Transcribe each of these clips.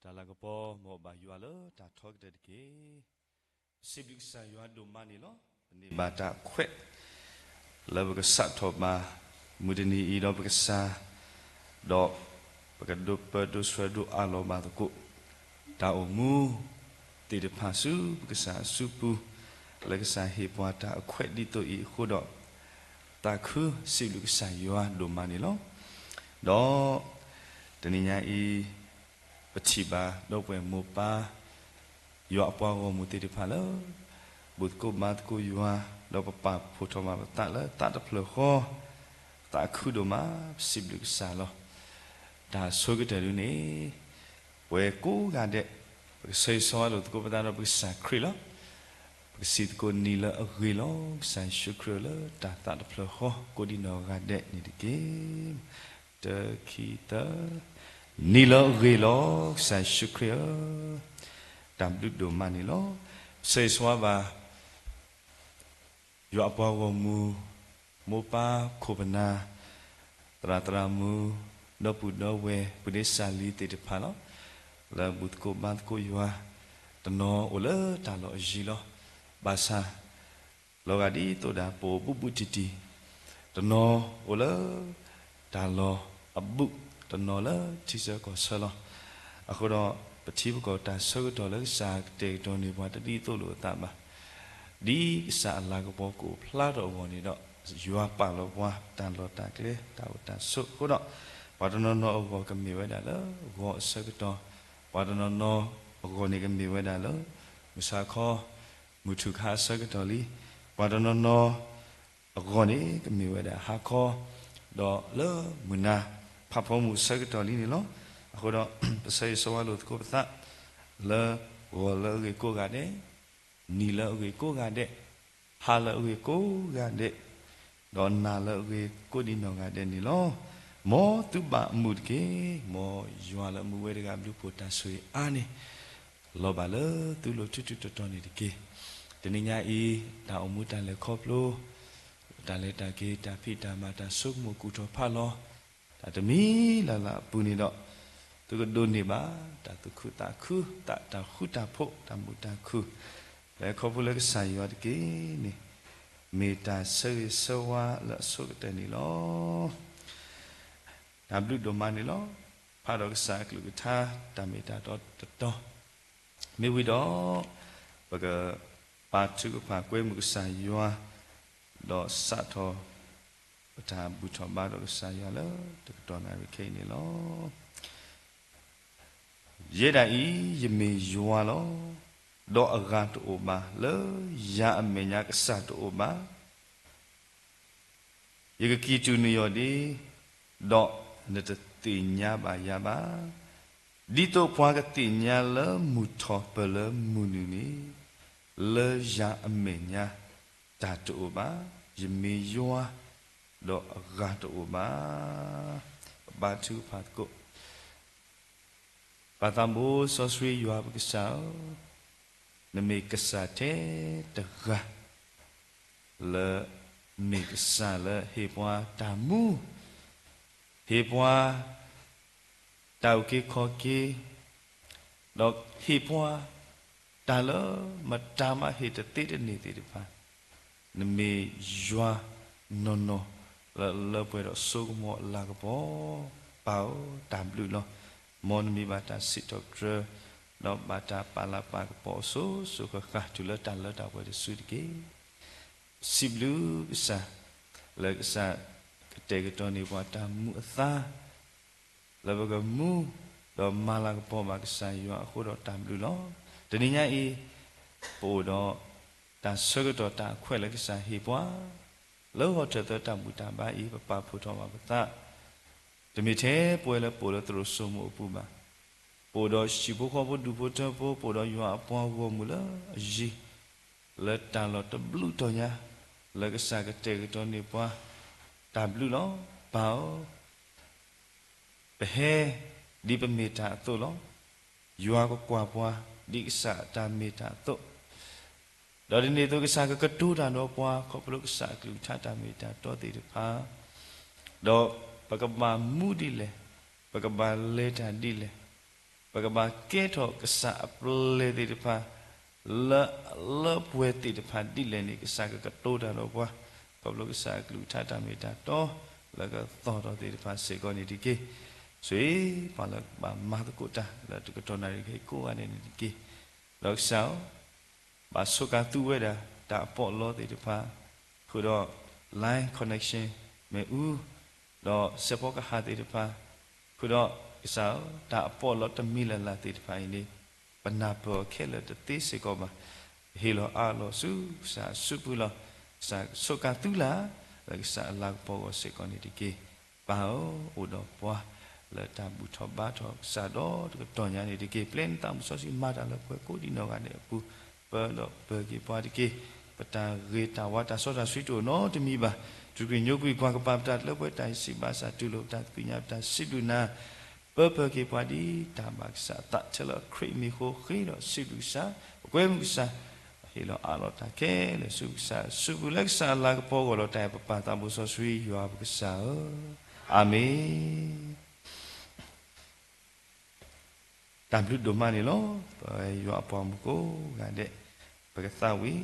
တၢ်လၤကပီၤ မ်အဘၣ်ယွၤလၢတၢ်ထီကတၢၢ်တက့ၢ်. ပစံးဘျုးကစၢ်ယွၤဒိၣ်မးန့ၣ်လီၤ. ပန့ၢ်ဘၣ်တၢ်ခွဲး လၢပကစးထီၣ်ဘၣ် မုၢ်တနံၤအံၤဒီးပကစၢ်, ဒီးပကဒိးပၢဒိးဆှၢဒိးအးလီၤဘၣ်သကိး တၢ်အိၣ်မူသ့ၣ်တဖၣ်ဆူပကစၢ်အစုပူၤ, လၢကစၢ်ဟ့ၣ်ပှၤတၢ်အခွဲးဒ်သိးအံၤအဃိဒီး, သးခုစံးဘျုးကစၢ်ယွၤဒိၣ်မးန့ၣ်လီၤ. ဒီးတနံၤညါအံၤ ပထံၣ်ဘၣ်ဒီပုၢ်ဝဲၢ်မိၢ်ပၢ် ယွၤအပှၤဂီၢ်မုၢ်သ့ၣ်တဖၣ်လၢ ဘူၣ်သကိးဘါသကိးယွၤ, ဒီးပပာ်ဖှိၣ်ထီၣ်ဘၣ်ပသးလၢသးတဖျၢၣ်ဃီ, သးခုဒိၣ်မး ပစံးဘျုးကစၢ်လီၤ. တၢ်ဆိကတၢၢ်ဒ်န့ၣ် ပဝဲကိးဂၤဒဲး ပကဆၢဂ့ၤဆၢဝါလိာ်သကိးပသးဒီးပကစၢ်ခရံာ်လီၤ. ပကစံးသကိးနံၤလၢအဂ့ၤလီၤ ကစၢ်ယ့ၣ်ၡူးခရံာ်ဧၢ လၢတၢ်သးတဖျၢၣ်ဃီ ကိးဒံနီၢ်ဂၤဒဲးန့ၣ်တက့ၢ်. တၢ ခံ သၢ, နံၤလၢအဂ့ၤလီၤ ကစၢ်ယ့ၣ်ၡူးခရံာ်ဧၢ, တၢ်ဘျုးဒိၣ်မးန့ၣ်လီၤ. ပဆၢဂ့ၤဆၢဝါဘၣ် ယွၤအပှၤဂီၢ်မုၢ်, မိၢ်ပၢ်ခိၣ်ပနၢ်, သရၣ်သရၣ်မုၣ်, ဒီပုၢ်ဒီဝဲၢ်, ပုၢ်ဒ့စၢ်လံၤသ့ၣ်တဖၣ်လီၤ. လၢဘူၣ်သကိးဘါသကိးယွၤ, တနီၤအိၣ်လၢတၢ်လီၢ်အယံၤလီၤ. ဘၣ်ဆၣ် လီၤဂာ်ဒ်သိးဒၣ်ပအိၣ်ဘူးဘူးတံၢ်တံၢ်, တနီၤအိၣ်လၢတၢ်လီၢ်အဘူး, တနီၤလၢထံဆၢကီၢ်ဆၢလီၤ. အဃိဒီး ပထံပကီၢ်တၢ်ဆၢကတီၢ်လၢကစၢ်ကတဲာ်ကတီၤန့ၢ်ပှၤတဒ်သိးလိာ်အသးဘၣ်. ဒ်ကစၢ်အလၤကပီၤကအိၣ်ဖျါထီၣ်အဂီၢ်န့ၣ်ဒီး ယွၤပာ်လီၤပှၤတၢ်လီၢ်တၢ်ကျဲတၢ်အိၣ်တၢ်ဆိးအဃိဒီး, ပှၤတနီၤနီၤအဂီၢ်ကမ့ၢ်ဝဲဒၣ်လၢဂီၤအဆၢကတီၢ်, ပှၤတနီၤနီၤအဂီၢ်န့ၣ်ကမ့ၢ်ဝဲဒၣ်လၢ မုၢ်ဆါခီ မုၢ်ထူၣ်ခါအဆၢကတီၢ်လံ, ပှၤတနီၤနီၤအဂီၢ်န့ၣ် ကမ့ၢ်ဝဲဒၣ်ဟါခီ, ဒီးလၢမုၢ်နၤဖးဖီမုၢ်အဆၢကတီၢ်လံန့ၣ်လီၤ. အဃိဒီး ပဆၢဂ့ၤဆၢဝါလိာ်သကိးပသး လၢဂီၤလၢအဂ့ၤကိးဂၤဒဲး, နံၤလၢအဂ့ၤကိးဂၤဒဲး, ဟါလၢအဂ့ၤကိးဂၤဒဲး, ဒီးနၤလၢအဂ့ၤကိးဒံနီၢ်ဂၤဒဲးန့ၣ်လီၤ. မ်သုဘၣ်အမုာ်တက့ၢ်. မ်ယွၤလၢအမူဝဲတဂၤဘျုးဖှိၣ်တၢ်ဆိၣ်ဂ့ၤအါန့ၣ် လီၤဘၣ်လၢသုလိၤထူထူတီတီန့ၣ်တက့ၢ်. တနံၤညါအံၤ တၢ်အိၣ်မူတၢ်လဲၤခီဖျိ, တၢ်လဲၤတၢ်က့ၤ တၢ်ဖံးတၢ်မၤ တၢ်ဆိကမိၣ်ကူၣ်ထီၣ်ဖးလီၤ, တၢ်တမံၤလၢ်လၢ်အပူၤန့ၣ်ဒီး, သုကဒိးန့ၢ်ဘၣ် တၢ်သူၣ်ခုသးခု, တၢ်ဃူတၢ်ဖိး, တၢ်မုာ်တၢ်ခုၣ်, လၢခီဖျိလၢကစၢ်ယွၤတက့ၢ်န့ၣ်, မ့ၢ်တၢ်ဆၢဂ့ၤဆၢဝါလၢအဆိကတၢၢ်န့ၣ်လီၤ. တၢ်ဘျုးဒိၣ်မးန့ၣ်လီၤ. ဖးဒီးကစၢ်အကလုၢ်ကထါ တၢ်မ့ၢ်တၢ်တီတတီၤ, မ့ၢ်ဝံၤဒီး ပကပာ်ထုကဖၣ်ကွဲမုာ်ကစၢ်ယွၤ, ဒီးစးထီၣ် ပတၢ်ဘူၣ်ထီၣ်ဘါဒီးကစၢ်ယွၤလၢတကတီၢ်နၣ်ရံၣ်ခဲအံၤန့ၣ်လီၤ. ယဲဒၣ်အံၤ ယမ့ၢ်ယွၤလီၤ. ဒီးအဂၤတအိၣ်ဘၣ်, လၢယၤအမဲာ်ညါကစၢ်တအိၣ်ဘၣ်. ယကကံၣ်တူာ်နယီၢ်ဒ့, ဒီးနတသ့ၣ်ညါဘၣ်ယၤဘၣ်. ဒ်သိးပှၤကသ့ၣ်ညါလၢမုၢ်ထီၣ်ပၢၢ်လၢမုၢ်နုာ်န့ၣ်, လၢယၤအမဲာ်ညါတၢ်တအိၣ်ဘၣ်. ယမ့ၢ်ယွၤ, ဒီးအဂၤတအိၣ်ဘၣ်. ပဘါထုကဖၣ်သကိး. ပၢ်သးဘိစီဆှံယွၤပကစၢ်ဧၢ, နမ့ၢ်ကစၢ်ထဲတဂၤ လၢမ့ၢ်ကစၢ်လၢဟ့ၣ်ပှၤတၢ်မူ, ဟ့ၣ်ပှၤတၢ်အုၣ်က့ၤခီၣ်က့ၤ, ဒီးဟ့ၣ်ပှၤတၢ်လၢမတၤမးဟ့ၣ်တသ့တန့ၢ်သ့ၣ်တဖၣ်, နမ့ၢ်ယွၤနီၢ်နီၢ်လၢလၢပှဲၤပှဲၤဒီးစိကမီၤအလၤကပီၤ, ပၢ်ဧၢ, တၢ်ဘျုးလီၤ. မ်နမံၤဘၣ်တၢ်စံးထီၣ်ပတြၢၤ, ဒီးဘၣ်တၢ်ပာ်လၤပာ်ကပီၤအစိၤစိၤဃၣ်ဃၣ် တုၤလၢတၢ်လၢတၢ်ပှဲၤတစုတက့ၢ်. ပစံးဘျုးကစၢ်, လၢကစၢ်ကတဲာ်ကတီၤန့ၢ်ပှၤတၢ်မူအသါ လၢပကမူ, ဒီးမၤလၤကပီၤဘၣ်ကစၢ်ယွၤအဃိဒီးတၢ်ဘျုးလီၤ. တနံၤညါအံၤ, ပအိၣ်ဒီးတၢ်ဆၢကတီၢ်တၢ်အခွဲးလၢကစၢ်ဟ့ၣ်ပှၤ, လၢဂီၤထၢၣ်သၢတၢ်ဘူၣ်တၢ်ဘါအံၤ ပပာ်ဖှိၣ်ထီၣ်ဘၣ်ပသး, တမ့ၢ်ထဲပဝဲလၢပအိၣ်လၢသရိာ်စိမိၤအပူၤဘၣ်. ပအိၣ်ဒီးဟံၣ်ဖိဃီဖိဒူၣ်ဖိထၢဖိ, ပအိၣ်ဒီးယွၤအပှၤဂီၢ်မုၢ်လၢအယံၤ, လၢတၢ်လီၢ်တဘျုးတီၤညါ, လၢကစၢ်ကတဲာ်ကတီၤန့ၢ်ပှၤ, တၢ်ဘျုးလီၤ, ပၢ်ဧၢ. ပဟဲဒ်ပမ့ၢ်တၢ်အသိးလီၤ. ယွၤကကွၢ်ပှၤဒ်ကစၢ်အတၢ်မ့ၢ်တၢ်အသိး, ဒီးဒ်န့ၣ်အသိးကစၢ်ကကတိၤတၢ်ဒီးပှၤ ခီဖျိကစၢ်အကလုၢ်ကထါတၢ်မ့ၢ်တၢ်တီသ့ၣ်တဖၣ်, ဒီးပကဘၣ်မူဒ်လဲၣ်, ပကဘၣ်လဲၤတၢ်ဒ်လဲၣ်, ပကဘၣ်ကဲထီၣ်ကစၢ်အပျဲၢ်သ့ၣ်တဖၣ် လၢအလၢပှဲၤသ့ၣ်တဖၣ်ဒ်လဲၣ်န့ၣ် ကစၢ်ကကတိၤတၢ်ဒီးပှၤ, ခီဖျိကစၢ်အကလုၢ်ကထါတၢ်မ့ၢ်တၢ်တီ လၢကသီၣ်ထီၣ်သ့ၣ်တဖၣ်စ့ၢ်ကီးန့ၣ်တက့ၢ်. ဆိၣ်ဂ့ၤပှၤလၢကဘၣ်မၤသကိးတၢ်လၢတကတီၢ်နၣ်ရံၣ်ခဲအံၤကိးဂၤဒဲးန့ၣ်တက့ၢ်. ဒီးကစၢ်ဧၢ, ဘၣ်ဆိၣ်ဂ့ၤသူဝဲဒၣ် တၢ်အပီးအလီသ့ၣ်တဖၣ်, ဃုာ်ဒီး line connection မ့ၣ်အူ, ဒီးစဲးဖီကဟၣ်သ့ၣ်တဖၣ်, ဃုာ်ဒီးကစၢ်ဧၢ, တၢ်အပီးအလီတမံၤလၢ်လၢ်သ့ၣ်တဖၣ်အံၤန့ၣ် ပနၢ်ပၢၢ်အီၤခဲလၢာ်တသ့စ့ၢ်ကီးဘၣ်. ဟ့ၣ်လီၤအးလီၤဆူကစၢ်အစုပူၤလီၤ. ကစၢ်ဆိၣ်ဂ့ၤသူလၢ် လၢကစၢ်အလၤကပီၤအဂီၢ်စ့ၢ်ကီးန့ၣ်တက့ၢ်. ပၢ်ဧၢ, အိၣ်ဒီးပှၤလၢတၢ်ဘူၣ်ထီၣ်ဘါထီၣ်ကစၢ်ဒီတကတီၢ်ညါန့ၣ်တက့ၢ်. ပျဲနသးမုၢ်စီဆှံမၤတၢ်လၢပှၤကိးဒံးနီၢ်ဂၤဒဲးအပူၤ, ပၢဒီးပၢၤက့ၤပှၤတက့ၢ်. ပတၢ်ဂ့ၤတၢ်ဝါတၢ်စီတၢ်ဆှံတအိၣ်နီတမံၤဘၣ်. တြူာ်က့ၤညိကွံာ်ကွၢ်ကပၤပတၢ်လၢပှဲၤတၢ်အံၤစံးဘၣ်ဆၣ်တူၢ်လိာ်ပတၢ်သးကညီၤပတၢ်စံးဘျုးနၤ ပၢပၢက့ၤပှၤဒ်တၢ်ဘၣ်ကစၢ်အသးထဲလၢခရံာ်အမံၤအဃိ ဃ့ဒီးစံးဘျုးကစၢ်, ပကွဲမုာ်ကစၢ်, ဟ့ၣ်လီၤအးလီၤတၢ်ခဲလၢာ်ဆူကစၢ်အစုပူၤလၢကစၢ်အလၤကပီၤအဂီၢ်လီၤ. တၢ်အဲၣ်ပပၢ်သးဘိစီဆှံယွၤပကစၢ်ဧၢ, အၤမ့ၣ်. တၢ်ဘျုးဒိၣ်မးန့ၣ်လီၤ. ပယွၤအပှၤမုၣ်ကိးဂၤဒဲး, ပကသးဝံၣ်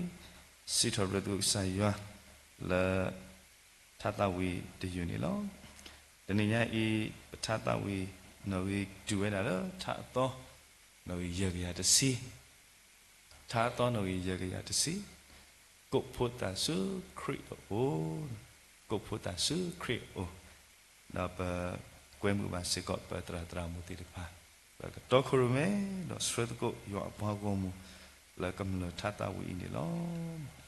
စံးထီၣ်ပတြၢၤသကိးကစၢ်ယွၤ လၢ ထါသးဝံၣ်တယုၢ်န့ၣ်လီၤ. တနံၤညါအံၤ ပထါသးဝံၣ် နီၣ်ဂံၢ်တုၤဝဲဒၣ်လၢ ထါအသီ နီၣ်ဂံၢ်ယဲၢ်ကယၤတဆံ, ထါအသီနီၣ်ဂံၢ်ယဲၢ်ကယၤတဆံ, ကိးဖှိသးဆူခရံာ်အအိၣ်, ကိးဖှိသးဆူခရံာ်အအိၣ်, ဒီးပကွဲမုာ်ဘၣ်စ့ၢ်ကီးပသရၣ်သရၣ်မုၣ်သ့ၣ်တဖၣ်, ပကတီခိၣ်ရိၣ်မဲ ဒီးဆှၢသကိးယွၤအပှၤဂီၢ်မုၢ် လၢကမျၢၢ်ထါသးဝံၣ်အံၤန့ၣ်လီၤ.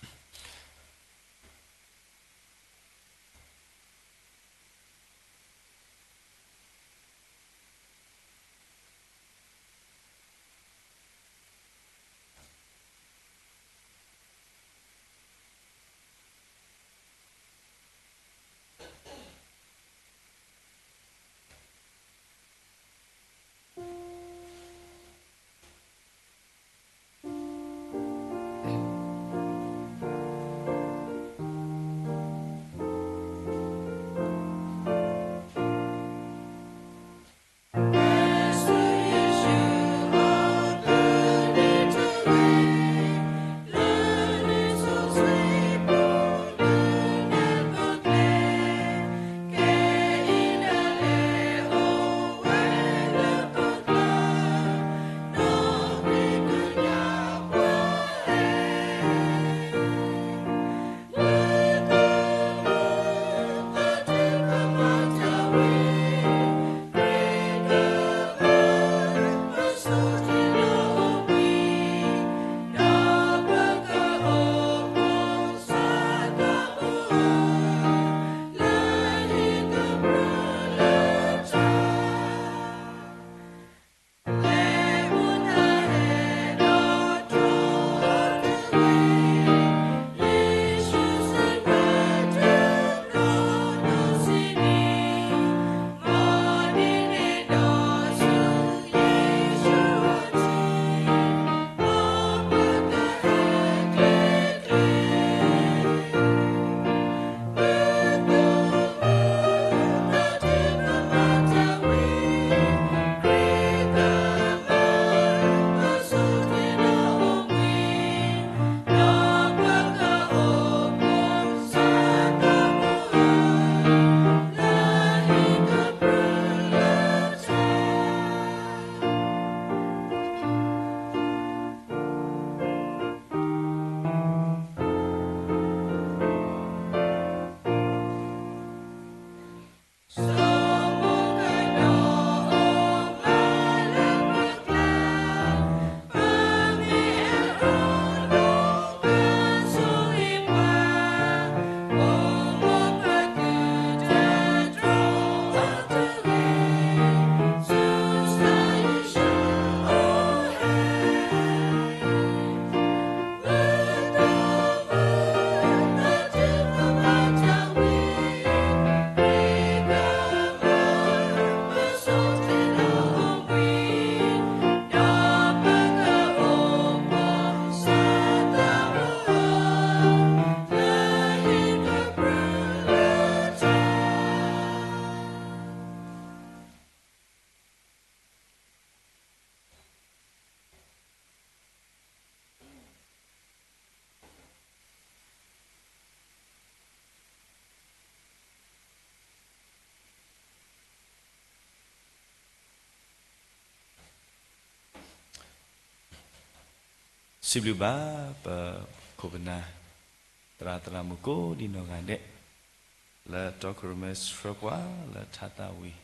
စံးဘျုးဘၣ်ပခိၣ်ပနၢ် သရၣ်သရၣ်မုၣ်ကိးဒံနီၢ်ဂၤဒဲး လၢတီခိၣ်ရိၣ်မဲဆှၢပှၤလၢထါသၣ်ဝံၤ,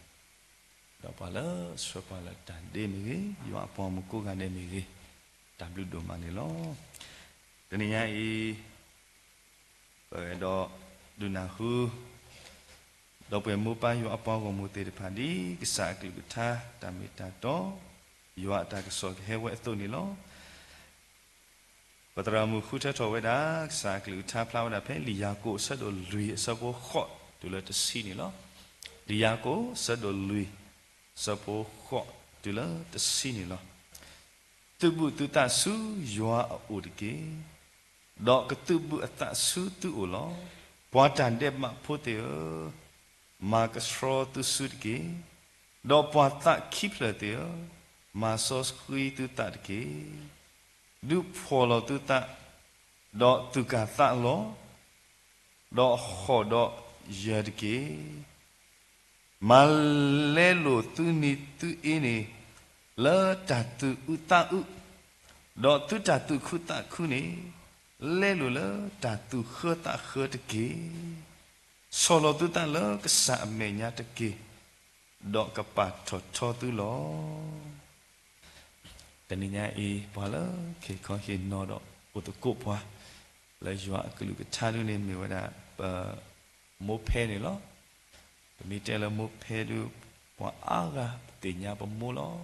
ဒီးပှၤလၢဆှၢပှၤလၢတၢ်ဒ့မ့ၢ်ဂ့ၤ, ယွၤအပှၤမုၣ်ကိးဂၤဒဲးမ့ၢ်ဂ့ၤ, တၢ်ဘျုးဒိၣ်မးန့ၣ်လီၤ. တနံၤညါအံၤ ပအဲၣ်ဒိးဒုးနၢ်ဟူ ဒီပုၢ်ဝဲၢ်မိၢ်ပၢ်ယွၤအပှၤဂီၢ်မုၢ်သ့ၣ်တဖၣ် ဒ်ကစၢ်အကလုၢ်ကထါ တၢ်မ့ၢ်တၢ်တီ ယွၤအတၢ်ကစီၣ်ကဟဲဝဲအသိးန့ၣ်လီၤ. ပသရၣ်မုၣ်ဃုထၢထီၣ်ဝဲဒၣ် ကစၢ်အကလုၢ်ကထါဖျါဝဲဒၣ်ဖဲ လံာ်ယၤကိာ်အဆၢဒိၣ်လွံၢ်အဆၢဖိဃိးတုၤလၢတဆံန့ၣ်လီၤ. လံာ်ယၤကိာ်အဆၢဒိၣ်လွံၢ် အဆၢဖိဃိးတုၤလၢတဆံန့ၣ်လီၤ. သုးဘူးသုသးဆူယွၤအအိၣ်တက့ၢ်. ဒီးကသုးဘူးအသးဆူသုအိၣ်လီၤ. ပှၤတၢ်ဒဲးဘးဖိသ့ၣ်ဧၢ, မၤကဆှီသုစုတက့ၢ်. ဒီးပှၤသးခံဖျၢၣ်သ့ၣ်ဧၢ, မၤစီဆှံသုသးတက့ၢ်. ဒုးဖှီၣ်လီၤသုသး, ဒီးသူၣ်ကၢ်သးလီၤ. ဒီးဟီၣ်ဒီးယၢၤတက့ၢ်. မၤလဲလိာ်သုနံၤသုအ့န့ၣ် လၢတၢ်သူၣ်အုးသးအုး, ဒီးသုတၢ်သူၣ်ခုသးခုန့ၣ် လဲလိာ်လၢတၢ်သူၣ်ဃၢသးဃၢတက့ၢ်. ဆီၣ်လီၤသုသးလၢကစၢ်အမဲာ်ညါတက့ၢ်, ဒီးကပာ်ထီၣ်ထီသုလီၤ. တနံၤညါအံၤ ပှၤလၢဟ့ၣ်ခီဟ့ၣ်နီၤဒီးအိၣ်သကိးပှၤ လၢယွၤအကလုၢ်ကထါဒုန့ၣ် မ့ၢ်ဝဲဒၣ် ပမိၢ်ဖဲန့ၣ်လီၤ. ပမ့ၢ်တဲလၢမိၢ်ဖဲဒု ပှၤအါဂၤပသ့ၣ်ညါပမိၢ်လီၤ.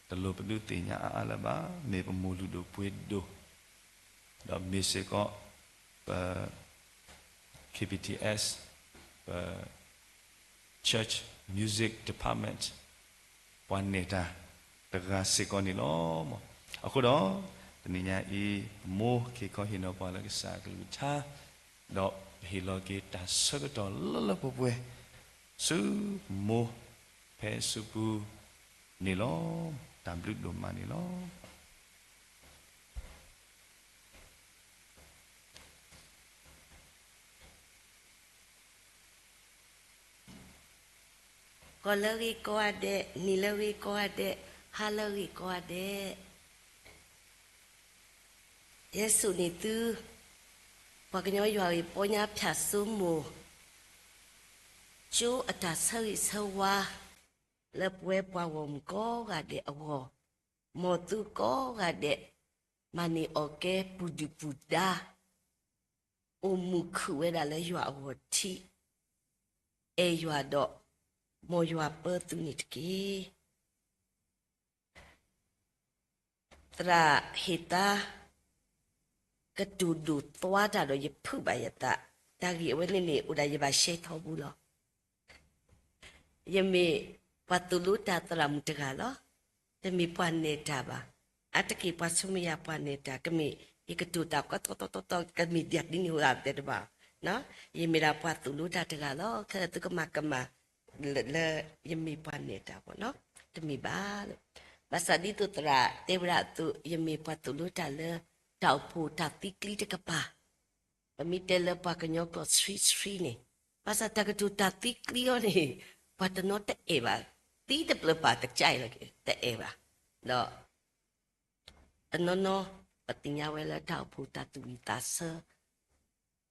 တလိၣ်ပဒုးသ့ၣ်ညါအါအါလၢၤဘၣ်, မ့ၢ်ပမိၢ်လုၢ်ဒိၣ်ပှ့ၤဒိၣ်, ဒီးမ့ၢ်စ့ၢ်ကီး ပ K B T S, ပ Church Music Department ပှၤနဲၣ်တၢ်တဂၤစ့ၢ်ကီးန့ၣ်လီၤ. အဃိဒီး တနံၤညါအံၤ ပမိၢ်ဟ့ၣ်ခီဟ့ၣ်နီၤပှၤလၢကစၢ်အကလုၢ်ကထါ, ဒီးပဟ့ၣ်လီၤက့ၤတၢ်ဆၢကတီၢ်လၢလၢပှဲၤပှဲၤ ဆူမိၢ်ဖဲအစုပူၤန့ၣ်လီၤ. တၢ်ဘျုးဒိၣ်မးန့ၣ်လီၤ. ဂီၤလၢအဂ့ၤကိးဂၤဒဲး, နံၤလၢအဂ့ၤကိးဂၤဒဲး, ဟါလၢအဂ့ၤကိးဂၤဒဲး. ယဲစူးန့ၢ်သု ပှၤကညီယွၤအံၤ ပီညါဖၠၣ်စိမိၤ ကၠိအတၢ်ဆၢဂ့ၤဆၢဝါ လၢပဝဲပှၤဂီၢ်မုၢ်ကိးဂၤဒဲးအဂီၢ်, မ်သုကိးဂၤဒဲး မၤန့ၢ်အီၣ်ကဲပူၤဒုၣ်ပူၤဒါ အိၣ်မုာ်ခုၣ်ဝဲဒၣ်လၢယွၤအဂီၢ်ထံး, အဲၣ်ယွၤဒီး မ်ယွၤပၢသုန့ၣ်တက့ၢ်. သရၣ်ဟ့ၣ်သါ ကတိၤဒိၣ်သွါတၢ်ဒီးယဖုးဘၣ်ယသး, တၢ်ဂ့ၢ်အဝဲန့ၣ်န့ၣ် အိၣ်ဒၣ်ယဘၣ်ရှဲထီဘိလီၤ. ယမ့ၢ်ပှၤသိၣ်လိတၢ်သရၣ်မုၣ်တဂၤလီၤ. တမ့ၢ်ပှၤနဲၣ်တၢ်ဘၣ်. အါတက့ၢ်ပှၤဆူမဲာ်ညါပှၤနဲၣ်တၢ် ကမ့ၢ်ယကတိၤတၢ်ကီတီတီတီတီ ကမ့ၢ်ဒ်န့ၣ်အိၣ်ဒၣ်တဲတဘၣ်. ယမ့ၢ်ဒၣ်ပှၤသိၣ်လိတၢ်တဂၤလီၤ. ခဲလၢာ်သုကမၤကမၣ် လၢယမ့ၢ်ပှၤနဲၣ်တၢ်ဘၣ်နီၤ, တမ့ၢ်ဘၣ်လၢ, ဘၣ်ဆၣ်ဒ်သိးသရၣ်တဲဝဲဒၣ်အသိး ယမ့ၢ်ပှၤသိၣ်လိတၢ်လၢ တၢ်အိၣ်ဖှိၣ်တၢ်သံကျံတကပၤ, ပမ့ၢ်တဲလၢပှၤကညီကျိာ်ဆှံဆှံန့ၣ်, ဘၣ်ဆၣ်တၢ်ကတိၤတၢ်သံကျံအီၤန့ၣ် ပှၤတနီၤတအဲၣ်ဘၣ်, သံတဘျၢပာ်တကၢ်အံၤလီၤ တအဲၣ်ဘၣ်, ဒီး တနီၤနီၤ ပသ့ၣ်ညါဝဲလၢတၢ်အိၣ်ဖှိၣ်တၢ်သူၣ်ဝံၣ်သးဆၢ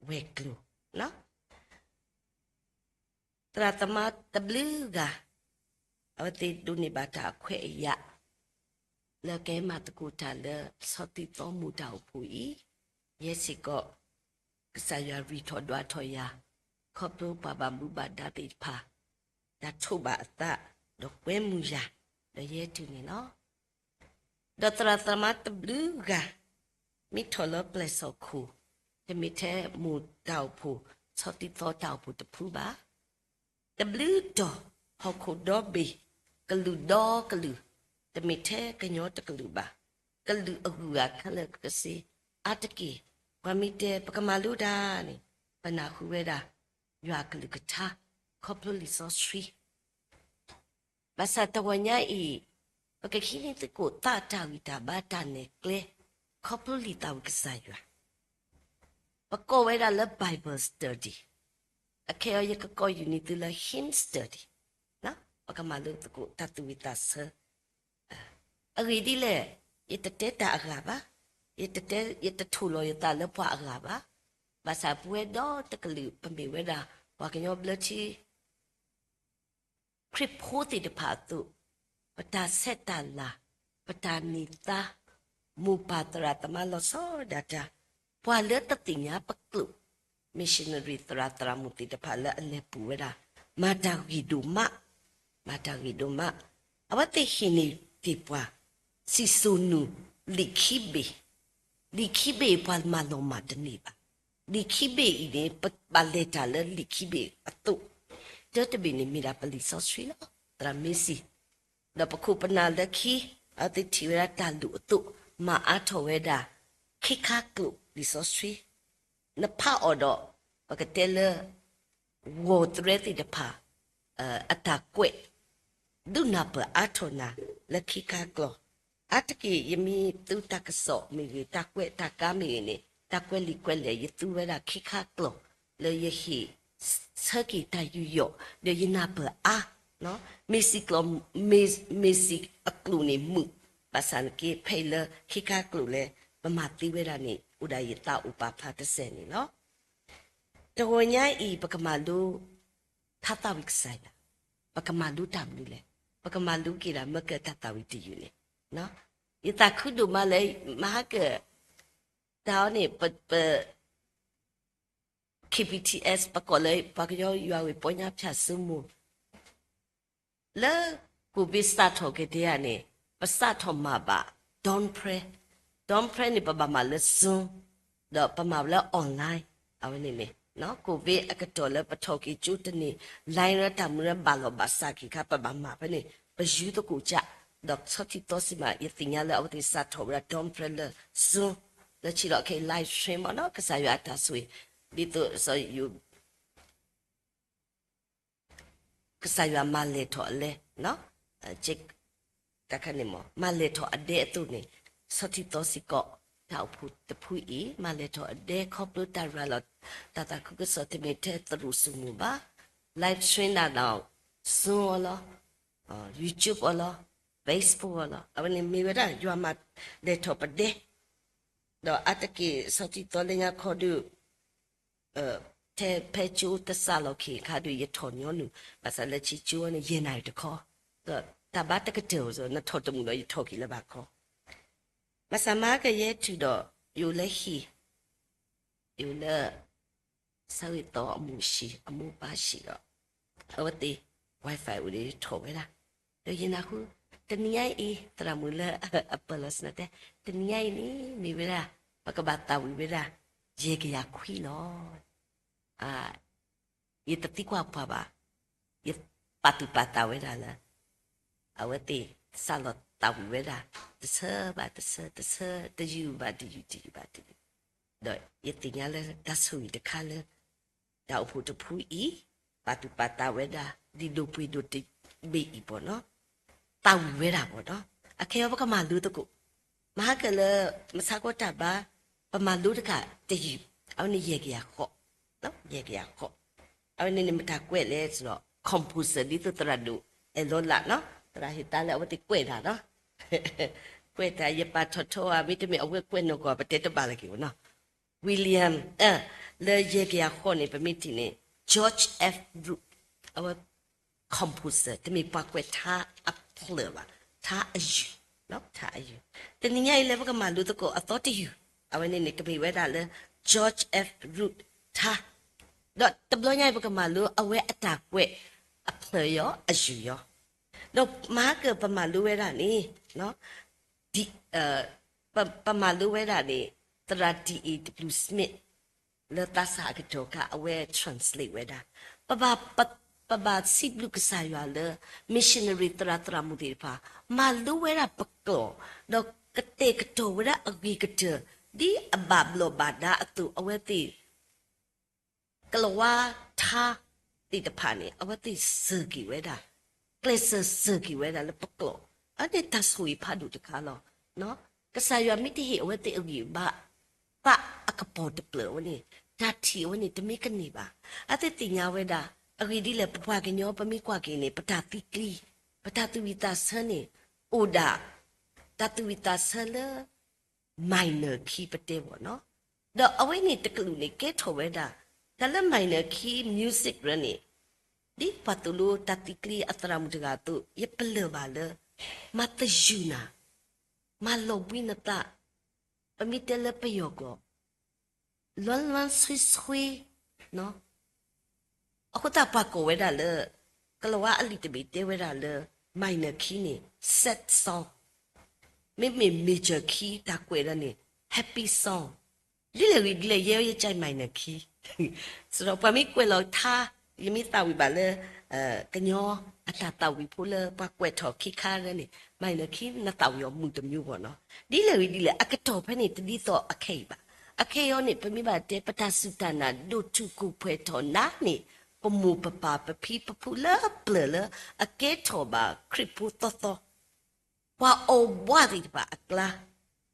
ဝဲၤကျိၤ သရၣ်သမါတဘျုးဂၤ အဝဲသ့ၣ်ဒိးန့ၢ်ဘၣ်တၢ်အခွဲးအယာ် လၢကဟဲမၤသကိးတၢ်လၢ ဆီသံသီမိၢ်တၢ်အိၣ်ဖှိၣ်အံၤ, ယဲစ့ၢ်ကီး ကစၢ်ယွၤရ့ထီၣ်ဒွးထီၣ်ယၤ ခီဖျိပှၤဘၣ်မူဘၣ်ဒါသ့ၣ်တဖၣ် တၢ်ထိးဘၣ်အသး ဒီးကွဲမုာ်ယၤ ဒီးယဟဲတုၤန့ၣ်လီၤ. ဒီးသရၣ်သမါတဘျုးဂၤ မ့ၢ်ထီၣ်လၢပျဲၢ်စီၣ်ခိၣ်, တမ့ၢ်ထဲမိၢ်တၢ်အိၣ်ဖှိၣ် ဆီသံသီတၢ်အိၣ်ဖှိၣ်တဖုဘၣ်. တဘျုးတီၤ ဟီၣ်ခိၣ်ဒီဘ့ၣ် ကလုာ်ဒီကလုာ်, တမ့ၢ်ထဲကညီတကလုာ်ဘၣ်. ကလုာ်အဂုၤအဂၤခဲလၢာ်ကစ့ အါတက့ၢ် ပှၤမ့ၢ်တဲပကမၤလိတၢ်န့ၣ် ပနၢ်ဟူဝဲဒၣ် ယွၤအကလုၢ်ကထါ ခီဖျိလံာ်စီဆှံ ဘၣ်ဆၣ်တဂီၤညါအံၤ ပကဟံးန့ၢ်သကိးသးတၢ်ဂံၢ်တၢ်ဘါတၢ်နဲၣ်ကျဲ ခီဖျိလံာ်သးဝံၣ်ကစၢ်ယွၤ, ပကိးဝဲဒၣ်လၢ Bible study, အခဲအံၤယကကိးယုၢ်န့ၢ်သုလၢ hymn study, ပကမၤလိသကိးတၢ်သူၣ်ဝံၣ်သးဆၢ အဂ့ၢ်ဒ်လဲၣ်, ယတတဲတၢ်အဂၤဘၣ်. ယတတဲ ယတထိၣ်လီၤယသးလၢပှၤအဂၤဘၣ်. ဘၣ်ဆၣ်ပဝဲဒီတကလုာ် ပမ့ၢ်ဝဲဒၣ် ပှၤကညီဘျၢထံ ခရံာ်ဖိသ့ၣ်တဖၣ်အသိး, ပတၢ်ဆဲးတၢ်လၤ, ပတၢ်န့ၢ်သါ, မိၢ်ပၢ်သရၣ်သမါလီၤဆီဒၣ်တၢ်, ပှၤလၢတသ့ၣ်ညါပကျိာ်, missionary သရၣ်သရၣ်မုၣ်သ့ၣ်တဖၣ်လၢအလဲၤပူၤဝဲဒၣ်, မၤတၢ်ဂ့ၤဒိၣ်မး, မၤတၢ်ဂ့ၤဒိၣ်မး, အဝဲသ့ၣ်ဟ့ၣ်န့ၢ်က့ၤပှၤ စံၣ်စိၤနူာ် လံာ်ခံဘ့ၣ်, လံာ်ခံဘ့ၣ်ပှၤမၤလီၤမၢ်တန့ၢ်ဘၣ်. လံာ်ခံဘ့ၣ်အံၤန့ၣ် ပဘၣ်လဲၤတၢ်လၢလံာ်ခံဘ့ၣ်အသိး, တၢတဘ့ၣ်န့ၣ်မ့ၢ်ဒၣ်ပလံာ်စီဆှံလီၤ. သရၣ်မ့ၢ်စံး, ဒီးပခိၣ်ပနၢ်လၢခံ အဝဲသ့ၣ်ထံၣ်ဝဲဒၣ်တၢ်လိၣ်အသိး, မၤအါထီၣ်ဝဲဒၣ် ခ့ခါကျိာ်လံာ်စီဆှံ, နဖးအီၤဒီး ပကတဲလၢ ဂီၤသရဲသ့ၣ်တဖၣ် အတၢ်ကွဲး ဒုးနၢ်ပၢၢ်အါထီၣ်နၤလၢခ့ခါကျိာ်, အါတက့ၢ်ယမ့ၢ်သူတၢ်ကစီၣ်မ့ၢ်ဂ့ၤ, တၢ်ကွဲးတၢ်ကါမ့ၢ်ဂ့ၤန့ၣ်, တၢ်ကွဲးလံာ်ကွဲးလဲၢ် ယသူဝဲဒၣ်ခ့ခါကျိာ် လၢယဟ့ၣ်ဆၢက့ၤတၢ်ယူးယီၣ် ဒီးယနၢ်ပၢၢ်အါ, မ့ၢ်စံၣ်ကျိာ်, မ့ၢ်စံၣ်အကျိာ်န့ၣ်မုာ်, ဘၣ်ဆၣ်နက့ဖဲအံၤလၢခ့ခါကျိာ်လၢ ပမၤသ့ဝဲဒၣ်န့ၣ် အိၣ်ဒၣ်ယသးအိၣ်ပာ်ဖျါတစဲးန့ၣ်လီၤ. တဂီၤညါအံၤ ပကမၤလိ ထါသးဝံၣ်ကစၢ်ယွၤ, ပကမၤလိတၢ်မနုၤလဲၣ်, ပကမၤလိက့ၤဒၣ်မ့ၢ်ကတၢ်သးဝံၣ်တယုၢ်န့ၣ်, ယသးခုဒိၣ်မးလၢ မဟါက တၢ်အီၤန့ၣ် ပ ပ ခ့ပံၣ်ထံၣ်အဲး ပကိးလၢပှၤကညီယွၤဝ့ၢ်ပီညါဖၠၣ်စိမိၤ လၢ ကိၣ်ဘ့း စးထီၣ်က့ၤတယၤန့ၣ် ပစးထီၣ်မၤဘၣ် dawn prayer, dawn prayer န့ၣ် ပဘၣ်မၤလၢ Zoom ဒီးပမၤလၢ online အဝဲန့ၣ်န့ၣ် ကိၣ်ဘ့းအကတီၢ်လၢပထီၣ်က့ၤကၠိတန့ၢ် line ရၢတၢ်မူရၢဘၣ်လီၤဘၣ်စးက့ၤခါ ပဘၣ်မၤဖဲန့ၣ် ပယူၤသကိးကၠၢ်, ဒီးဆီထံသီစံးမး ယသ့ၣ်ညါလၢအဝဲသ့ၣ်စးထီၣ်ဝဲဒၣ် dawn prayer လၢ Zoom လၢဆံးလီၤခဲအံၤ live stream မ့ၢ်နီၤ ကစၢ်ယွၤအတၢ်ဆိၣ်ဂ့ၤ ဒ်သိး ကစၢ်ယွၤမၤလဲၤထီၣ်အလဲ, တခါန့ၣ်မ့ၢ် မၤလဲၤထီၣ်အဒဲအသိးန့ၣ် ဆီထံသီစ့ၢ်ကီး တၢ်အိၣ်ဖှိၣ်တဖုအံၤ မၤလဲၤထီၣ်အဒဲခီဖျိတၢ်ရၤလီၤ တၢ်သးခုကစီၣ်တမ့ၢ်ထဲသရူးစုမုၢ်ဘၣ် live stream ဒၣ်ဒီး Zoom အီၤလီၤ, YouTube အီၤလီၤ, Facebook အီၤလီၤ. အဝဲန့ၣ်မ့ၢ်ဝဲဒၣ်ယွၤမၤလဲၤထီၣ်ပဒဲ ဒီးအါတက့ၢ်ဆီထံသီလၢညါခီဒုး ထဲဖဲကၠိတစးလီၤခ့ခါဒုး ယထီၣ်ညီနုၢ် ဘၣ်ဆၣ်လၢဆံကၠိန့ၣ် ယဲၢ်နၣ်ရံၣ်တခီ, ဒီးတၢ်ဘါတကတၢၢ်ဧိၤ နထီၣ်တမုာ်ဒီး ယထီၣ်က့ၤလၢဘၣ်ခီ, ဘၣ်ဆၣ်မၤကယဲၢ်ထုးဒီး ယအိၣ်လၢဟံၣ်, ယအိၣ်လၢ ဆၢဂ့ၤသီအမူးဆံး အမိၢ်ပၢ်ဆံးဒီး အဝဲသ့ၣ် Wi-Fi အိၣ်ဒီးယထီၣ်ဝဲဒၣ်, ဒီးယနၢ်ဟူ တနံၤညါအံၤ သရၣ်မုၣ်လၢအပၢၢ်လီၤစနတဲ တနံၤညါအံၤန့ၣ် မ့ၢ်ဝဲဒၣ် ပကဘၣ်သးဝံၣ်ဝဲဒၣ် ယဲၢ်ကယၤခွံလီၤ. ယတသံကွၢ်ပှၤဘၣ်, ယပာ်သူၣ်ပာ်သးဝဲဒၣ်လၢ အဝဲသ့ၣ်စးလီၤသးဝံၣ်ဝဲဒၣ် တဆၢဘၣ်တဆၢ တဆၢ တယုၢ်ဘၣ်တယုၢ် တယုၢ်ဘၣ်တယုၢ်, ဒီးယသ့ၣ်ညါလၢတၢ်ဆိၣ်ဂ့ၤတခါလၢ တၢ်အိၣ်ဖှိၣ်တဖုအံၤ ပာ်သူၣ်ပာ်သးဝဲဒၣ် ဒ်ဒိၣ်ပှ့ၤဒိၣ်တဘ့ၣ်အံၤဘၣ်နီၤ, သးဝံၣ်ဝဲဒၣ်ဘၣ်နီၤ, အခဲအံၤပကမၤလိသကိး, မဟါကလၢ မဆါကီတၢ်ဘါ ပမၤလိတကးတယုၢ်, အဝဲန့ၣ်ယဲၢ်ကယၤဃိး, ယဲၢ်ကယၤဃိး, အဝဲန့ၣ်န့ၣ်မတၤကွဲးလဲၣ်စ့ၢ်ကီး composer ဒ်သိးသရၣ်ဒိၣ် အဲၣ်လီလးနီၤ, သရၣ်ဟ့ၣ်သါလၢအဝဲသ့ၣ်ကွဲးတၢ်နီၤ, ကွဲးတၢ် ယပာ်ထီၣ်ထီဧါ မ့တမ့ၢ်အဝဲကွဲးနီၢ်ကီၢ် ပတဲတဘၣ်လၢက့ၤဘၣ်နီၤ William, လၢယဲၢ်ကယၤဃိးန့ၣ် ပမ့ၢ်ထံၣ်န့ၣ် George F Root, အဝဲ composer တမ့ၢ်ပှၤကွဲးထါအဖျၢၣ်ဘၣ်, ထါအယုၢ်, ထါအယုၢ်, တနံၤညါအံၤလၢပကမၤလိသကိးအသီတယုၢ်, အဝဲန့ၣ်န့ၣ် ကမ့ၢ်ဝဲဒၣ်လၢ George F Root ထါ, ဒီးတဘျီညါအံၤ ပကမၤလိအဝဲအတၢ်ကွဲးအဖျၢၣ်ယီၤအယုၢ်ယီၤ ဒီးမဟါကပမၤလိဝဲဒၣ်န့ၣ်, ပ, ပမၤလိဝဲဒၣ်န့ၣ် သရၣ် D A W Smith လၢသးစၢ်အကတီၢ်ခါ အဝဲ translate ဝဲဒၣ်, ပဘၣ်, ပဘၣ်စံးဘျုးကစၢ်ယွၤလၢ missionary သရၣ်သရၣ်မုၣ်သ့ၣ်တဖၣ် မၤလိဝဲဒၣ်ပကျိာ်, ဒီးကတဲာ်ကတီၤဝဲဒၣ်အဂ့ၤကတၢၢ် ဒ်အဘၣ်ဘျီးဘၣ်ဒါအသိး အဝဲသ့ၣ် ကလၤဝါထါသ့ၣ်တဖၣ်န့ၣ် အဝဲသ့ၣ်စၢၤက့ၤဝဲဒၣ်, ကျဲးစၢးစၢၤက့ၤဝဲဒၣ်လၢပကျိာ်, အန့ၣ်တၢ်ဆိၣ်ဂ့ၤဖးဒိၣ်တခါလီၤ. ကစၢ်ယွၤမ့ၢ်တဟ့ၣ်အဝဲသ့ၣ်အဂံၢ်အဘါ သးအကပီၤတဖျၢၣ်အဝဲန့ၣ် တၢ်ထံၣ်အဝဲန့ၣ်တမ့ၢ်ကန့ၢ်ဘၣ်. အဝဲသ့ၣ်သ့ၣ်ညါဝဲဒၣ် အဂ့ၢ်ဒ်လဲၣ် ပပှၤကညီပမ့ၢ်ကွၢ်က့ၤန့ၣ် ပတၢ်သံကျံ, ပတၢ်သူၣ်ဝံၣ်သးဆၢန့ၣ် အိၣ်ဒၣ် တၢ်သူၣ်ဝံၣ်သးဆၢလၢ minor key ပတဲဘၣ်နီၤ. ဒီးအဝဲန့ၣ်တကလုာ်န့ၣ် ကဲထီၣ်ဝဲဒၣ် တၢ်လၢ minor key music ရၢန့ၣ် ဒ်ပှၤသိၣ်လိတၢ်သံကျ့အသရၣ်မုၣ်တဂၤအသိး ယပလၢၢ်ဘၣ်လၢ မၤသယုၢ်နၤ, မၤလီၤဘှံးနသး, ပမ့ၢ်တဲလၢပယီၤကျိာ် လွမ်းလွမ်းဆွေးဆွေး အဃိသတးပှၤကိးဝဲဒၣ်လၢ ကလၤဝါအလံာ်တဘ့ၣ်တဲဝဲဒၣ်လၢ minor key န့ၣ် sad song, မ့မ့ၢ် major key တၢ်ကွဲးဒီးန့ၣ် happy song, ဒ်လဲၣ်ဂ့ၤဒ်လဲၣ် ယဲယကဲ minor key စဒီးပှၤမ့ၢ်ကွဲးလီၤထါ, ယမ့ၢ်သးဝံၣ်ဘၣ်လၢ ကညီအတၢ်သးဝံၣ်ဖိလၢပှၤကွဲးထီၣ်ခံခါရၢန့ၣ် minor key နသးဝံၣ်အီၤမုာ်တမျိုးဘၣ်နီၤ. ဒ်လဲၣ်ဂ့ၤဒ်လဲၣ် အကတီၢ်ဖဲန့ၣ်တဒ်သိးအခဲအံၤဘၣ်. အခဲအံၤအီၤန့ၣ် ပမ့ၢ်ဘၣ်တဲ ပတၢ်စူၢ်တၢ်နာ်ဒိၣ်တုာ်ခိၣ်ပှဲၤထီၣ်နါန့ၣ် ပမိၢ်ပပၢ်ပဖံပဖုလၢပျၢၤလၢအကဲထီၣ်ဘၣ်ခရံာ်ဖိသီသီ ပှၤအီၣ်ဘှးသ့ၣ်တဖၣ်အကျါ,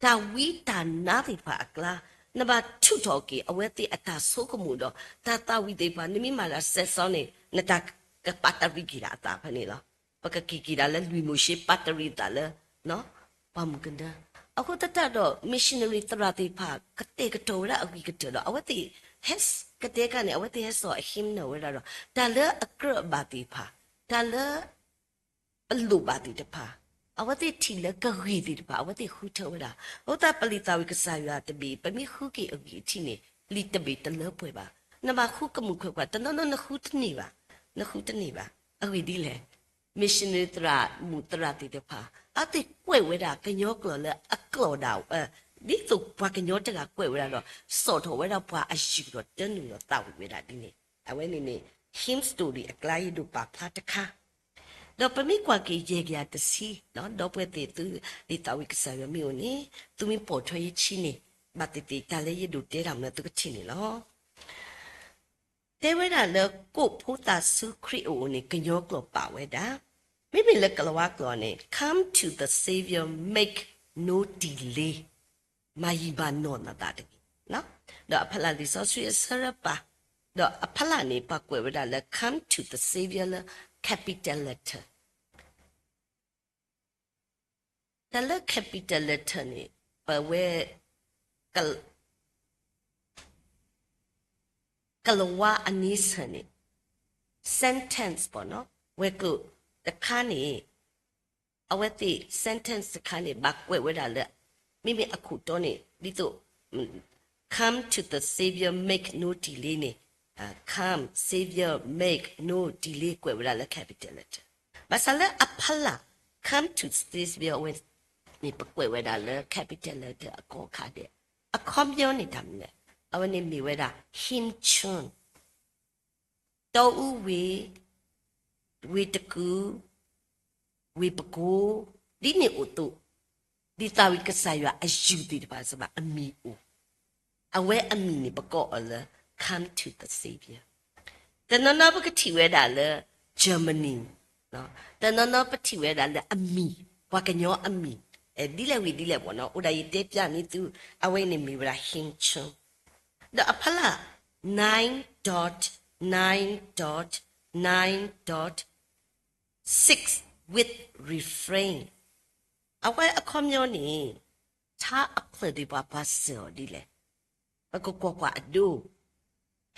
တၢ်ဝံတၢ်နါသ့ၣ်တဖၣ်အကျါ, နဘၣ်ထုးထီၣ်က့ၤအဝဲသ့ၣ်အတၢ်ဆိကမိၣ်ဒီး တၢ်သးဝံၣ်သ့ၣ်တဖၣ် နမ့ၢ်မၤတၢ် sad song န့ၣ် နတၢ်ကပာ်တရံးက့ၤဒၣ်အသးဖဲန့ၣ်လီၤ. ပကက့ၤက့ၤဒၣ်လၢလွံၢ်မိၤၡ့ပာ်တရံးအသးလၢ ပှၢ်မုၢ်ကနၢ. အဃိသတးဒီး missionary သရၣ်သ့ၣ်တဖၣ် ကတဲာ်ကတီၤဝဲဒၣ်အဂံၢ်ကတၢၢ်ဒီး အဝဲသ့ၣ် ဟဲ ကတဲကါန့ၣ် အဝဲသ့ၣ်ဟဲစိာ်အ hymnal ဝဲဒၣ်ဒီး တၢ်လၢအကြၢးဘၣ်သ့ၣ်တဖၣ်, တၢ်လၢ ပလိၣ်ဘၣ်သ့ၣ်တဖၣ်, အဝဲသ့ၣ်ထံၣ်လၢကဂ့ၤသ့ၣ်တဖၣ် အဝဲသ့ၣ်ဃုထၢဝဲဒၣ်. အဃိသတးပလံာ်သးဝံၣ်ကစၢ်ယွၤတဘ့ၣ် ပမ့ၢ်ဃုက့ၤအဂံၢ်အထံးန့ၣ် လံာ်တဘ့ၣ်တလၢပှဲၤဘၣ်. နဘၣ်ဃုကမူၣ်ခွဲးခွါ တနီၤနီၤနဃုတန့ၢ်ဘၣ်, နဃုတန့ၢ်ဘၣ်. အဂ့ၢ်ဒ်လဲၣ် missionary သရၣ်မုၣ်သရၣ်သ့ၣ်တဖၣ် အဝဲသ့ၣ်ကွဲးဝဲဒၣ်ကညီကျိာ်လၢအကျိာ်ဒၣ်ဝဲ, ဒ်သိးပှၤကညီတဂၤကွဲးဝဲဒၣ်ဒီး စိာ်ထီၣ်ဝဲဒၣ်ပှၤအယုၢ်ဒီးတၢ်နုာ်ဒီးသးဝံၣ်ဝဲဒၣ်ဒ်န့ၣ်. အဝဲန့ၣ်န့ၣ် hymn story အကျါယဒိးပာ်ဖျါတခါ ဒီးပမ့ၢ်ကွၢ်က့ၤယဲၢ်ကယၤတဆံ, ဒီပုၢ်ဝဲၢ်သ့ၣ်သု လံာ်သးဝံၣ်ကစၢ်ယွၤမ့ၢ်အိၣ်န့ၣ် သုမ့ၢ်ပိာ်ထွဲယဆံန့ၣ် ဘၣ်သ့ၣ်သ့ၣ်တၢ်လၢယဒိးတဲတၢ်မနုၤသုကထံၣ်န့ၣ်လီၤ. တဲဝဲဒၣ်လၢကိးဖိသၣ်ဆူခရံာ်အအိၣ်န့ၣ် ကညီကျိာ်ပာ်ဝဲဒၣ်, မ့မ့ၢ်လၢကလၤဝါကျိာ်န့ၣ် come to the Savior, make no delay, မၤယံာ်မၤနီၢ်နသးတဂ့ၤ. ဒီးအဖီလာ်လံာ်စီဆှံအဆၢရပၤ, ဒီးအဖီလာ်န့ၣ် ပှၤကွဲးဝဲဒၣ်လၢ come to the Savior လၢ capital letter တၢ်လၢ capital letter န့ၣ် ပဝဲ ကလၤဝါအန့ဆၢၣ်န့ၣ် sentence ဘၣ်နီၤ ဝဲၤကျိၤတခါန့ၣ် အဝဲသ့ၣ် sentence တခါန့ၣ် ဘၣ်ကွဲးဝဲဒၣ်လၢ မ့မ့ၢ်အခိၣ်တီန့ၣ် ဒ်သိး come to the Savior, make no delay န့ၣ် come Savior, make no delay ကွဲးဝဲဒၣ်လၢ capital letter. ဘၣ်ဆၣ်လၢအဖီလာ် come to Savior ဝဲန့ၣ် ပကွဲးဝဲဒၣ်လၢ capital letter အကီၢ်ခါဒဲး. အခီပညီန့ၣ်တၢ်မနုၤလဲၣ်, အဝဲန့ၣ်မ့ၢ်ဝဲဒၣ် ဟံးဆၢၣ် တီအူဝ့ၢ်, ဝ့ၢ်တကူၣ်, ဝ့ၢ်ပကိ, ဒ်န့ၣ်အိၣ်သိး လံာ်သးဝံၣ်ကစၢ်ယွၤအယုၢ်သ့ၣ်တဖၣ်စ့ၢ်ကီးအမံၤအိၣ်, အဝဲအမံၤန့ၣ် ပကိးအီၤလၢ come to the Savior. တနီၤနီၤပကထံၣ်ဝဲဒၣ်လၢ Germany, တနီၤနီၤပထံၣ်ဝဲဒၣ်လၢအမံၤ, ပှၤကညီအမံၤ, ဒ်လဲၣ်ဝံၤဒ်လဲၣ်ဘၣ်နီၤ, အိၣ်ဒၣ်ယတဲပျးန့ၢ်သု, အဝဲန့ၣ်မ့ၢ်ဝဲဒၣ် ဟံးဆၢၣ် ဒီးအဖီလာ် nine dot nine dot nine dot six with refrain. အဝဲအခီပညီန့ၣ် ထါအဖျၢၣ်သ့ၣ်တဖၣ်ပှၤစၢၤအီၤဒ်လဲၣ်. ပကကွၢ်ကွၢ်အဒိ,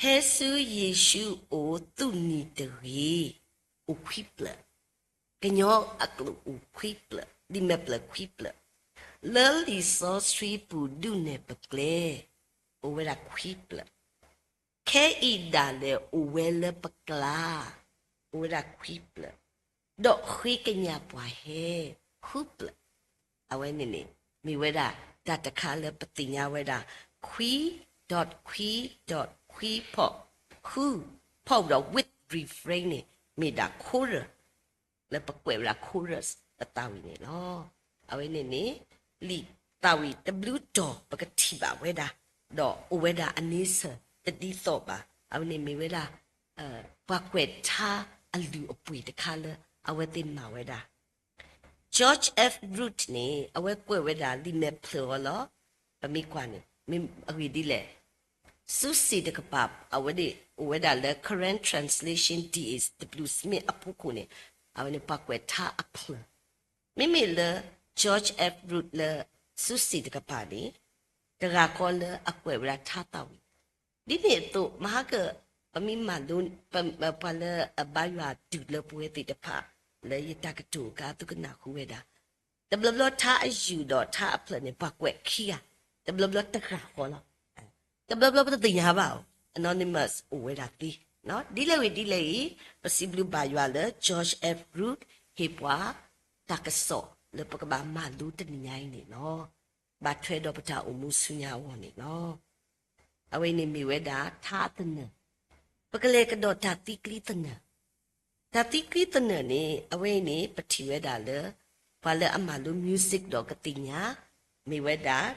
ဟဲဆူယ့ၣ်ၡူးအိၣ်သူၣ်နံၤတဂ့ၤ, အိၣ်ခွံဖျၢၣ်, ကညီအကျိာ်အိၣ်ခွံဖျၢၣ်, လံာ်မဲာ်ဖျၢၣ်ခွံဖျၢၣ်, လၢလံာ်စီဆှံပူၤဒုးနဲၣ်ပကျဲ, အိၣ်ဝဲဒၣ်ခွံဖျၢၣ် ခဲအံၤဒၣ်လဲာ်အိၣ်ဝဲလၢပကျါ, အိၣ်ဝဲဒၣ်ခွံဖျၢၣ်, ဒီးဃ့ကညးပှၤဟဲ, ဃုဖျၢၣ်. အဝဲန့ၣ်န့ၣ် မ့ၢ်ဝဲဒၣ်တၢ်တခါလၢပသ့ၣ်ညါဝဲဒၣ် ခွံ dot ခွံ dot ခွံ ဖီၣ် ဃု ဖီၣ်ဒီး with refrain န့ၣ် မ့ၢ်ဒၣ် chorus လၢပကွဲးဝဲဒၣ် chorus ပသးဝံၣ်န့ၣ်လီၤ. အဝဲန့ၣ်န့ၣ် လံာ်သးဝံၣ်တဘျုးတီၤပကထံၣ်ဘၣ်ဝဲဒၣ်, ဒီးအိၣ်ဝဲဒၣ်အန့ဆၢၣ်တဒ်သိးဘၣ်. အဝဲန့ၣ်မ့ၢ်ဝဲဒၣ် ပှၤကွဲးထါအလုၢ်အပှ့ၤတခါလၢအဝဲသ့ၣ်မၤဝဲဒၣ် George F Root န့ၣ် အဝဲကွဲးဝဲဒၣ်လံာ်မဲာ်ဖျၢၣ်အီၤလီၤ. ပမ့ၢ်ကွၢ်န့ၣ် မ့ၢ်အဂ့ၢ်ဒ်လဲၣ်, စုစ့ၣ်တကပၤ အဝဲန့ၣ်အိၣ်ဝဲဒၣ်လၢ Karen Translation D A W Smith အဖီခိၣ်န့ၣ် အဝဲန့ၣ်ပှၤကွဲးထါအဖျၢၣ်. မ့မ့ၢ်လၢ George F Root လၢ စူစ့ၣ်တကပၤန့ၣ် တဂၤဃီလၢအကွဲးဝဲဒၣ်ထါသးဝံၣ်, ဒ်န့ၣ်အသိး မဟါက ပမ့ၢ်မၤလိ ပှၤလၢအဘါယွၤတုၤလၢပဝဲသ့ၣ်တဖၣ် လၢယတၢ်ကတိၤအခါ သုကနၢ်ဟူဝဲဒၣ် တဘျီဘျီထါအယုၢ်ဒီးထါအဖျၢၣ်န့ၣ် ပှၤကွဲးခံဂၤ, တဘျီဘျီတဂၤဃီလီၤ. တဘျီဘျီပတသ့ၣ်ညါဘၣ်အီၤ, anonymous အိၣ်ဝဲဒၣ်သ့. ဒ်လဲၣ်ဂ့ၤဒ်လဲၣ်ဂ့ၤ, ပစံးဘျုးဘၣ်ယွၤလၢ George F Root ဟ့ၣ်ပှၤတၢ်ကစီၣ်လၢပကဘၣ်မၤလိတနံၤညါအံၤန့ၣ်လီၤ. ဘၣ်ထွဲဒီးပတၢ်အိၣ်မူဆူညါအဂီၢ်န့ၣ်လီၤ. အဝဲအံၤန့ၣ်မ့ၢ်ဝဲဒၣ်ထါသနၢၣ်, ပကလဲၤကဒီးတၢ်သံကွံသနၢၣ်. တၢ်သံကွံသနၢၣ်န့ၣ် အဝဲအံၤန့ၣ် ပထံၣ်ဝဲဒၣ်လၢ ပှၤလၢအမၤလိ music ဒီးကသ့ၣ်ညါ မ့ၢ်ဝဲဒၣ်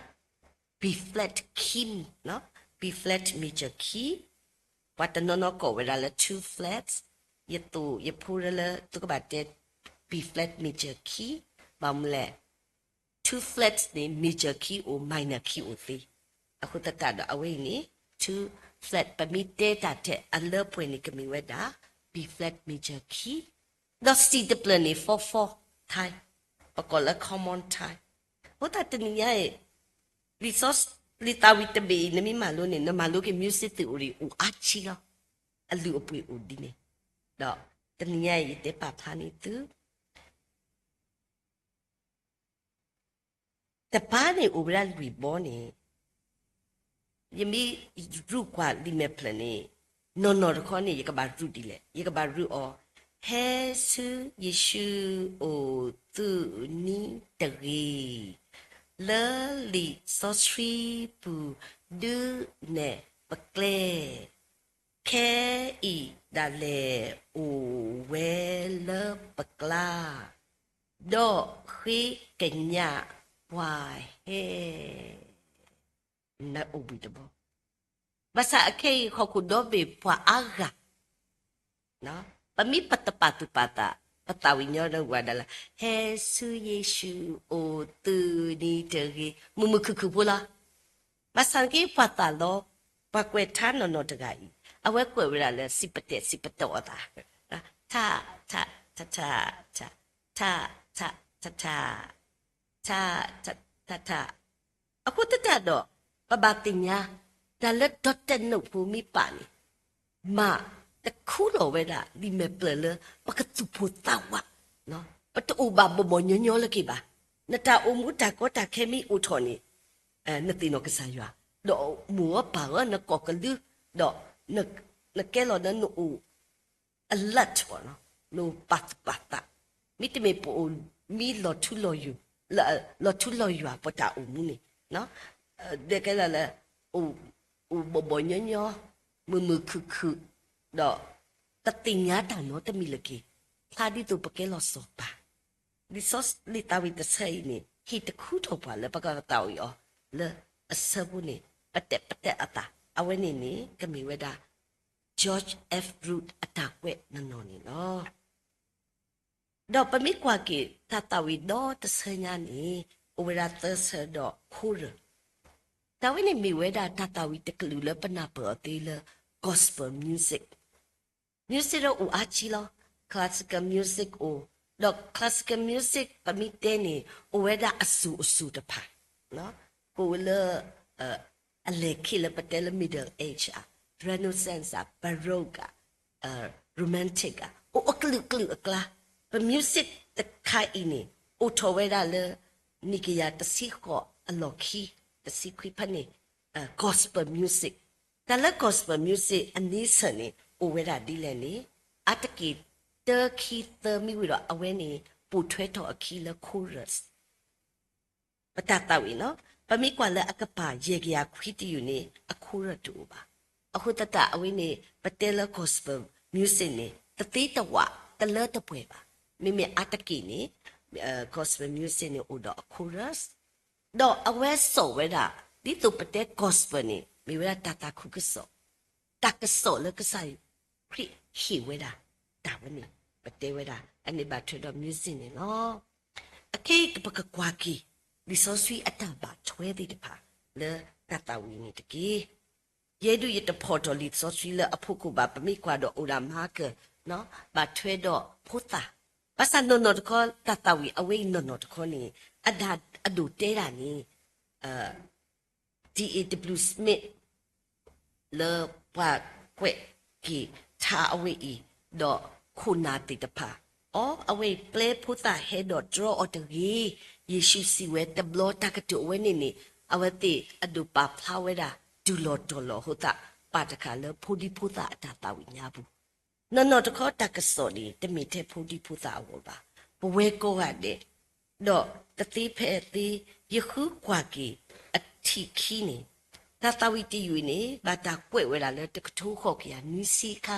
B flat key, B flat major key, ပှၤတနီၤနီၤကိးဝဲဒၣ်လၢ two flats, ယသိးယဖိလၢသုကဘၣ်တဲ B flat major key, ဘၣ်မနုၤလဲၣ် two flats န့ၣ် major key အိၣ် minor key အိၣ်သ့. အဃိသတးဒီးအဝဲအံၤန့ၣ် two flat ပမ့ၢ်တဲတၢ်ထဲအလၢပှဲၤန့ၣ် ကမ့ၢ်ဝဲဒၣ် B flat major key, ဒီးစံၣ်တဖျၢၣ်န့ၣ် four four time, ပကိးလၢ common time. အဃိသတးတနံၤညါအံၤ လံာ်စီဆှံ လံာ်သးဝံၣ်တဘ့ၣ်အံၤ နမ့ၢ်မၤလိန့ၣ် နမၤလိက့ၤ music theory အိၣ်အါဆံလီၤ. အလုၢ်အပှ့ၤအိၣ်ဒ်န့ၣ်, ဒီးတနံၤညါအံၤ ယတဲပာ်ဖျါန့ၢ်သု တပၤန့ၣ်အိၣ်ဝဲဒၣ်လွံၢ်ဘီန့ၣ်, ယမ့ၢ်ရူၢ်ကွၢ်လံာ်မဲာ်ဖျၢၣ်န့ၣ်, နီၢ်နီၢ်တခီန့ၣ် ယကဘၣ်ရူၢ်ဒ်လဲၣ်, ယကဘၣ်ရူၢ်အီၤ, ဟဲဆူယ့ၣ်ၡူးအိၣ်သုနံၤတဂ့ၤ, လၢလံာ်စီဆှံပူၤဒုးနဲၣ်ပကျဲ, ခဲအံၤဒၣ်လဲာ်အိၣ်ဝဲလၢပကျါ, ဒီးဃ့ကညးပှၤဟဲ နအိၣ်ဘှံးတဘီ. ဘၣ်ဆၣ်အခဲအံၤ ဟီၣ်ခိၣ်ဒီဘ့ၣ်ပှၤအါဂၤ, ပမ့ၢ်ပတပာ်သူၣ်ပာ်သး, ပသးဝံၣ်ညီဒီးဝဲဒၣ်လၢ ဟဲဆူယ့ၣ်ၡူးအိၣ်သုနံၤတဂ့ၤ, မုာ်မုာ်ခုၣ်ခုၣ်ဖိလီၤ. ဘၣ်ဆၣ်က့ၤပှၤသးလီ, ပှၤကွဲးထါနီၢ်နီၢ်တဂၤအံၤ, အဝဲကွဲးဝဲဒၣ်လၢစံးပတဲာ်စံးပတီၢ်အသး, ထး, ထး, ထး, ထး, ထး, ထး, ထး, ထး, ထး, ထး, ထး အဃိသတးဒီး ပဘၣ်သ့ၣ်ညါ တၢ်လၢဒီးတဲနိၣ်ဖိမ့ၢ်ပာ်န့ၣ်, မၤတခူထီၣ်ဝဲဒၣ် လံာ်မဲာ်ဖျၢၣ်လၢပကသူၣ်ဖိသးဝး, ပတအိၣ်ဘၣ်ဘီၣ်ဘီၣ်ညီညီလၢၤက့ၤဘၣ်. နတၢ်အိၣ်မူတၢ်ကီတၢ်ခဲမ့ၢ်အိၣ်ထီၣ်န့ၣ်, နသ့ၣ်နီၣ်ကစၢ်ယွၤ, ဒီးမိၢ်အပၢ်အၢ နကိာ်ကလုၢ်, ဒီးနကဲလီၤလၢနအိၣ် alert ဘၣ်, နအိၣ်ပာ်သူၣ်ပာ်သး, မ့တမ့ၢ်ပအိၣ်မံလီၤထူလီၤယိာ်, လီၤထူလီၤယိာ်ပတၢ်အိၣ်မူန့ၣ်, ဒ်ကဲလၢလၢ အိၣ်ဘီၣ်ဘီၣ်ညီညီ, မုာ်မုာ်ခုၣ်ခုၣ်, ဒီးတသ့ၣ်ညါတၢ်နီတမံၤလၢၤက့ၤ, ဖျါဒ်သိးပကဲလီၤစီၤပၤ. လံာ်သးဝံၣ်တဆၢအံၤန့ၣ် ဟ့ၣ်တခူထီၣ်ပှၤလၢပကသးဝံၣ်အီၤ လၢအဆၢဖိန့ၣ် ပတဲာ်ပတဲာ်အသး, အဝဲန့ၣ်န့ၣ် ကမ့ၢ်ဝဲဒၣ် George F Root အတၢ်ကွဲးနီၢ်နီၢ်န့ၣ်လီၤ. ဒီးပမ့ၢ်ကွၢ်က့ၤ တၢ်သးဝံၣ်ဒီတဆၢညါန့ၣ် အိၣ်ဝဲဒၣ်သၢဆၢဒီး chorus, တၢ်ဝဲန့ၣ်မ့ၢ်ဝဲဒၣ်တၢ်သးဝံၣ်တကလုာ်လၢပနၢ်ပၢၢ်အီၤသ့လၢ gospel music, music ဒီးအိၣ်အါကံလီၤ. Classical music အိၣ်, ဒီး classical music ပမ့ၢ်တဲန့ၣ် အိၣ်ဝဲဒၣ်အစိၤအစိၤတဖၣ်, ကအိၣ်လၢ အလဲၤခ့လၢပတဲလၢ Middle Age ဧါ, Renaissance ဧါ, Baroque ဧါ, Romantic ဧါ, အိၣ်အကလုာ်ကလုာ်အကျါ, ပ music တခါအံၤန့ၣ် အိၣ်ထီၣ်ဝဲဒၣ်လၢ နံၣ်ကယၤတဆံဃိးအလီၢ်ခံ, တဆံခွံဖဲန့ၣ်, gospel music, တၢ်လၢ gospel music အနံစၢၣ်န့ၣ် အိၣ်ဝဲဒၣ်ဒ်လဲၣ်န့ၣ်, အါတက့ၢ် တၢခံသၢမံၤဝံၤဒီး အဝဲန့ၣ် ပိာ်ထွဲထီၣ်အခံလၢ chorus ပတၢ်သးဝံၣ်နီၤ, ပမ့ၢ်ကွၢ်လၢအကပၤယဲၢ်ကယၤခွံတယုၢ်န့ၣ် အ chorus တအိၣ်ဘၣ်. အဃိသတးအဝဲန့ၣ် ပတဲလၢ gospel music န့ၣ် တသ့တဝးတလၢတပှဲၤဘၣ်. မ့မ့ၢ်အါတက့ၢ်န့ၣ် gospel music န့ၣ်အိၣ်ဒီးအ chorus, ဒီးအဝဲစိာ်ဝဲဒၣ် ဒ်သိးပတဲ gospel န့ၣ် မ့ၢ်ဝဲဒၣ်တၢ်သးခုကစီၣ်, တၢ်ကစီၣ်လၢကစၢ်ခရံာ်ဟ့ၣ်ဝဲဒၣ်, တၢ်ဝဲန့ၣ် ပတဲဝဲဒၣ် အန့ၣ်ဘၣ်ထွဲဒီး music န့ၣ်လီၤ. အခဲအံၤပကကွၢ်က့ၤ လံာ်စီဆှံအတၢ်ဘၣ်ထွဲသ့ၣ်တဖၣ် လၢတၢ်သးဝံၣ်န့ၣ်တက့ၢ်. ယဲဒၣ်ယတဖီၣ်ထီၣ်လံာ်စီဆှံလၢအဖီခိၣ်ဘၣ်, ပမ့ၢ်ကွၢ်ဒီးအိၣ်ဒၣ်မၤကၢၢ် ဘၣ်ထွဲဒီးဖိသၣ်, ဘၣ်ဆၣ်နီၢ်နီၢ်တခီ တၢ်သးဝံၣ်အဝဲအံၤနီၢ်နီၢ်တခီန့ၣ် အဒၣ်အဒိၣ်တဲဒၣ်န့ၣ် Smith လၢပှၤကွဲးက့ၤထါအဝဲအံၤ, ဒီးခိၣ်နၢ်သ့ၣ်တဖၣ်, အီ အဝဲအံၤပျဲဖိသၣ်ဟဲဒီးတြီအီၤတဂ့ၤ, ယ့ၣ်ၡူးစံးဝဲတဘျီတၢ်ကတိၤအဝဲန့ၣ်န့ၣ်, အဝဲသ့ၣ်အဒိးပာ်ဖျါဝဲဒၣ် တုၤလီၤတီၤလီၤအဃိသတး ပာ်တဃာ်လၢဖိဒံဖိသၣ်အတၢ်သးဝံၣ်ညါပူၤ, နီၢ်နီၢ်တခီတၢ်ကစီၣ်န့ၣ် တမ့ၢ်ထဲဖိဒံဖိသၣ်အဂီၢ်ဘၣ်, ပဝဲကိးဂၤဒဲး, ဒီးတသ့ဖဲအသ့, ယဃုကွၢ်က့ၤအထံၣ်ခံန့ၣ်, တၢ်သးဝံၣ်တယုၢ်အံၤန့ၣ် ဘၣ်တၢ်ကွဲးဝဲဒၣ်လၢတကထိဃိးကယၤနွံဆံအခါ,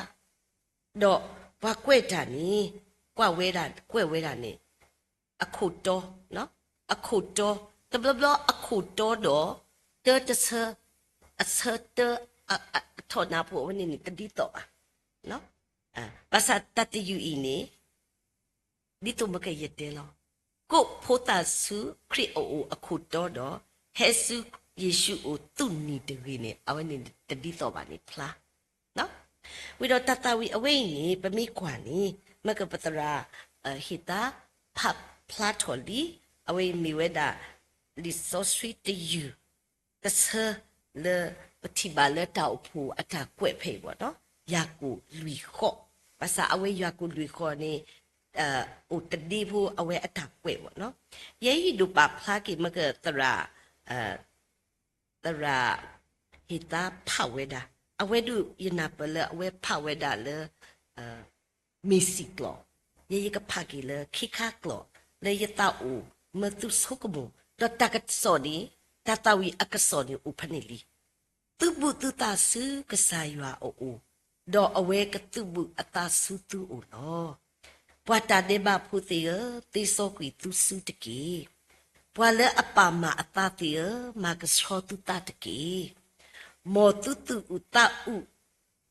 ဒီးပှၤကွဲးတၢ်န့ၣ်, ကွၢ်ဝဲဒၣ်, ကွဲးဝဲဒၣ်န့ၣ် အခိၣ်တီ, အခိၣ်တီ, တဘျီဘျီအခိၣ်တီဒီး တၢတဆၢ, အဆၢတၢ, အထီၣ်နါဖိအဝဲန့ၣ်န့ၣ် တဒ်သိးဘၣ်, ဘၣ်ဆၣ်တၢ်တယုၢ်အံၤန့ၣ် ဒ်သိးမ့ၢ်ကယတဲလီၤ, ကိးဖိသၣ်ဆူခရံာ်အအိၣ်အခိၣ်တီဒီး ဟဲဆူယ့ၣ်ၡူးအိၣ်သူၣ်နံၤတဂ့ၤန့ၣ် အဝဲန့ၣ်တဒ်သိးဘၣ်န့ၣ်ဖျါ ဝံၤဒီးတၢ်သးဝံၣ်အဝဲအံၤန့ၣ် ပမ့ၢ်ကွၢ်န့ၣ် မ့ၢ်ကပသရၣ် ဟ့ၣ်သါဖးဖျါထီၣ်လံ, အဝဲအံၤမ့ၢ်ဝဲဒၣ် လံာ်စီဆှံတယုၢ် တဆၢလၢ ပထံၣ်ဘၣ်လၢတၢ်အိၣ်ဖှိၣ်အတၢ်ကွဲးဖဲအံၤဘၣ်နီၤ, ယၤကိာ်လွံၢ်ဃီ, ဘၣ်ဆၣ်အဝဲယၤကိာ်လွံၢ်ဃီန့ၣ် အိၣ်တဒ့ဖိအဝဲအတၢ်ကွဲးဘၣ်နီၤ, ယဲအံၤဒိးပာ်ဖျါက့ၤမ့ၢ်ကသရၣ် သရၣ် ဟ့ၣ်သါဖးဝဲဒၣ်, အဝဲဒၣ်ယနၢ်ပၢၢ်လၢအဝဲဖးဝဲဒၣ်လၢ မ့ၢ်စံၣ်ကျီၢ်, ယဲယကဖးက့ၤလၢခံခါကျိာ်, လၢယသးအိၣ်မၢသုဆိကမိၣ်, ဒီးတၢ်ကစီၣ်န့ၣ်, တၢ်သးဝံၣ်အကစီၣ်န့ၣ်အိၣ်ဖဲန့ၣ်လံ, သုးဘူးသုသးဆူကစၢ်ယွၤအအိၣ်, ဒီးအဝဲကသုးဘူးအသးဆူသုအိၣ်လီၤ. ပှၤတၢ်ဒဲးဘးဖိသ့ၣ်ဧၢ, သ့စီကွံာ်သုစုတက့ၢ်. ပှၤလၢအပာ်မၢ်အသးသ့ၣ်ဧၢ, မၤကဆှီသုသးတက့ၢ်. မ်သုသူၣ်အုးသးအုး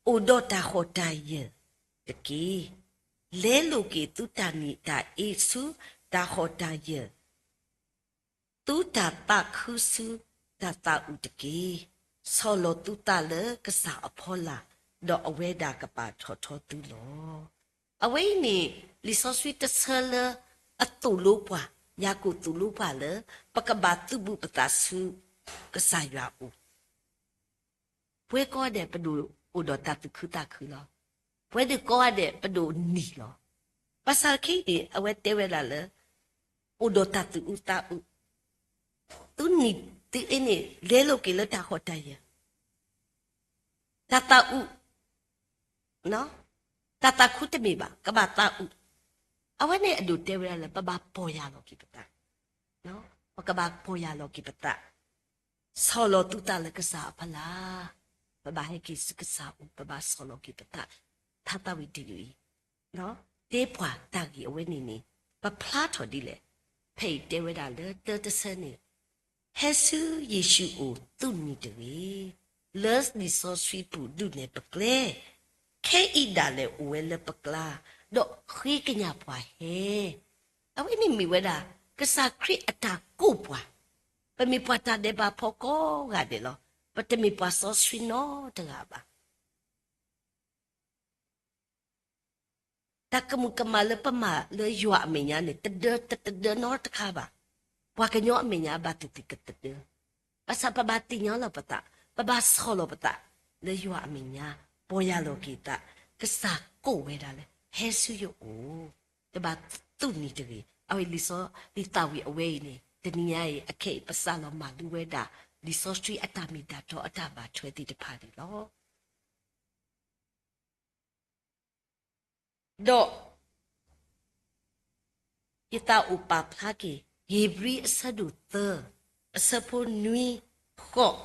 အိၣ်ဒီးတၢ်ဟီၣ်တၢ်ယၢၤတက့ၢ်. လဲလိာ်က့ၤသုတၢ်နံၣ်တၢ်အ့ဆူတၢ်ဟီၣ်တၢ်ယၢၤ, သုတၢ်သးခုဆူတၢ်သးအုးတက့ၢ်. ဆီၣ်လီၤသုသးလၢကစၢ်အဖီလာ်, ဒီးအဝဲဒၣ်ကပာ်ထီၣ်ထီသုလီၤ. အဝဲအံၤန့ၣ် လံာ်စီဆှံတဆၢလၢအသိၣ်လိပှၤ, ယၤကိာ်သိၣ်လိပှၤလၢ ပကဘၣ်သုးဘူးပသးဆူကစၢ်ယွၤအအိၣ် ပဝဲကိးဂၤဒဲးပဒိၣ်အိၣ်ဒီးတၢ်သူၣ်ခုသးခုလီၤ. ပဝဲဒၣ်ကိးဂၤဒဲးပဒိၣ်နံၤလီၤ. ဘၣ်ဆၣ်ခဲအံၤန့ၣ် အဝဲတဲဝဲဒၣ်လၢ အိၣ်ဒီးတၢ်သူၣ်အုးသးအုး, သုနံၤသုအ့န့ၣ် လဲလိာ်က့ၤလၢတၢ်ဟီၣ်တၢ်ယၢၤ, တၢ်သးအုး, တၢ်သးခုတမ့ၢ်ဘၣ်, ကဘၣ်သးအုး. အဝဲန့ၣ်အဒိးတဲဝဲဒၣ်လၢ ပဘၣ်ပီၢ်ယၢ်လီၤက့ၤပသး, ပကဘၣ်ပီၢ်ယၢ်လီၤက့ၤပသး, ဆီၣ်လီၤသုသးလၢကစၢ်အဖီလာ်, ပဘၣ်ဟဲက့ၤဆူကစၢ်အအိၣ်, ပဘၣ်ဆီၣ်လီၤက့ၤပသး, တၢ်သးဝံၣ်တယုၢ်အံၤ တဲပှၤတၢ်ဂ့ၢ်အဝဲန့ၣ်န့ၣ် ပဖျါထီၣ်ဒ်လဲၣ်. ဖဲအံၤတဲဝဲဒၣ်လၢတၢတဆၢန့ၣ်, ဟဲဆူယ့ၣ်ၡူးအအိၣ်သူၣ်နံၤတဂ့ၤ, လၢလံာ်စီဆှံပူၤဒုးနဲၣ်ပကျဲ, ခဲအံၤဒၣ်လဲာ်အိၣ်ဝဲလၢပကျါ, ဒီးဃ့ကညးပှၤဟဲ. အဝဲန့ၣ်မ့ၢ်ဝဲဒၣ် ကစၢ်ခရံာ်အတၢ်ကိးပှၤ, ပမ့ၢ်ပှၤတၢ်ဒဲးဘးဖိကိးဂၤဒဲးလီၤ. ပတမ့ၢ်ပှၤစီဆှံနီတဂၤဘၣ်. တၢ်ကမူၤကမၣ်လၢပမၤလၢယွၤအမဲာ်ညါန့ၣ် တဒၢတတဒၢနီတခါဘၣ်. ပှၤကညီအမဲာ်ညါဘၣ်သ့ၣ်သ့ၣ်ကတဒၢ. ဘၣ်ဆၣ်ပဘၣ်သ့ၣ်ညါလီၤပသး, ပဘၣ်ဆီၣ်လီၤပသး လၢယွၤအမဲာ်ညါ, ပီၢ်ယၢ်လီၤက့ၤသး, ကစၢ်ကိးဝဲဒၣ်လၢ ဟဲဆူယအိၣ်, တဘၣ်သူၣ်နံၤတဂ့ၤ. အဝဲလံာ်စီဆှံသးဝံၣ်အဝဲအံၤန့ၣ် တနံၤညါအံၤ အခဲအံၤ ပစးလီၤမၤလိဝဲဒၣ် လံာ်စီဆှံအတၢ်မ့ၢ်တၢ်တီအတၢ်ဘၣ်ထွဲသ့ၣ်တဖၣ်န့ၣ်လီၤ. ဒီး ယသးအိၣ်ပာ်ဖျါက့ၤ ဧ့ၤဘြံၤအဆၢဒိၣ်သၢ အဆၢဖိနွံဃိး,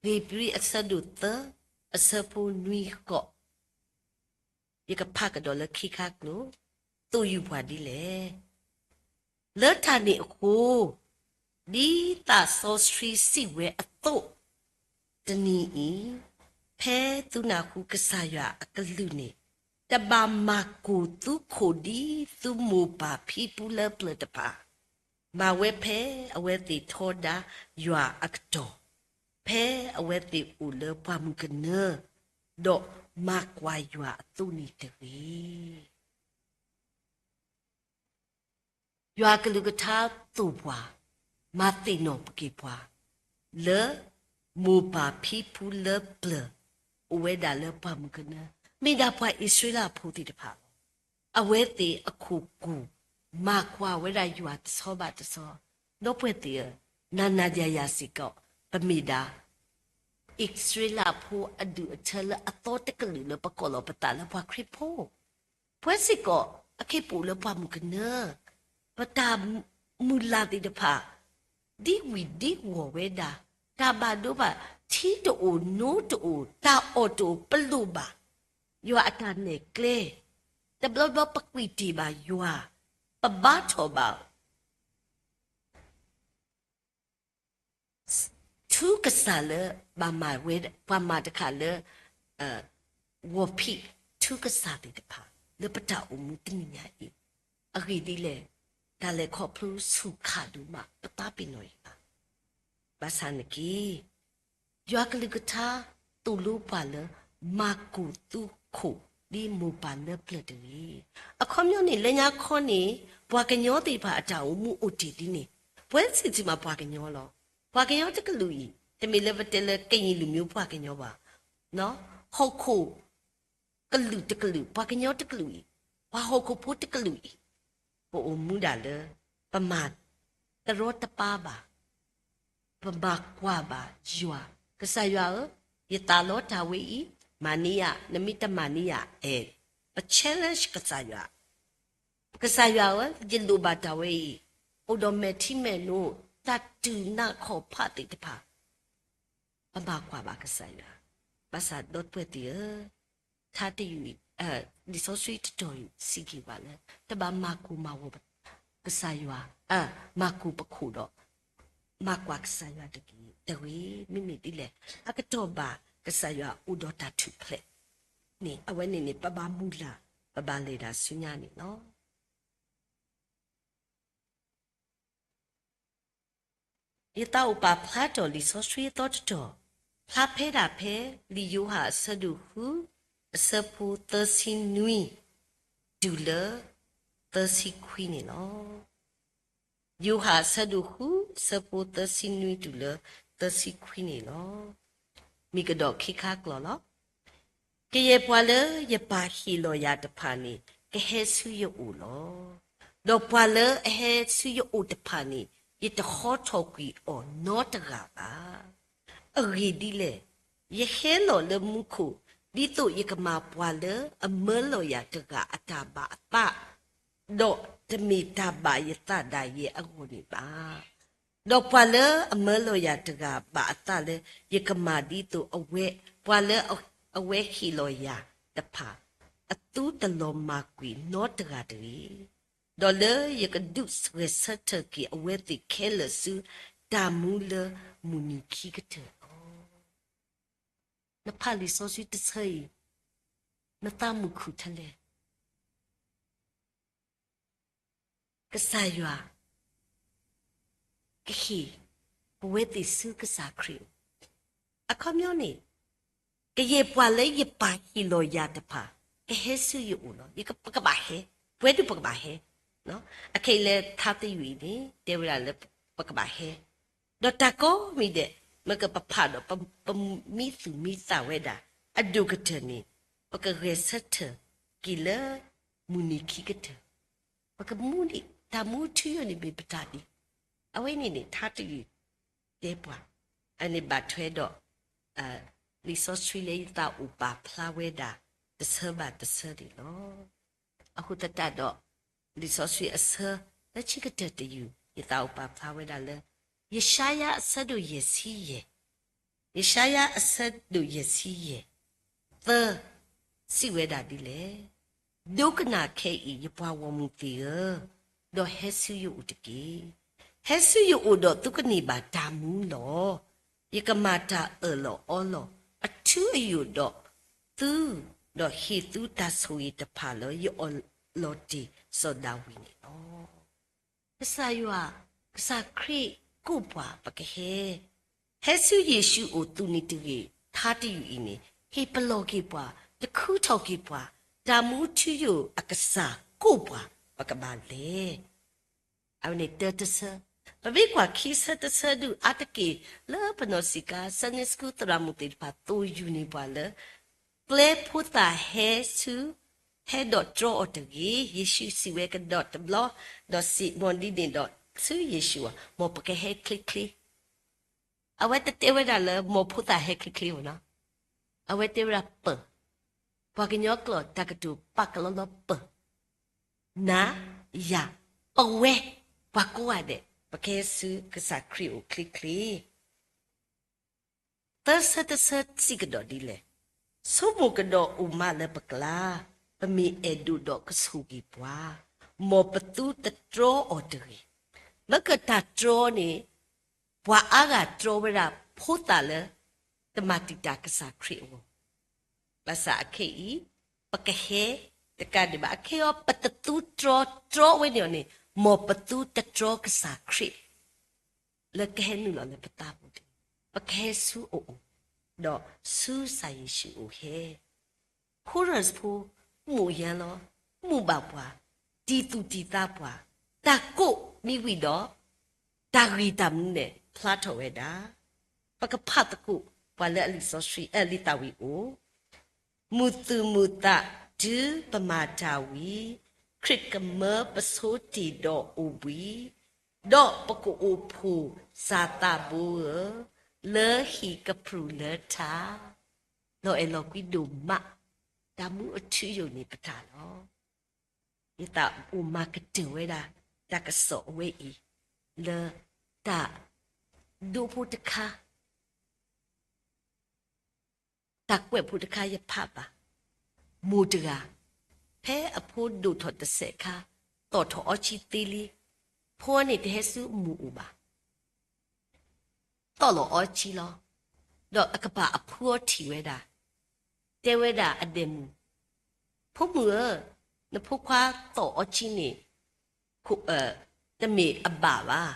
ဧ့ၤဘြံၤအဆၢဒိၣ်သၢ အဆၢဖိနွံဃိး, ယကဖးကဒီးလၢခံခါကျိာ်, သိၣ်ယူၢ်ပှၤဒ်လဲၣ်. လၢတၢ်န့ၣ်အဃိ, ဒ်သးစီဆှံစံးဝဲအသိး, တနံၤအံၤ, ဖဲသုနၢ်ဟူကစၢ်ယွၤအကလုၢ်န့ၣ်, တဘၣ်မၤကိၢ်သုခိၣ်ဒ်သုမိၢ်ပၢ်ဖံဖုလၢပျၢၤတဖၣ်, မၤဝဲဖဲအဝဲသ့ၣ်ထီဒါယွၤအကတီၢ်, ဖဲအဝဲသ့ၣ်အိၣ်လၢပှၢ်မုၢ်ကနၢ, ဒီးမၤကွၢ်ယွၤအသိးန့ၣ်တဂ့ၤ. ယွၤကလုၢ်ကထါသိၣ်ပှၤ, မၤသ့ၣ်နီၣ်က့ၤပှၤ လၢမိၢ်ပၢ်ဖံဖုလၢပျၢၤ အိၣ်ဝဲဒၣ်လၢပှၢ်မုၢ်ကနၢ, မ့ၢ်ဒၣ်ပှၤအံၣ်စရ့လးဖိသ့ၣ်တဖၣ်လီၤ. အဝဲသ့ၣ်အခိၣ်ကူၣ် မၤကွၢ်ဝဲဒၣ်ယွၤတဆီဘၣ်တဆီ, ဒီပုၢ်ဝဲၢ်သ့ၣ်ဧၢ, နၤနၤယၤယၤစ့ၢ်ကီး ပမ့ၢ်ဒၣ် အံၣ်စရ့လးဖိအဒူၣ်အထၢလၢအသီတကလုာ်လၢပကိးလီၤပသးလၢပှၤခရံာ်ဖိ, ပဝဲစ့ၢ်ကီး အခဲအံၤပအိၣ်လၢပှၢ်မုၢ်ကနၢ, ပတၢ်မုၢ်လၢ်သ့ၣ်တဖၣ် ဒ်ဝံၤဒ်ဂီၢ်ဝဲဒၣ်, တၢ်ဘၣ်ဒိဘၣ်ထံးတအိၣ်, နိတအိၣ်, တၢ်အီၣ်တအိၣ်, ပလိၣ်ဘၣ် ယွၤအတၢ်နဲၣ်ကျဲ, တဘျီဘျီပကွံာ်တ့ၢ်ဘၣ်ယွၤ, ပဘါထီၣ်ဘၣ် ထူကစၢ်လၢ ဘၣ်မၤဝဲ ပှၤမၤတခါလၢ ဂီၤဖံးထူကစၢ်သ့ၣ်တဖၣ် လၢပတၢ်အိၣ်မူတနံၤညါအံၤ, အဂ့ၢ်ဒ်လဲၣ်, တၢ်လဲၤခီဖျိဆူၣ်ခါဒိၣ်မး ပသးပ့ၤနီၣ်အံၤဘၣ်. ဘၣ်ဆၣ်နက့ ယွၤကလုၢ်ကထါသိၣ်လိပှၤလၢ မၤကူၣ်သူခိၣ် ဒ်မိၢ်ပၢ်လၢပျၢၤတဂ့ၤ. အခီပညီန့ၣ် လၢညါခီန့ၣ် ပှၤကညီသ့ၣ်တဖၣ်အတၢ်အိၣ်မူအိၣ်တ့ၢ်ဒ်န့ၣ်, ပဝဲစ့ၢ်ကီးမ့ၢ်ပှၤကညီလီၤ. ပှၤကညီတကလုာ်အံၤ တမ့ၢ်လၢပတဲလၢကရင်လူမျိုး ပှၤကညီဘၣ်. ဟီၣ်ခိၣ်ကလုာ်တကလုာ်, ပှၤကညီတကလုာ်အံၤ, ပှၤဟီၣ်ခိၣ်ဖိတကလုာ်အံၤ, ပအိၣ်မူဒၣ်လၢ ပမၤတရီတပါဘၣ်, ပမၤကွၢ်ဘၣ်ယွၤ, ကစၢ်ယွၤဧၢ, ယသးလီတၢ်ဝဲအံၤ, မၤန့ၢ်ယၤ, နမ့ၢ်တမၤန့ၢ်ယၤ, အဲၣ်, ပ challenge ကစၢ်ယွၤ, ကစၢ်ယွၤဧၢ, ယလိၣ်ဘၣ်တၢ်ဝဲအံၤ, အိၣ်ဒီးမဲာ်ထံမဲာ်နိ, တၢ်တူၢ်နးခီၣ်ဖးသ့ၣ်တဖၣ် ပမၤကွၢ်ဘၣ်ကစၢ်ယွၤ, ဘၣ်ဆၣ်ဒီပုၢ်ဝဲၢ်သ့ၣ်ဧၢ, ထါတယုၢ်အံၤ, လံာ်စီဆှံတတီၤအံၤစံးက့ၤပှၤလၢ တဘၣ်မၤကူၣ်မၤဂီၤကစၢ်ယွၤ, မၤကူၣ်ပခိၣ်ဒီး မၤကွၢ်ကစၢ်ယွၤတဂ့ၤ, တဂ့ၤ, မ့မ့ၢ်ဒ်လဲၣ်, အကတီၢ်ဘၣ်ကစၢ်ယွၤအိၣ်ဒီးတၢ်ထူၣ်ဖျဲးန့ၣ်, အဝဲန့ၣ်န့ၣ် ပဘၣ်မုၢ်လၢ်, ပဘၣ်လဲၤဒၣ်ဆူညါန့ၣ်လီၤ. ယသးအိၣ်ပာ်ဖျါထီၣ်လံာ်စီဆှံအသီတတီၤ, ဖျါဖဲဒၣ်ဖဲ လံာ်ယိၤဟၣ်အဆၢဒိၣ်ဃု, အဆၢဖိသၢဆံနွံ, တုၤလၢ သၢဆံခွံန့ၣ်လီၤ. ယိၤဟၣ်အဆၢဒိၣ်ဃု, အဆၢဖိသၢဆံနွံတုၤလၢ သၢဆံခွံန့ၣ်လီၤ. မ့ၢ်ကဒီးခ့ခါကျိာ်လီၤ. ကယဲၢ်ပှၤလၢယပၢ်ဟ့ၣ်လီၤယၤတဖၣ်န့ၣ် ကဟဲဆူယအိၣ်လီၤ. ဒီးပှၤလၢအဟဲဆူယအိၣ်တဖၣ်န့ၣ် ယတဟီထီၣ်ကွံာ်အီၤနီတဂၤဘၣ်. အဂ့ၢ်ဒ်လဲၣ်, ယဟဲလီၤလၢမူခိၣ် ဒ်သိးယကမၤပှၤလၢအမၢလီၤယၤတဂၤအတၢ်ဘၣ်အသး, ဒီးတမ့ၢ်တၢ်ဘၣ်ယသးဒၣ်ယဲအဂီၢ်န့ၣ်ဘၣ်. ဒီးပှၤလၢအမၢလီၤယၤတဂၤဘၣ်အသးလၢယကမၤဒ်သိးအဝဲ, ပှၤလၢအဝဲဟ့ၣ်လီၤယၤတဖၣ် အသုတလီၤမၢ်ကွံာ်နီတဂၤတဂ့ၤ. ဒီးလၢယကဒုးဂဲၤဆၢထၢၣ်က့ၤအဝဲသ့ၣ်ခဲလၢာ်ဆူတၢ်မူလၢမုၢ်နံၤခံကတၢၢ်လီၤ. နဖးလံာ်စီဆှံတဆၢအံၤ, နသးမုာ်ခုၣ်ထဲလဲၣ်. ကစၢ်ယွၤ ကဟ့ၣ်ပဝဲသ့ၣ်ဆူကစၢ်ခရံာ်အအိၣ်, အခီပညီန့ၣ်, ကယဲၢ်ပှၤလၢယပၢ်ဟ့ၣ်လီၤယၤတဖၣ် ကဟဲဆူယအိၣ်လီၤ. ပကဘၣ်ဟဲ, ပဝဲဒၣ်ပကဘၣ်ဟဲ. အခဲအံၤလၢထါသယုၢ်အံၤန့ၣ် တဲဝဲဒၣ်လၢပကဘၣ်ဟဲ, ဒီးတၢ်ကိးမံၤဒဲး မ့ၢ်ကပဖးဒီး ပမံသူၣ်မံသးဝဲဒၣ် အဒိၣ်ကတၢၢ်န့ၣ် ပကဂဲၤဆၢထၢၣ်က့ၤလၢမုၢ်နံၤခံကတၢၢ်, ပကမူဒံး, တၢ်မူထူယိာ်န့ၣ်မ့ၢ်ပတၢ်ဒ်, အဝဲန့ၣ်န့ၣ် ထါတယုၢ်တဲပှၤ, အန့ၣ်ဘၣ်ထွဲဒီး လံာ်စီဆှံလၢယသးအိၣ်ပာ်ဖျါဝဲဒၣ် တဆၢဘၣ်တဆၢန့ၣ်လီၤ. အဃိသတးဒီး လံာ်စီဆှံအဆၢ လၢခံကတၢၢ်တယုၢ် ယသးအိၣ်ပာ်ဖျါဝဲဒၣ်လၢ ယၡါယၤအဆၢဒိၣ်ယဲၢ်ဆံယဲၢ်, ယၡါယၤအဆၢဒိၣ်ယဲၢ်ဆံယဲၢ်, သၢ, စံးဝဲဒၣ်ဒ်လဲၣ်, ဒိကနၣ်ခဲအံၤ ယပှၤဂီၢ်မုၢ်သ့ၣ်ဧၢ, ဒီးဟဲဆူယအိၣ်တက့ၢ်. ဟဲဆူယအိၣ်ဒီးသုကန့ၢ်ဘၣ်တၢ်မူလီၤ. ယကမၤတၢ်အၢၣ်လီၤအီလီၤ အထူအယိာ်ဒီးသု, ဒီးဟ့ၣ်သုတၢ်ဆိၣ်ဂ့ၤတဖၣ်လၢယအီလီၤတ့ၢ်စီၤဒၤဝံးန့ၣ်လီၤ. ကစၢ်ယွၤ, ကစၢ်ခရံာ်ကိးပှၤပကဟဲ, ဟဲဆူယ့ၣ်ၡူးအိၣ်သူၣ်နံၤတဂ့ၤ, ထါတယုၢ်အံၤန့ၣ် ဟ့ၣ်ပလီၢ်က့ၤပှၤ, တခူထီၣ်က့ၤပှၤ, တၢ်မူထူယိာ်အကစၢ်ကိးပှၤ ပကဘၣ်လဲၤ အဝဲန့ၣ်တၢ်တဆၢ, သၢ ပမ့ၢ်ကွၢ်ခံဆၢတဆၢဒုးအါတက့ၢ် လၢပနီၢ်ဆံးခါ Sunday School သရၣ်မုၣ်သ့ၣ်တဖၣ်သိၣ်ယူၢ်န့ၢ်ပှၤလၢ ကျဲဖိသၣ်ဟဲဆူ ဟဲဒီးတြီအီၤတဂ့ၤ, ယ့ၣ်ၡူးစံးဝဲကဒီးတဘျီ, ဒီးစံး မ်ဒ်န့ၣ်ဒီးဆူယ့ၣ်ၡူးအီၤ, မ်ပကဟဲချ့ချ့ အဝဲတတဲဝဲဒၣ်လၢ မ်ဖိသၣ်ဟဲချ့ချ့ဘၣ်နီၤ, အဝဲတဲဝဲဒၣ်ပၢၢ်, ပှၤကညီကျိာ်တၢ်ကတိၤပာ်ကလီလီပၢၢ်, နၤ, ယၤ, ပဝဲ, ပှၤကိးဂၤဒဲး ပကဟဲဆူကစၢ်ခရံာ်အိၣ်ချ့ချ့ သၢဆၢတဆၢစံးကဒီးဒ်လဲၣ်, ဆိကမိၣ်ကဒီးအိၣ်မးလၢပကျါ, ပမ့ၢ်အဲၣ်ဒိးဒီးကဆိၣ်ဂ့ၤပှၤ, မ်ပသုတတြီအီၤတဂ့ၤ. လၢကတၢ်တြီန့ၣ် ပှၤအါဂၤတြီဝဲဒၣ်ဖိသၣ်လၢ တမၤတံာ်တာ်ကစၢ်ခရံာ်အဂီၢ်, ဘၣ်ဆၣ်အခဲအံၤ ပကဟဲတကးဒံးဘၣ် အခဲအံၤ ပတသုတြီ တြီဝဲန့ၣ်အီၤန့ၣ် မ်ပသုတတြီကစၢ်ခရံာ် လၢကဟဲနုာ်လီၤလၢပသးပူၤတဂ့ၤ, ပကဟဲဆူအအိၣ်, ဒီးဆူကစၢ်ယ့ၣ်ၡူးအအိၣ်ဟဲ ခိရၢၣ်ဖိ မူၣ်ယါလီၤ, မူၣ်ဘၣ်ပှၤ, တံၢ်သူၣ်တံၢ်သးပှၤ, တၢ်ကိးမ့ၢ်ဝံၤဒီး တၢ်ဂ့ၢ်တၢ်မူန့ၣ် ဖျါထီၣ်ဝဲဒၣ်. ပကဖးသကိးပှၤလၢအလံာ်စီဆှံ အလံာ်သးဝံၣ်အိၣ်, မုာ်သူၣ်မုာ်သးတုၤပမၤတၢ်ဝံၤ, ခရံာ်ကမၢပဆိတ့ၢ်ဒီးအိၣ်ဘှံး, ဒီးပကအိၣ်ဖှိၣ်စၢ်သးဘိဧၢ, လၢဟံၣ်ကပြုၢ်လၢထး လီၤအဲၣ်လီၤကွံဒိၣ်မး, တၢ်မူအထူအယိာ်န့ၣ်ပတၢ်လီၤ. ယသးအိၣ်မၤကတၢၢ်ဝဲဒၣ် တၢ်ကစီၣ်အဝဲအံၤ လၢတၢ်ဒိဖိတခါ တၢ်ကွဲးဖိတခါယဖးဘၣ်, မိၢ်တဂၤ ဖဲအဖိဒိၣ်ထီၣ်တစဲးခါ သီၣ်ထီၣ်အီကၠံသ့လံ, ဖိန့ၣ်တဟဲဆူအမိၢ်အိၣ်ဘၣ် သီၣ်လီၤအီကၠံလီၤ. ဒီးအကပၤအဖုအီထံၣ်ဝဲဒၣ်, တဲဝဲဒၣ်အဒဲးမုၣ်, ဖိမုၣ်ဧၢ, နဖိခွါသီၣ်အီကၠံန့ၣ် တမ့ၢ်အဘၣ်ဘၣ်.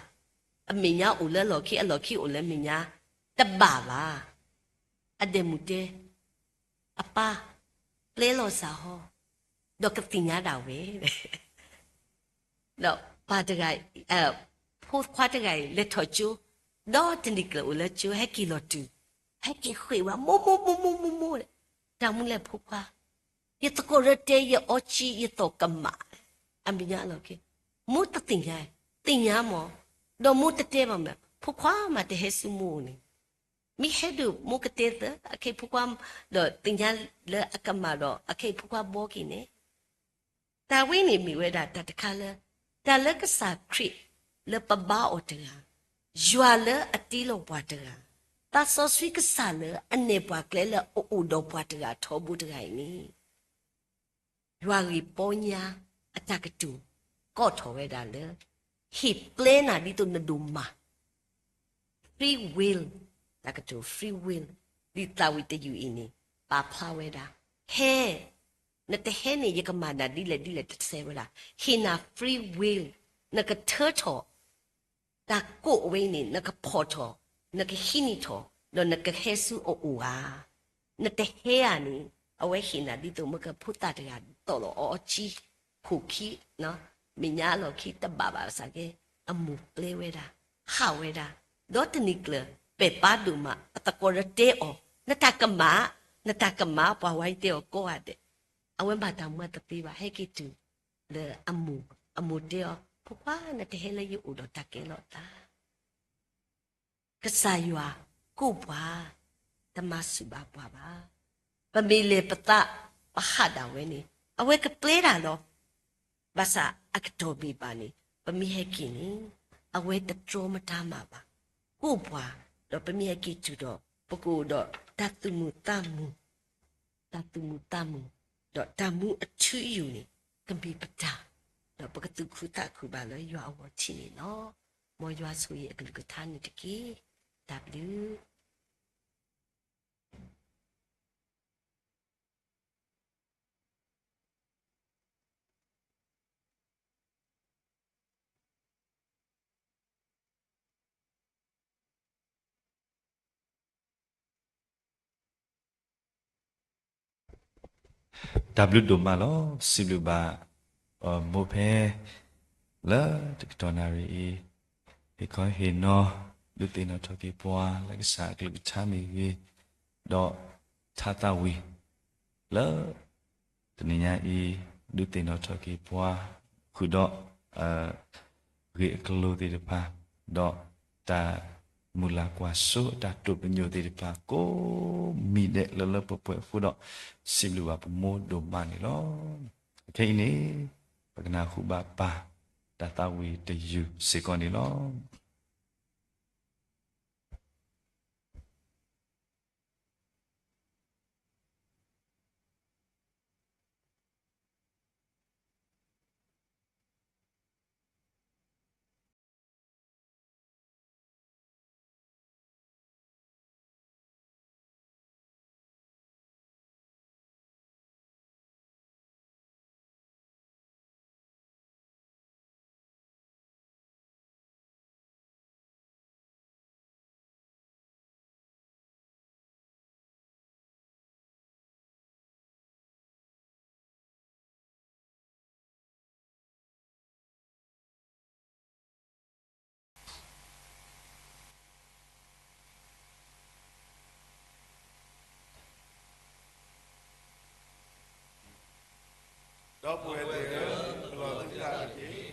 အမဲာ်ညါအိၣ်လၢအလီၢ်ခံ, အလီၢ်ခံအိၣ်လၢအမဲာ်ညါ, တဘၣ်ဘၣ်. အဒဲးမုၣ်တဲ, အပၢ်, ပျဲလီၤစၢ်ဟီ, ဒီးကသ့ၣ်ညါဒၣ်ဝဲ ဒီးပၢ်တဂၤ, ဖိခွါတဂၤအံၤ လဲၤထီၣ်ကၠိ, ဒီးတနံၤကျၢၤအိၣ်လၢကၠိ ဟဲက့ၤလီၤတုၤ, ဟဲက့ၤဃ့ၢ်ဝဲ မိၢ်မိၢ်မိၢ်မိၢ်မိၢ်မိၢ်, တၢ်မူလဲၣ်ဖိခွါ, ယသကိးရဲၣ်တဲယအီကၠံ ယသီၣ်ကမၣ်, အမဲာ်ညါအလီၢ်ခံ, မိၢ်တသ့ၣ်ညါ, သ့ၣ်ညါမး, ဒီးမိၢ်တတဲဘၣ်မး ဖိခွါမးတဟဲဆူမိၢ်အိၣ်န့ၣ် မ့ၢ်ဟဲဒုးမိၢ်ကတဲသၢ အခဲအံၤဖိခွါ, ဒီးသ့ၣ်ညါလၢအကမၣ်ဒီး အခဲအံၤဖိခွါဘှီက့ၤန့ၣ်, တၢ်ဝဲန့ၣ်မ့ၢ်ဝဲဒၣ်တၢ်တခါလၢ တၢ်လၢကစၢ်ခရံာ်လၢပဘါအီၤတဂၤ, ယွၤလၢအတ့လီၤပှၤတဂၤ, သးစီဆှံကစၢ်လၢအနဲၣ်ပှၤကျဲလၢအအိၣ်ဒီးပှၤတဂၤထီဘိတဂၤအံၤန့ၣ် ယွၤဂ့ၢ်ပီညါအတၢ်ကတိၤ ကိးထီၣ်ဝဲဒၣ်လၢ ဟ့ၣ်ပျဲနၤဒ်သိးနဒိၣ်မး free will, တၢ်ကတိၤ free will ဒ်သးဝံၣ်တယုၢ်အံၤန့ၣ် ပာ်ဖျါဝဲဒၣ်, ဟဲ, နတဟဲန့ၣ် ယကမၤနၤဒ်လဲၣ်ဒ်လဲၣ်တဆဲဝဲဒၣ်, ဟ့ၣ်နၤ free will, နကထၢထီၣ် တၢ်ကိးအဝဲအံၤန့ၣ် နကဖီၣ်ထီၣ်, နကဟံးန့ၢ်ထီၣ်, ဒီးနကဟဲဆူအအိၣ်ဧါ. နတဟဲဧါန့ၣ် အဝဲဟ့ၣ်နၤဒ်သိးမ့ၢ်ကဖိသၣ်တဂၤ သီၣ်လီၤအီကၠံ, ခိၣ်ခံ, မဲာ်ညါအလီၢ်ခံတဘၣ်ဘၣ်ဆၣ်က့ အမိၢ်ပျဲဝဲဒၣ်, ဟးဝဲဒၣ်, ဒီးတနံၤကျၢၤ ပဲာ်ပၢ်ဒိၣ်မး အသကိးရဲၣ်တဲအီၤ, နတၢ်ကမၣ်, နတၢ်ကမၣ် ပှၤဝဲတဲအီၤကိးဂၤဒဲး, အဝဲမၤတၢ်မူအသးတသ့ဘၣ် ဟဲက့ၤတုၤ လၢအမိၢ်, အမိၢ်တဲအီၤ, ဖိခွါ နတဟဲလၢယအိၣ်ဒီးတၢ်ကဲထီၣ်သး, ကစၢ်ယွၤကိးပှၤ, တမၤဆူၣ်ဘၣ်ပှၤဘၣ်. ပမ့ၢ်လဲၤပသး ပဟးဒၣ်ဝဲန့ၣ် အဝဲကပျဲတၢ်လီၤ. ဘၣ်ဆၣ်အကတီၢ်ဘ့ၣ်ဘၣ်န့ၣ် ပမ့ၢ်ဟဲက့ၤန့ၣ် အဝဲတတြီမတၤမၤဘၣ်, ကိးပှၤ, ဒီးပမ့ၢ်ဟဲက့ၤတုၤဒီး ပကအိၣ်ဒီးတၢ်သူၣ်မုာ်သးမုာ် တၢ်သူၣ်မုာ်သးမုာ်, ဒီးတၢ်မူအထူအယိာ်န့ၣ် ကမ့ၢ်ပတၢ်, ဒီးပကသူၣ်ခုသးခုဘၣ်လၢယွၤအဂီၢ်ထံးန့ၣ်လီၤ. မ်ယွၤဆိၣ်ဂ့ၤအကလုၢ်ကထါန့ၣ်တက့ၢ်. တၢ်ဘျုး. တၢ်ဘျုးဒိၣ်မးလီၤ. စံးဘျုးဘၣ် မိၢ်ဖဲ လၢတကတီၢ်နၣ်ရံၣ်အံၤ, ဟ့ၣ်ခီဟ့ၣ်နီၤ ဒုးသ့ၣ်နီၣ်ထီၣ်က့ၤပှၤ လၢကစၢ်အကလုၢ်ကထါမ့ၢ်ဂ့ၤ, ဒီးထါသးဝံၣ် လၢ တနံၤညါအံၤ ဒုးသ့ၣ်နီၣ်ထီၣ်က့ၤပှၤ ဃုာ်ဒီး ဂ့ၢ်အကလီၢ်သ့ၣ်တဖၣ်, ဒီးတၢ်မုၢ်လၢ်ကွၢ်စိ တၢ်တိာ်ပညိၣ်သ့ၣ်တဖၣ် ကိးမံၤဒဲးလၢလၢပှဲၤပှဲၤအဃိဒီး စံးဘျုးဘၣ်ပမိၢ်ဒိၣ်မးန့ၣ်လီၤ. အခဲအံၤန့ၣ် ပကနၢ်ဟူဘၣ်ပၢ် တၢ်သးဝံၣ်တယုၢ်စ့ၢ်ကီးန့ၣ်လီၤ. ဒီပုၢ်ဝဲၢ်သ့ၣ်ဧၢ, ပလီၢ်သုသးတက့ၢ်.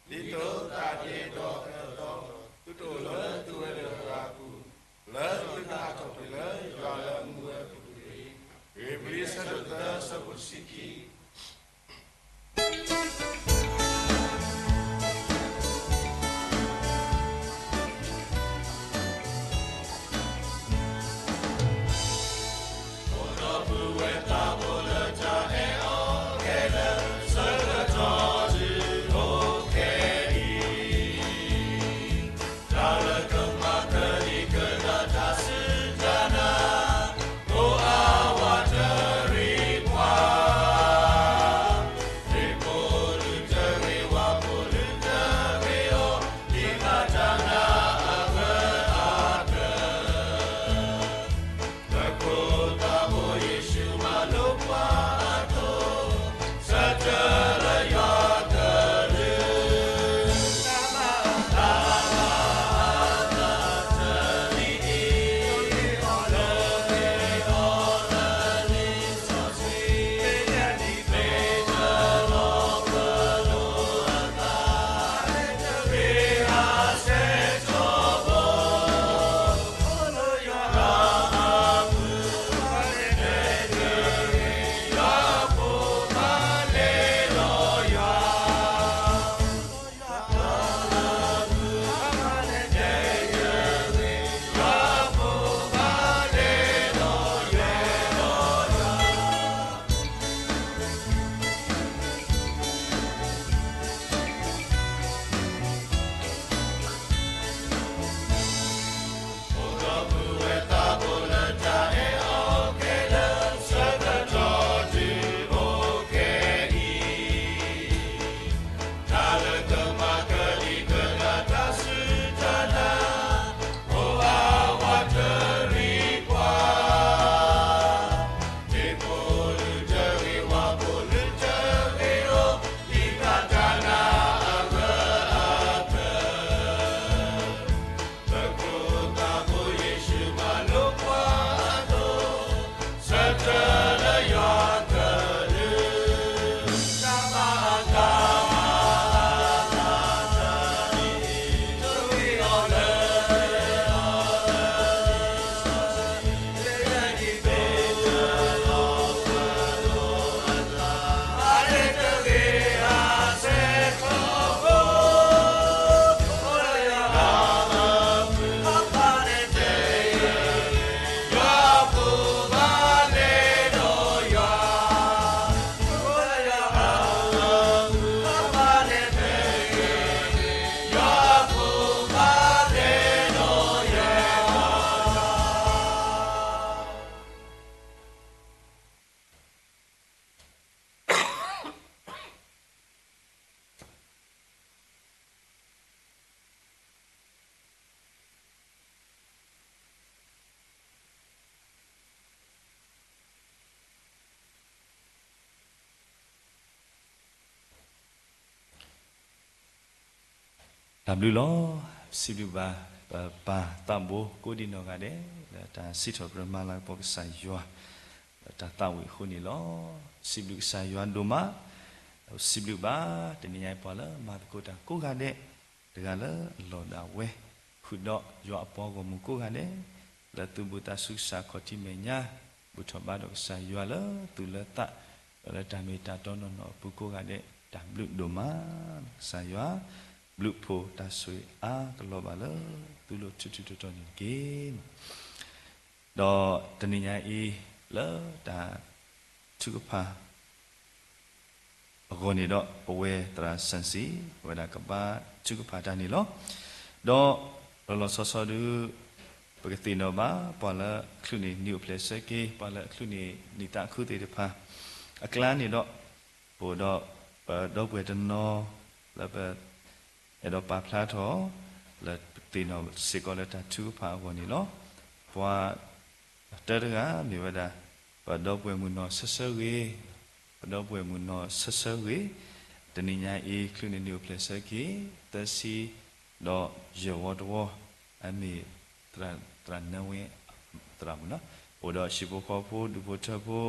ဒ်သိးတၢ်ဒ့ဒီးအၢဒီး သုတအိၣ်လၢသုဝဲၢ်တဂၤအပူၤ, လၢသုကနၣ်ထီၣ်တ့ၢ်လၢယွၤလၢအမူဝဲအပူၤတက့ၢ်. ဧ့ၤဘြံၤ အဆၢဒိၣ်သၢ အဆၢဖိတဆံခံ. တၢ်ဘျုးလီၤ. စံးဘျုးဘၣ် ပပၢ်သးဘိကိးဒံနီၢ်ဂၤဒဲး လၢတၢ်စံးထီၣ်ပတြၢၤမၤလၤကပီၤကစၢ်ယွၤ လၢတၢ်သးဝံၣ်အဃိန့ၣ်လီၤ. စံးဘျုးကစၢ်ယွၤဒိၣ်မး, စံးဘျုးဘၣ် တနံၤညါအံၤပှၤလၢမၤသကိးတၢ်ကိးဂၤဒဲး တဂၤလၢအလီၢ်ဒၣ်ဝဲ ဃုာ်ဒီးယွၤအပှၤဂီၢ်မုၢ်ကိးဂၤဒဲး လၢသုဘူးသးဆူကစၢ်ခီၣ်ထံးမဲာ်ညါ ဘူၣ်ထီၣ်ဘါထီၣ်ကစၢ်ယွၤလၢသူၣ်လၢသး ဒီးလၢတၢ်မ့ၢ်တၢ်တီနီၢ်နီၢ်အပူၤကိးဂၤဒဲး တၢ်ဘျုးဒိၣ်မး ကစၢ်ယွၤ ဘျုးဖှိၣ်တၢ်ဆိၣ်ဂ့ၤအါကလီၤဘၣ်လၢ သုလိၤထူထူတီတီန့ၣ်တက့ၢ်. ဒီးတနံၤညါအံၤ လၢတၢ်ထုကဖၣ် အဂီၢ်န့ၣ်ဒီး ပဝဲသရၣ်စၣ်စံ အဝဲဒၣ်ကဘါထုကဖၣ်တၢ်န့ၣ်လီၤ. ဒီးလီၤလီၤဆီဆီဒုး ပကသ့ၣ်နီၣ်ဘၣ် ပှၤလၢအချုးန့ၢ်နံၣ်အိၣ်ဖျဲၣ်ဆၢက့ၤ ပှၤလၢအချုးန့ၢ်နံၣ်သးခုသ့ၣ်တဖၣ် အကျါန့ၣ်ဒီး ပအိၣ်ဒီး ပဒီပုၢ်ဝဲၢ်တနီၤ လၢပ အဲၣ်ဒိးပာ်ဖျါထီၣ် လၢပသ့ၣ်နီၣ်စ့ၢ်ကီးလၢတၢ်ထုကဖၣ်အဂီၢ်န့ၣ်လီၤ. ပှၤ တၢတဂၤမ့ၢ်ဝဲဒၣ် ပဒီပုၢ်ဝဲၢ်မုၣ်နီၢ်ဆၢဆၢဂ့ၤ, ပဒီပုၢ်ဝဲၢ်မုၣ်နီၢ်ဆၢဆၢဂ့ၤ, တနံၤညါအံၤ ချုးန့ၢ်နံၣ်အိၣ်ဖျဲၣ်ဆၢက့ၤ သၢဆံ ဒီးယဲၢ်ဝီတဝီ, အမ့ၢ် သရၣ်နၢဝ့ သရၣ်မုၣ်နီၤ, အိၣ်ဒီးဟံၣ်ဖိဃီဖိ ဒူၣ်ဖိထၢဖိ,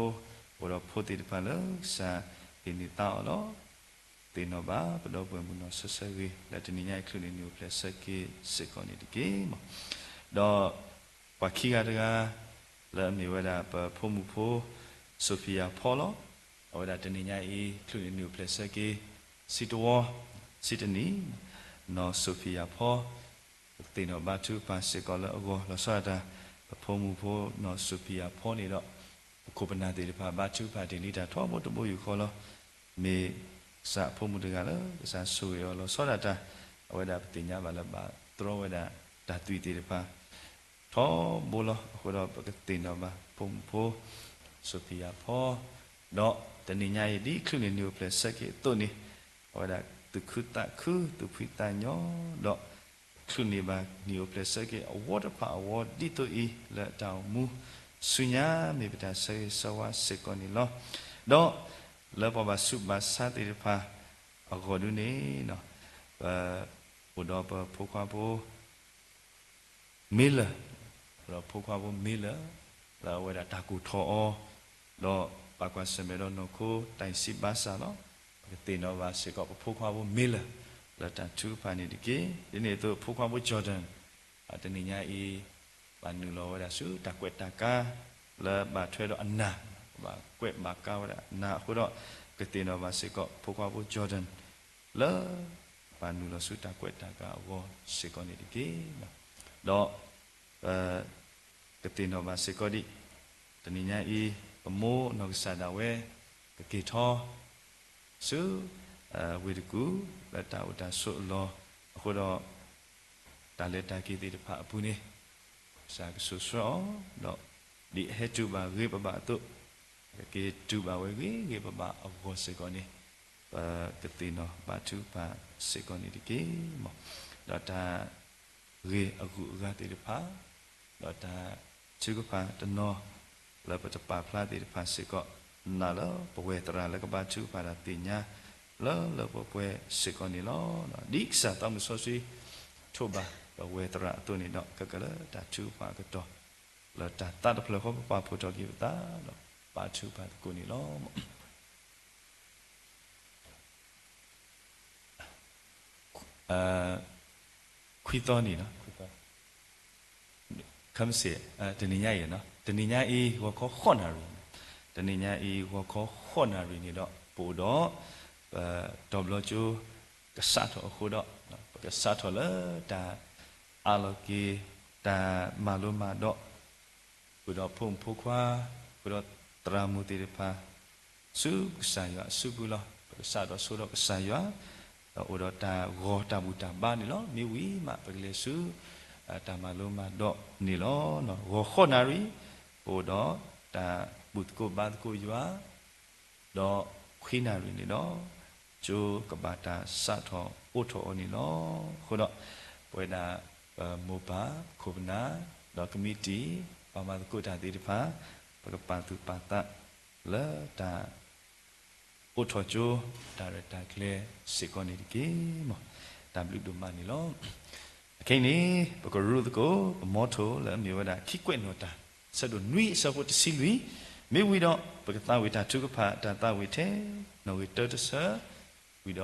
အိၣ်ဒီးဖိသ့ၣ်တဖၣ်လၢကစၢ်ဟ့ၣ်န့ၢ်သါအီၤလီၤ. သ့ၣ်နီၣ်ဘၣ် ပဒီပုၢ်ဝဲၢ်မုၣ်နီၢ်ဆၢဆၢဂ့ၤ လၢတနံၤညါအံၤ ချုးန့ၢ်နံၣ်အိၣ်ဖျဲၣ်ဆၢက့ၤစ့ၢ်ကီးန့ၣ်တက့ၢ်. ဒီးပှၤခံဂၤတဂၤ လၢအမ့ၢ်ဝဲဒၣ်ပဖိမုၣ်ဖိ စိၤဖံယၤဖီလီၤ. အဝဲဒၣ်တနံၤညါအံၤ ချုးန့ၢ်နံၣ်အိၣ်ဖျဲၣ်ဆၢက့ၤ ဆံတဝီ, ဆံတနံၣ်, နီၢ်စိၤဖံယၤဖီ ပကသ့ၣ်နီၣ်ဘါထုကဖၣ်စ့ၢ်ကီးလၢအဂီၢ် လီၤဆီဒၣ်တၢ် ပဖိမုၣ်ဖိနီၢ်စိၤဖံယၤဖီန့ၣ်ဒီး ပခိၣ်ပနၢ်သ့ၣ်တဖၣ် ဘါထုကဖၣ်တ့ၢ်လံတၢ်ထီဘိတဘိယူၢ်ဃီလီၤ. မ့ၢ်ကစၢ်အဖိမုၣ်တဂၤလၢ ကစၢ်ဆိၣ်ဂ့ၤအီၤလီၤဆီဒၣ်တၢ် အဝဲဒၣ်ပသ့ၣ်ညါဘၣ်လၢဘၣ်တြီဝဲဒၣ်တၢ်သွံၣ်သ့ၣ်တဖၣ် ထီဘိလီၤ. အဃိဒီးပကသ့ၣ်နီၣ်ဘၣ်ဖိမုၣ်ဖိ စိၤဖံယၤဖီ ဒီးတနံၤညါအံၤ ဒ်ချုးန့ၢ်နံၣ်အိၣ်ဖျဲၣ်ဆၢက့ၤအသိးန့ၣ် အဝဲဒၣ်သူၣ်ခုသးခု သူၣ်ဖှံသးညီ ဒီးချုးန့ၢ်ဘၣ်နံၣ်အိၣ်ဖျဲၣ်ဆၢက့ၤအဝီတဖၣ်အဝီဒ်သိးအံၤ လၢတၢ်အိၣ်မူဆူညါ မ့ၢ်ပတၢ်ဆၢဂ့ၤဆၢဝါစ့ၢ်ကီးန့ၣ်လီၤ. ဒီးလၢပှၤဘၣ်ဆူးဘၣ်ဆါသ့ၣ်တဖၣ်အဂီၢ်ဒုန့ၣ် ပအိၣ်ဒီးပဖိခွါဖိ မ့လၢာ်, ဒီးဖိခွါဖိမ့လၢာ် လၢအဝဲဒၣ်တၢ်ကိၢ်ထီၣ်အီၤ, ဒီးဘၣ်ကွၢ်ဆၢၣ်မဲာ်ဒီးနီၢ်ခိ တၢ်အံၤစံးဘါစၢ်လီၤ. ပကသ့ၣ်နီၣ်ဘၣ်စ့ၢ်ကီး ပဖိခွါဖိမ့လၢာ် လၢတၢ်ထုကဖၣ်န့ၣ်တက့ၢ်. ဒ်န့ၣ်အသိး ဖိခွါဖိ Jordan တနံၤညါအံၤ ဘၣ်နုာ်လီၤဝဲဒၣ်ဆူတၢ်ကွဲးတၢ်ကၤ လၢဘၣ်ထွဲဒီးအနၢ်, ဘၣ်ကွဲးဘၣ်ကၤဝဲဒၣ်အနၢ်အဃိဒီး ပကသ့ၣ်နီၣ်ဘၣ်စ့ၢ်ကီး ဖိခွါဖိ Jordan လၢ ဘၣ်နုာ်လီၤဆူတၢ်ကွဲးတၢ်ကၤအဂီၢ်စ့ၢ်ကီးန့ၣ်တက့ၢ်. ဒီး ပ ကသ့ၣ်နီၣ်ဘၣ်စ့ၢ်ကီးဒံး တနံၤညါအံၤ ပမိၢ်နီၢ်ကစၢ်ဒၣ်ဝဲ ကက့ၤထီၣ် ဆူ ဝ့ၢ်တကူၣ် လၢတၢ်အိၣ်တၢ်ဆိးအလီၢ်အဃိဒီး တၢ်လဲၤတၢ်က့ၤသ့ၣ်တဖၣ်အပူၤန့ၣ် ကစၢ်ကစိာ်ဆှၢအီၤ ဒီး ဒ်အဟဲတုၤဘၣ်ဂ့ၤပဘၣ်အသိး ကက့ၤတုၤဘၣ်ဝဲဂ့ၤဂ့ၤဘၣ်ဘၣ်အဂီၢ်စ့ၢ်ကီးန့ၣ် ပကသ့ၣ်နီၣ်ဘါထုကဖၣ်စ့ၢ်ကီးန့ၣ်တက့ၢ်. ဒီးတၢ်ဂ့ၢ်အဂုၤအဂၤသ့ၣ်တဖၣ် ဒီးတၢ်ထုကဖၣ်တနီၤ လၢပတပာ်ဖျါသ့ၣ်တဖၣ်စ့ၢ်ကီး နာ်လၢပဝဲသရၣ်လၢကဘါထုကဖၣ်တၢ်သ့ၣ်ညါ လၢလၢပှဲၤပှဲၤစ့ၢ်ကီးန့ၣ်လီၤ. ဒ်ကစၢ်သးမုၣ်စီဆှံ ထိးဘၣ်ပဝဲသရၣ်အသိးန့ၣ်ဒီး ခဲကလၢတၢ်ထုကဖၣ်အကတီၢ် လၢတၢ်သးတဖျၢၣ်ဃီ ပပာ်ဖှိၣ်ထီၣ်က့ၤပသးဒီး ဘါထုကဖၣ်သကိးန့ၣ်လီၤ. ခွံသီန့ၣ်လီၤ. ခမစ့ၣ် တနံၤညါအံၤ တနံၤညါအံၤ ဂီၤခီဃိးနၣ်ရံၣ်, တနံၤညါအံၤ ဂီၤခီဃိးနၣ်ရံၣ်န့ၣ်ဒီး ပအိၣ်ဒီး ပတီၤဘျီကၠိ ကစးထီၣ်အဃိဒီး ပကစးထီၣ်လၢတၢ်အးလီၤက့ၤ တၢ်မၤလိမၤဒိး ဃုာ်ဒီးဖိမုၣ်ဖိခွါ ဃုာ်ဒီးသရၣ်မုၣ်သ့ၣ်တဖၣ် ဆူကစၢ်ယွၤအစုပူၤလီၤ. ပကစးထီၣ်ဆိဒီးကစၢ်ယွၤ ဒီးအိၣ်ဒီးတၢ်ဂီၤတၢ်ဘူၣ်တၢ်ဘါန့ၣ်လီၤ. မ့ၢ်ဝံၤမး ပကလဲၤဆူ တၢ်မၤလိမၤဒိးန့ၣ်လီၤ. ဂီၤဃိးနၣ်ရံၣ် ပအိၣ်ဒီးတၢ်ဘူၣ်သကိးဘါသကိးယွၤ ဒီးခွံနၣ်ရံၣ်န့ၣ်ဒီး ကၠိကဘၣ်တၢ်စးထီၣ်အိးထီၣ်အီၤန့ၣ်လီၤ. အဃိဒီး ပဝဲဒၣ် ပမိၢ်ပၢ် ပခိၣ်ပနၢ် ဒီးကမံးတံာ် ပှၤမၤသကိးတၢ်သ့ၣ်တဖၣ် ပကပာ်သူၣ်ပာ်သးလၢတၢ် အိးထီၣ်ကၠိ တၢ်ရဲၣ်တၢ်ကျဲၤစ့ၢ်ကီးန့ၣ်တက့ၢ်. တၢ်ဘျုးဒိၣ်မးန့ၣ်လီၤ. ခဲအံၤန့ၣ် ပကရူးသကိး ပမီထိလၢအမ့ၢ်ဝဲဒၣ် ခံကွဲးနီၣ်တၢ် ဆၢဒိၣ်နွံအဆၢဖိတဆံလွံၢ်, မ့ၢ်ဝံၤဒီး ပကသးဝံၣ်တၢ်ထုကဖၣ် တၢ်သးဝံၣ်ထဲ နီၣ်ဂံၢ်တၢတဆၢ, ဝံၤဒီး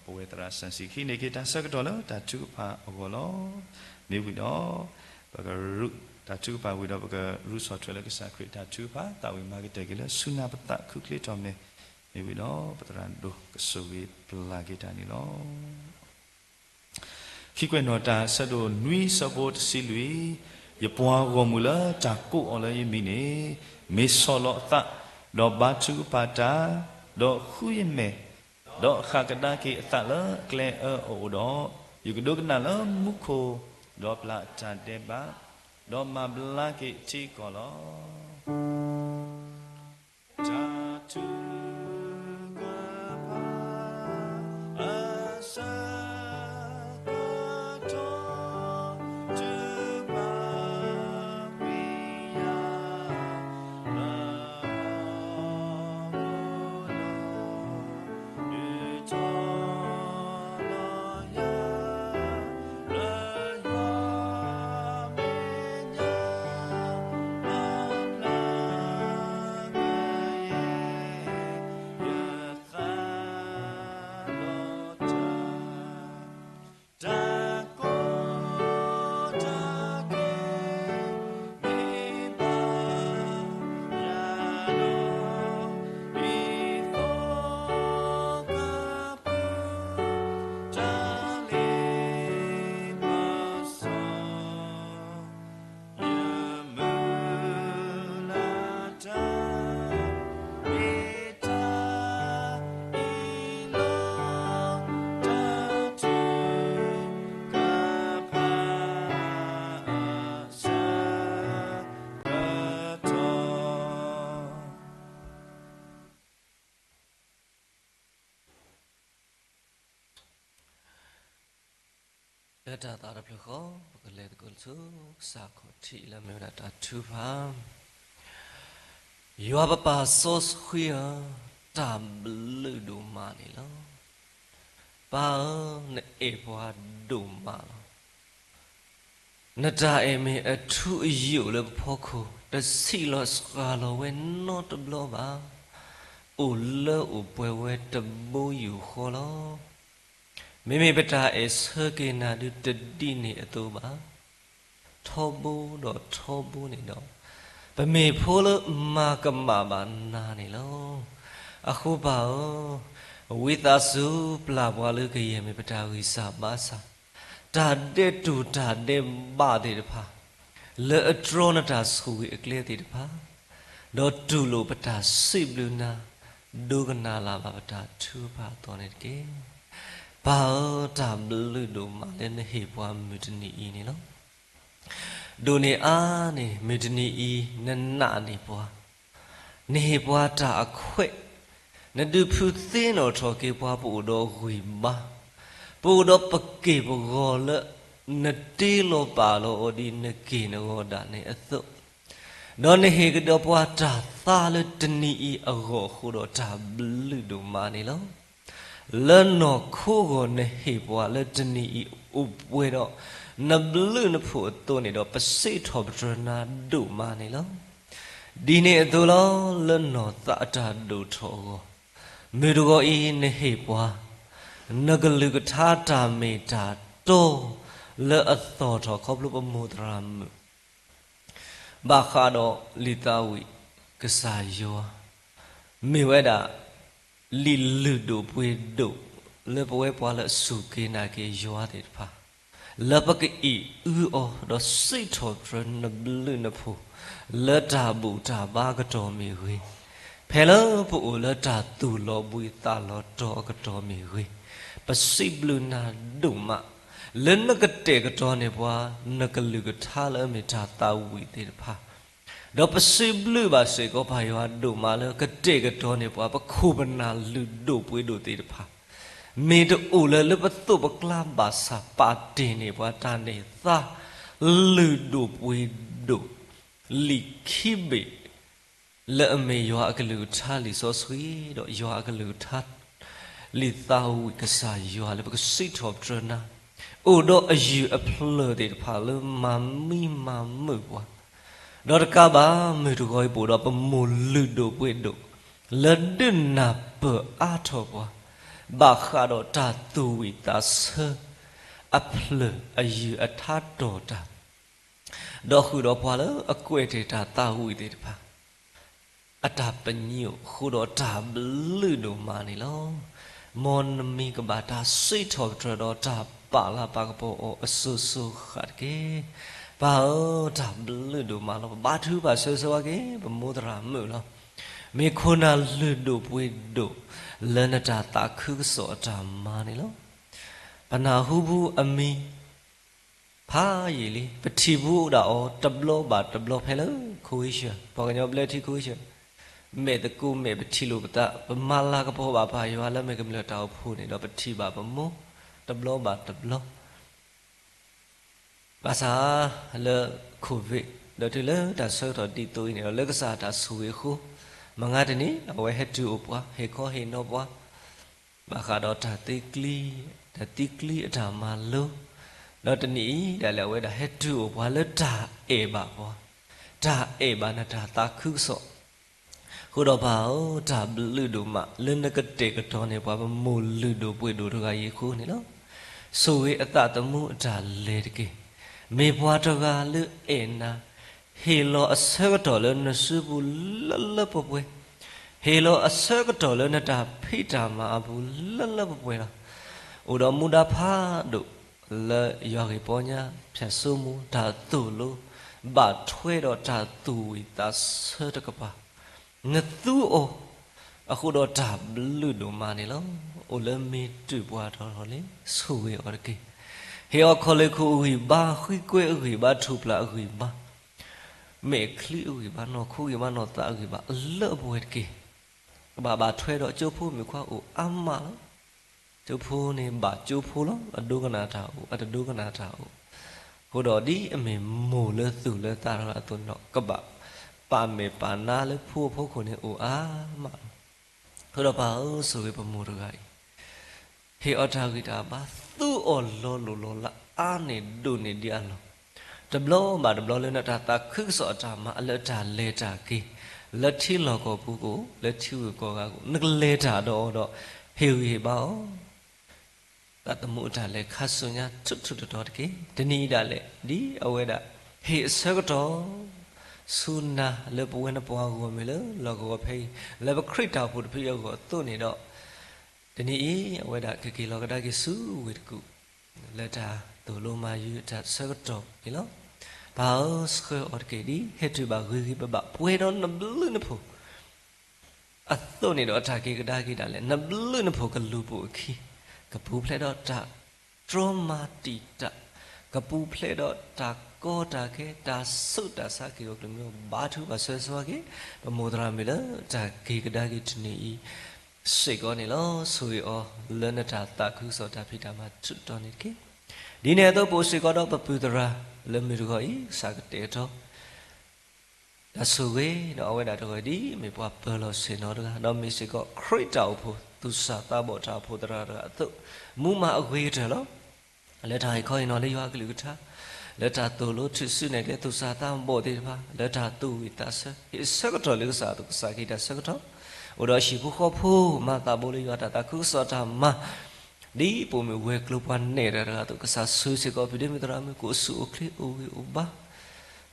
ပဝဲသရၣ်စံးဆံး ကဟံးန့ၢ်က့ၤတၢ်ဆၢကတီၢ်လၢတၢ်ထုကဖၣ်အဂီၢ်လီၤ. မ့ၢ်ဝံၤဒီး ပကရူး တၢ်ထုကဖၣ်ဝံၤဒီး ပကရူးဆီၣ်ထွဲလၢကစၢ်ခရံာ်တၢ်ထုကဖၣ် သးဝံၣ်မၤကတၢၢ်က့ၤလၢဆူနၢ်ပသး ခူၣ်ချ့ထီၣ်မဲာ်, မ့ၢ်ဝံၤဒီး ပသရၣ်ဒိၣ်ကဆိၣ်ဂ့ၤပျၢ်က့ၤတၢ်န့ၣ်လီၤ. ခံကွဲးနီၣ်တၢ် ဆၢဒိၣ်နွံဆၢဖိတဆံလွံၢ်, ယပှၤဂီၢ်မုၢ်လၢတၢ်ကိးအီၤလၢယမံၤန့ၣ်, မ့ၢ်ဆီၣ်လီၤအသး, ဒီးဘါထုကဖၣ်တၢ်, ဒီးဃုယမဲာ်, ဒီးဃၣ်ကဒါက့ၤအသးလၢအကျဲအၢအအိၣ်ဒီး, ယကဒိကနၣ်လၢမူခိၣ်, ဒီးပျၢ်အတၢ်ဒဲးဘး, ဒီးမၤဘျါက့ၤထံကီၢ်လီၤ. တၢ်ထုကဖၣ် အဆၢကတီၢ် ထုကဖၣ်ကွံာ်ယၤ လၢ လၢတၢ်သးတဖျၢၣ်ဃီ ပကလဲၤသကိးဆူ ကစၢ်ခီၣ်ထံးလၢအမ့ၢ်ဝဲဒၣ်တၢ်ထုကဖၣ်, ယွၤပပၢ်စီဆှံဧၢ, တၢ်ဘျုးဒိၣ်မးန့ၣ်လီၤ. ပၢ်ဧၢ, နအဲၣ်ပှၤဒိၣ်မးလီၤ. နတၢ်အဲၣ်မ့ၢ်အထူအယိာ်လၢပဖီခိၣ်, တဆံးလီၤစှၤလီၤဝဲနီတဘျီဘၣ်. အိၣ်လၢအိၣ်ပှဲၤဝဲတဘိယူၢ်ဃီလီၤ. မ့မ့ၢ်ပတၢ်အဲၣ်ဆၢက့ၤနၤဒုးတဒ်န့ၣ်အသိးဘၣ်. ထီဘိဒီးထီဘိန့ၣ်ဒီး, ပမ့ၢ်ဖိလၢမၤကမၣ်ဘၣ်နၤန့ၣ်လီၤ. အဃိပၢ်ဧၢ, ဝံသးစူၤပျၢ်ပှၤလၢကယဲၢ်မ့ၢ်ပတၢ်ဂံၢ်စၢ်ဘါစၢ်, တၢ်ဒဲးတူၢ်တၢ်ဒဲးဘးသ့ၣ်တဖၣ်, လၢအတြီနတၢ်ဆိၣ်ဂ့ၤအကျဲသ့ၣ်တဖၣ်, ဒီးတူၢ်လိာ်ပတၢ်စံးဘျုးနၤ, ဒိကနၣ်လၢ်ဘၣ်ပတၢ်ထုကဖၣ်အသီန့ၣ်တက့ၢ်. ပၢ်ဧၢ, တၢ်ဘျုးဒိၣ်မးလၢနဟ့ၣ်ပှၤမုၢ်တနံၤအံၤန့ၣ်လီၤ. ဒိၣ်န့ၢ်အါန့ၢ် မုၢ်တနံၤအံၤ နနာ်န့ၢ်ပှၤ, နဟ့ၣ်ပှၤတၢ်အခွဲး, နဒုးဖုသ့နီၣ်ထီၣ်က့ၤပှၤ ပအိၣ်ဒီးဂံၢ်ဘါ, ပအိၣ်ဒီးပက့ၢ်ပဂီၤလၢ နတ့လီၤပာ်လီၤအီၤဒ်နက့ၢ်နဂီၤဒၣ်နဲအသိး, ဒီးနဟ့ၣ်ကဒီးပှၤတၢ်သါလၢတနံၤအံၤအဂီၢ်အဃိဒီး တၢ်ဘျုးဒိၣ်မးန့ၣ်လီၤ. လၢနီၢ်ခိအဂီၢ်နဟ့ၣ်ပှၤလၢတနံၤအံၤအိၣ်ပှဲၤဒီး နဘျုးနဖှိၣ်အသိးန့ၣ်ဒီး ပစံးထီၣ်ပတြၢၤနၤဒိၣ်မးန့ၣ်လီၤ. ဒ်န့ၣ်အသိးလီၤ, လၢနီၢ်သးအတၢ်ဒိၣ်ထီၣ်အဂီၢ်, မုၢ်တဂီၤအံၤနဟ့ၣ်ပှၤ နကလုၢ်ကထါတၢ်မ့ၢ်တၢ်တီ လၢအသီၣ်ထီၣ်ခီဖျိပမိၢ်သရၣ်မုၣ် ဘၣ်ဃးဒီးလံာ်သးဝံၣ်ကစၢ်ယွၤ, မ့ၢ်ဝဲဒၣ် လံာ်လုၢ်ဒိၣ်ပှ့ၤဒိၣ် လၢပဝဲပှၤလၢအစူၢ်က့ၤနာ်က့ၤယွၤသ့ၣ်တဖၣ်, လၢပကအံးအုအီၤ ဒီးစံးထီၣ်ပတြၢၤနဘျုးနဖှိၣ် လၢတၢ်ဘူၣ်တၢ်ဘါအကတီၢ်မ့ၢ်ဂ့ၤ, ဖဲလၢပအိၣ်လၢတၢ်သူၣ်လီၤဘှံးသးလီၤတီၤအကတီၢ်မ့ၢ်ဂ့ၤ, ပစံးဘျုးနၤဒိၣ်မး, လၢနကတဲာ်ကတီၤန့ၢ်ပှၤ နကလုၢ်ကထါလၢအမ့ၢ်တၢ်သးဝံၣ်သ့ၣ်တဖၣ် ဒီးပစံးဘျုးဘၣ်စ့ၢ်ကီးပၢ်ယွၤဒိၣ်မးလၢကတဲာ်ကတီၤန့ၢ်ပှၤ ပခိၣ်ပနၢ်လုၢ်ဒိၣ်ပှ့ၤဒိၣ်သ့ၣ်တဖၣ်, မ့ၢ်တအိၣ်လၢၤလၢပသိးပကျါဘၣ်ဆၣ် ပာ်တ့ၢ်န့ၢ်ပှၤတၢ်န့ၢ်သါ လုၢ်ဒိၣ်ပှ့ၤဒိၣ် လံာ်ခံဘ့ၣ် လၢအမ့ၢ်ယွၤအကလုၢ်ကထါလံာ်စီဆှံ ဒီးယွၤအကလုၢ်ကထါ လံာ်သးဝံၣ်ကစၢ်ယွၤလၢပကစံးထီၣ်ပတြၢၤနၤ အိၣ်ဒီးအယုၢ်အဖျၢၣ်သ့ၣ်တဖၣ်လၢမၤမံမၤမုာ်ပှၤ, ဒီးတကးဘၣ် မုၢ်တဂီၤအံၤ ပအိၣ်ဒီးပမိၢ်လုၢ်ဒိၣ်ပှ့ၤဒိၣ် လၢဒုးနၢ်ပၢၢ်အါထီၣ်ပှၤ ဘၣ်ဃးဒီးတၢ်သူၣ်ဝံၣ်သးဆၢ အဖျၢၣ်အယုၢ်အထါတီၢ်တၢ် ဒီးဃုာ်ဒီးပှၤလၢအကွဲးတ့ၢ်တၢ်သးဝံၣ်သ့ၣ်တဖၣ် အတၢ်ပညိၣ် ဃုာ်ဒီးတၢ်ဘျုးဒိၣ်မးန့ၣ်လီၤ. မ်နမံၤကဘၣ်တၢ်စံးထီၣ်ပတြၢၤဒီးတၢ်ပာ်လၤပာ်ကပီၤအီၤအစိၤစိၤဃၣ်တက့ၢ်. ပၢ်ဧၢ, တၢ်ဘျုးဒိၣ်မးလီၤ. ပဘါထုကဖၣ်ဆၢဂ့ၤဆၢဝါက့ၤ ပမိၢ်သရၣ်မုၣ်လီၤ. မ့ၢ်ခိၣ်နၢ်လုၢ်ဒိၣ်ပှ့ၤဒိၣ် လၢနတၢ်သးခုကစီၣ်အတၢ်မၤန့ၣ်လီၤ. ပနၢ်ဟူပူၤအမံၤ ဖးယံာ်လံ, ပထံၣ်ဘူးဒၣ်အီၤတဘျီဘၣ်တဘျီဖဲလၢ ခိဝ့ၡၢၣ်, ပှၤကညီဘျၢထံခိဝ့ၡၢၣ်, မဲာ်သကိးမဲာ်ပထံၣ်လိာ်ပသး, ပမၤလၤကပီၤဘၣ်ပၢ်ယွၤလၢမ့ၢ်ကမျၢၢ်တၢ်အိၣ်ဖှိၣ်န့ၣ်ဒီး ပထံၣ်ဘၣ်ပမိၢ်တဘျီဘၣ်တဘျီ ဘၣ်ဆၣ်လၢ ခိဝ့ၣ် ဒီးတုၤလၢတၢ်ဆၢကတီၢ်ဒ်သိးအံၤန့ၣ်ဒီး လၢကစၢ်တၢ်ဆိၣ်ဂ့ၤအဃိ, မုၢ်ဂၤတနံၤ အဝဲဟဲတုၤအိၣ်ပှၤ, ဟ့ၣ်ခီဟ့ၣ်နီၤပှၤ ဘၣ်ဃးဒီးတၢ်သံ, တၢ်သံကွံအတၢ်မၤလိ, ဒီးတနံၤအံၤဒၣ်လဲာ် အဝဲဒၣ်ဟဲတုၤအိၣ်ပှၤလၢတၢ်အဲၣ်ဘၣ်ပှၤ, တၢ်အဲၣ်ဘၣ်နတၢ်သးခုကစီၣ် အဃိဒီးပၢ်ဧၢ, တၢ်ဘျုးဒိၣ်မး လၢနကတဲာ်ကတီၤန့ၢ်ပှၤ ပမိၢ်လုၢ်ဒိၣ်ပှ့ၤဒိၣ်တဂၤအံၤအဃိန့ၣ်လီၤ. ဆိၣ်ဂ့ၤအသးသမူအတၢ်လဲၤတက့ၢ်. မ့ၢ်ပှၤတဂၤလၢအဲၣ်နၤ, ဟ့ၣ်လီၤအဆၢကတီၢ်လၢနစုပူၤလၢလၢပှဲၤပှဲၤ, ဟ့ၣ်လီၤအဆၢကတီၢ်လၢနတၢ်ဖံးတၢ်မၤအပူၤလၢလၢပှဲၤပှဲၤလီၤ. အိၣ်ဒီးမူဒါဖးဒိၣ် လၢယွၤဂ့ၢ်ပီညါ ဖၠၣ်စိမိၤ တၢ်သိၣ်လိ ဘၣ်ထွဲဒီးတၢ်သူၣ်ဝံၣ်သးဆၢတကပၤ, နသူအီၤ အဃိဒီးတၢ်ဘျုးဒိၣ်မးန့ၣ်လီၤ. အိၣ်လၢမ့ၢ်တုၤပှၤထီၣ်ထီၣ်လံ ဆိၣ်ဂ့ၤအီၤတက့ၢ်. ဟ့ၣ်အီၤခီၣ်လ့ၣ်ခိၣ်အဂံၢ်ဘါ, ဃံကွဲအဂံၢ်ဘါ, ထူၣ်ဖျးအဂံၢ်ဘါ, မဲာ်ချံအဂံၢ်ဘါ, နီၢ်ခိဂံၢ်ဘါ, နီၢ်သးအဂံၢ်ဘါ အလၢအပှဲၤတက့ၢ်. ကဘၣ်ဘၣ်ထွဲဒီးကၠိဖိမုၣ်ခွါအိၣ်အါမးလီၤ. ကၠိဖိန့ၣ်ဘၣ်ကၠိဖိလီၤ. အဒိကနၣ်တၢ်အိၣ်, အတဒိကနၣ်တၢ်အိၣ်. အဃိဒီးဒ်အမ့ၢ်မိၢ်လၢသူၣ်လၢသးတဂၤအသိးန့ၣ်ဒီး ကဘၣ်ပာ်မဲာ်ပာ်နါလၢဖိအဖိခိၣ်န့ၣ်အိၣ်အါမးလီၤ. အဃိဒီးပၢ်ဧၢ, ဆိၣ်ဂ့ၤပမိၢ်တဂၤအံၤ, ဟ့ၣ်အီၤတၢ်ဂံၢ်တၢ်ဘါ, သူအီၤလီၤလိၢ်လီၤလး အါန့ၢ်ဒိၣ်န့ၢ်ဒံးအလီၢ်, တဘျီဘၣ်တဘျီလၢနတၢ်သးခုကစီၣ်အတၢ်မၤ လၢတၢ်လဲၤတၢ်က့ၤ, လၢထံလီၢ်ကီၢ်ပူၤကအိၣ်, လၢထံဂုၤကီၢ်ဂၤကအိၣ်, နကလဲၤတၢ်ဒီးအီၤဒီး ဟ့ၣ်ဂံၢ်ဟ့ၣ်ဘါအီၤ သးသမူအတၢ်လဲၤခါဆူညါထူးထူးတီၤတီၤတက့ၢ်. တနံၤအံၤဒၣ်လဲာ် ဒ်အဝဲဒၣ် ဟ့ၣ်အဆၢကတီၢ် ဆူနၤလၢပဝဲနပှၤအဂီၢ်မ့ၢ်လၢလီၢ်ကဝီၤဖဲအံၤ လၢပခရံာ်တၢ်အိၣ်ဖှိၣ်တဖုအံၤအဂီၢ်အသိးန့ၣ်ဒီး တနံၤအံၤ အဝဲဒၣ်ကက့ၤလီၤကဒါက့ၤဆူဝ့ၢ်တကူၣ် လၢတၢ်သိၣ်လိမၤယုၤတၢ်ဆၢကတီၢ်န့ၣ်လီၤ. ပၢ်ဧၢ, ဆှၢအီၤတက့ၢ်. ဒ်ဟဲတုၤဘၣ်ဂ့ၤဂ့ၤဘၣ်ဘၣ် ပှဲၤဒီးနဘျုးနဖှိၣ် အသိးန့ၣ်ဒီး အတၢ်က့ၤကဒါက့ၤဒၣ်လဲာ် နဘျုးနဖှိၣ်ကလူၤပိာ်အခံ ကပူၤဖျဲးဒီးတၢ်တြီမၤတံာ်တာ်, ကပူၤဖျဲးဒီးတၢ်ကီတၢ်ခဲ တၢ်ဆူးတၢ်ဆါက့ၤအိၣ်ကျၢၤမံၤ ဘါထုကဖၣ်ဆၢဂ့ၤဆၢဝါက့ၤ ပမိၢ်သရၣ်မုၣ်လၢတၢ်က့ၤကဒါက့ၤတနံၤအံၤ စ့ၢ်ကီးန့ၣ်လီၤ. ဆိၣ်ဂ့ၤအီၤ လၢနတၢ်သးခုကစီၣ်တၢ်ဖံးတၢ်မၤထူးတီၤန့ၣ်တက့ၢ်. ဒ်န့ၣ်အသိး ပအိၣ်စ့ၢ်ကီးဒီးပပုၢ်သရၣ်လၢမုၢ်တဂီၤအံၤ ကစၢ်ကတဲာ်ကတီၤ တၢ်ဆိၣ်ဂ့ၤ ဒီးအဝဲဒၣ်တဂီၤအံၤ ဒ်အမ့ၢ်ပှၤပၢၤလီၢ်ဆ့ၣ်နီၤတဂၤ ဒီးမ့ၢ်စ့ၢ်ကီးခရံာ်တၢ်အိၣ်ဖှိၣ် သူၣ်စၢ်သးဘီၣ်တၢ်အိၣ်ဖှိၣ်သရၣ်တဂၤအသိး မူမၤအဂ့ၤကတၢၢ်လီၤ. လၢတၢ်ဟ့ၣ်ခီဟ့ၣ်နီၤလၢယွၤအကလုၢ်ကထါ, လၢတၢ်သိၣ်လိထုးစုနဲၣ်ကျဲသူၣ်စၢ်သးဘီၣ်သ့ၣ်တဖၣ်, လၢတၢ်သူၣ်ဝံၣ်သးဆၢ ဟ့ၣ်ဆၢကတီၢ်လၢကစၢ်အသိး ကစၢ်ကဟ့ၣ်တၢ်ဆၢကတီၢ်, အိၣ်ဒီးဟံၣ်ဖိဃီဖိ မၤသးဘိလၢယွၤတၢ်သးခုကစီၣ်တၢ်မၤ ဒ်ပိာ်မုၣ်ဝဲၤကျိၤပှၤနဲၣ်တၢ်တဂၤအသိး ကစၢ်ဆိၣ်ဂ့ၤစ့ၢ်ကီး ဖုဒ့မုၣ်သရၣ်မုၣ် ကအိၣ်ဆူၣ်အိၣ်ချ့အိၣ်ဂံၢ်အိၣ်ဘါ,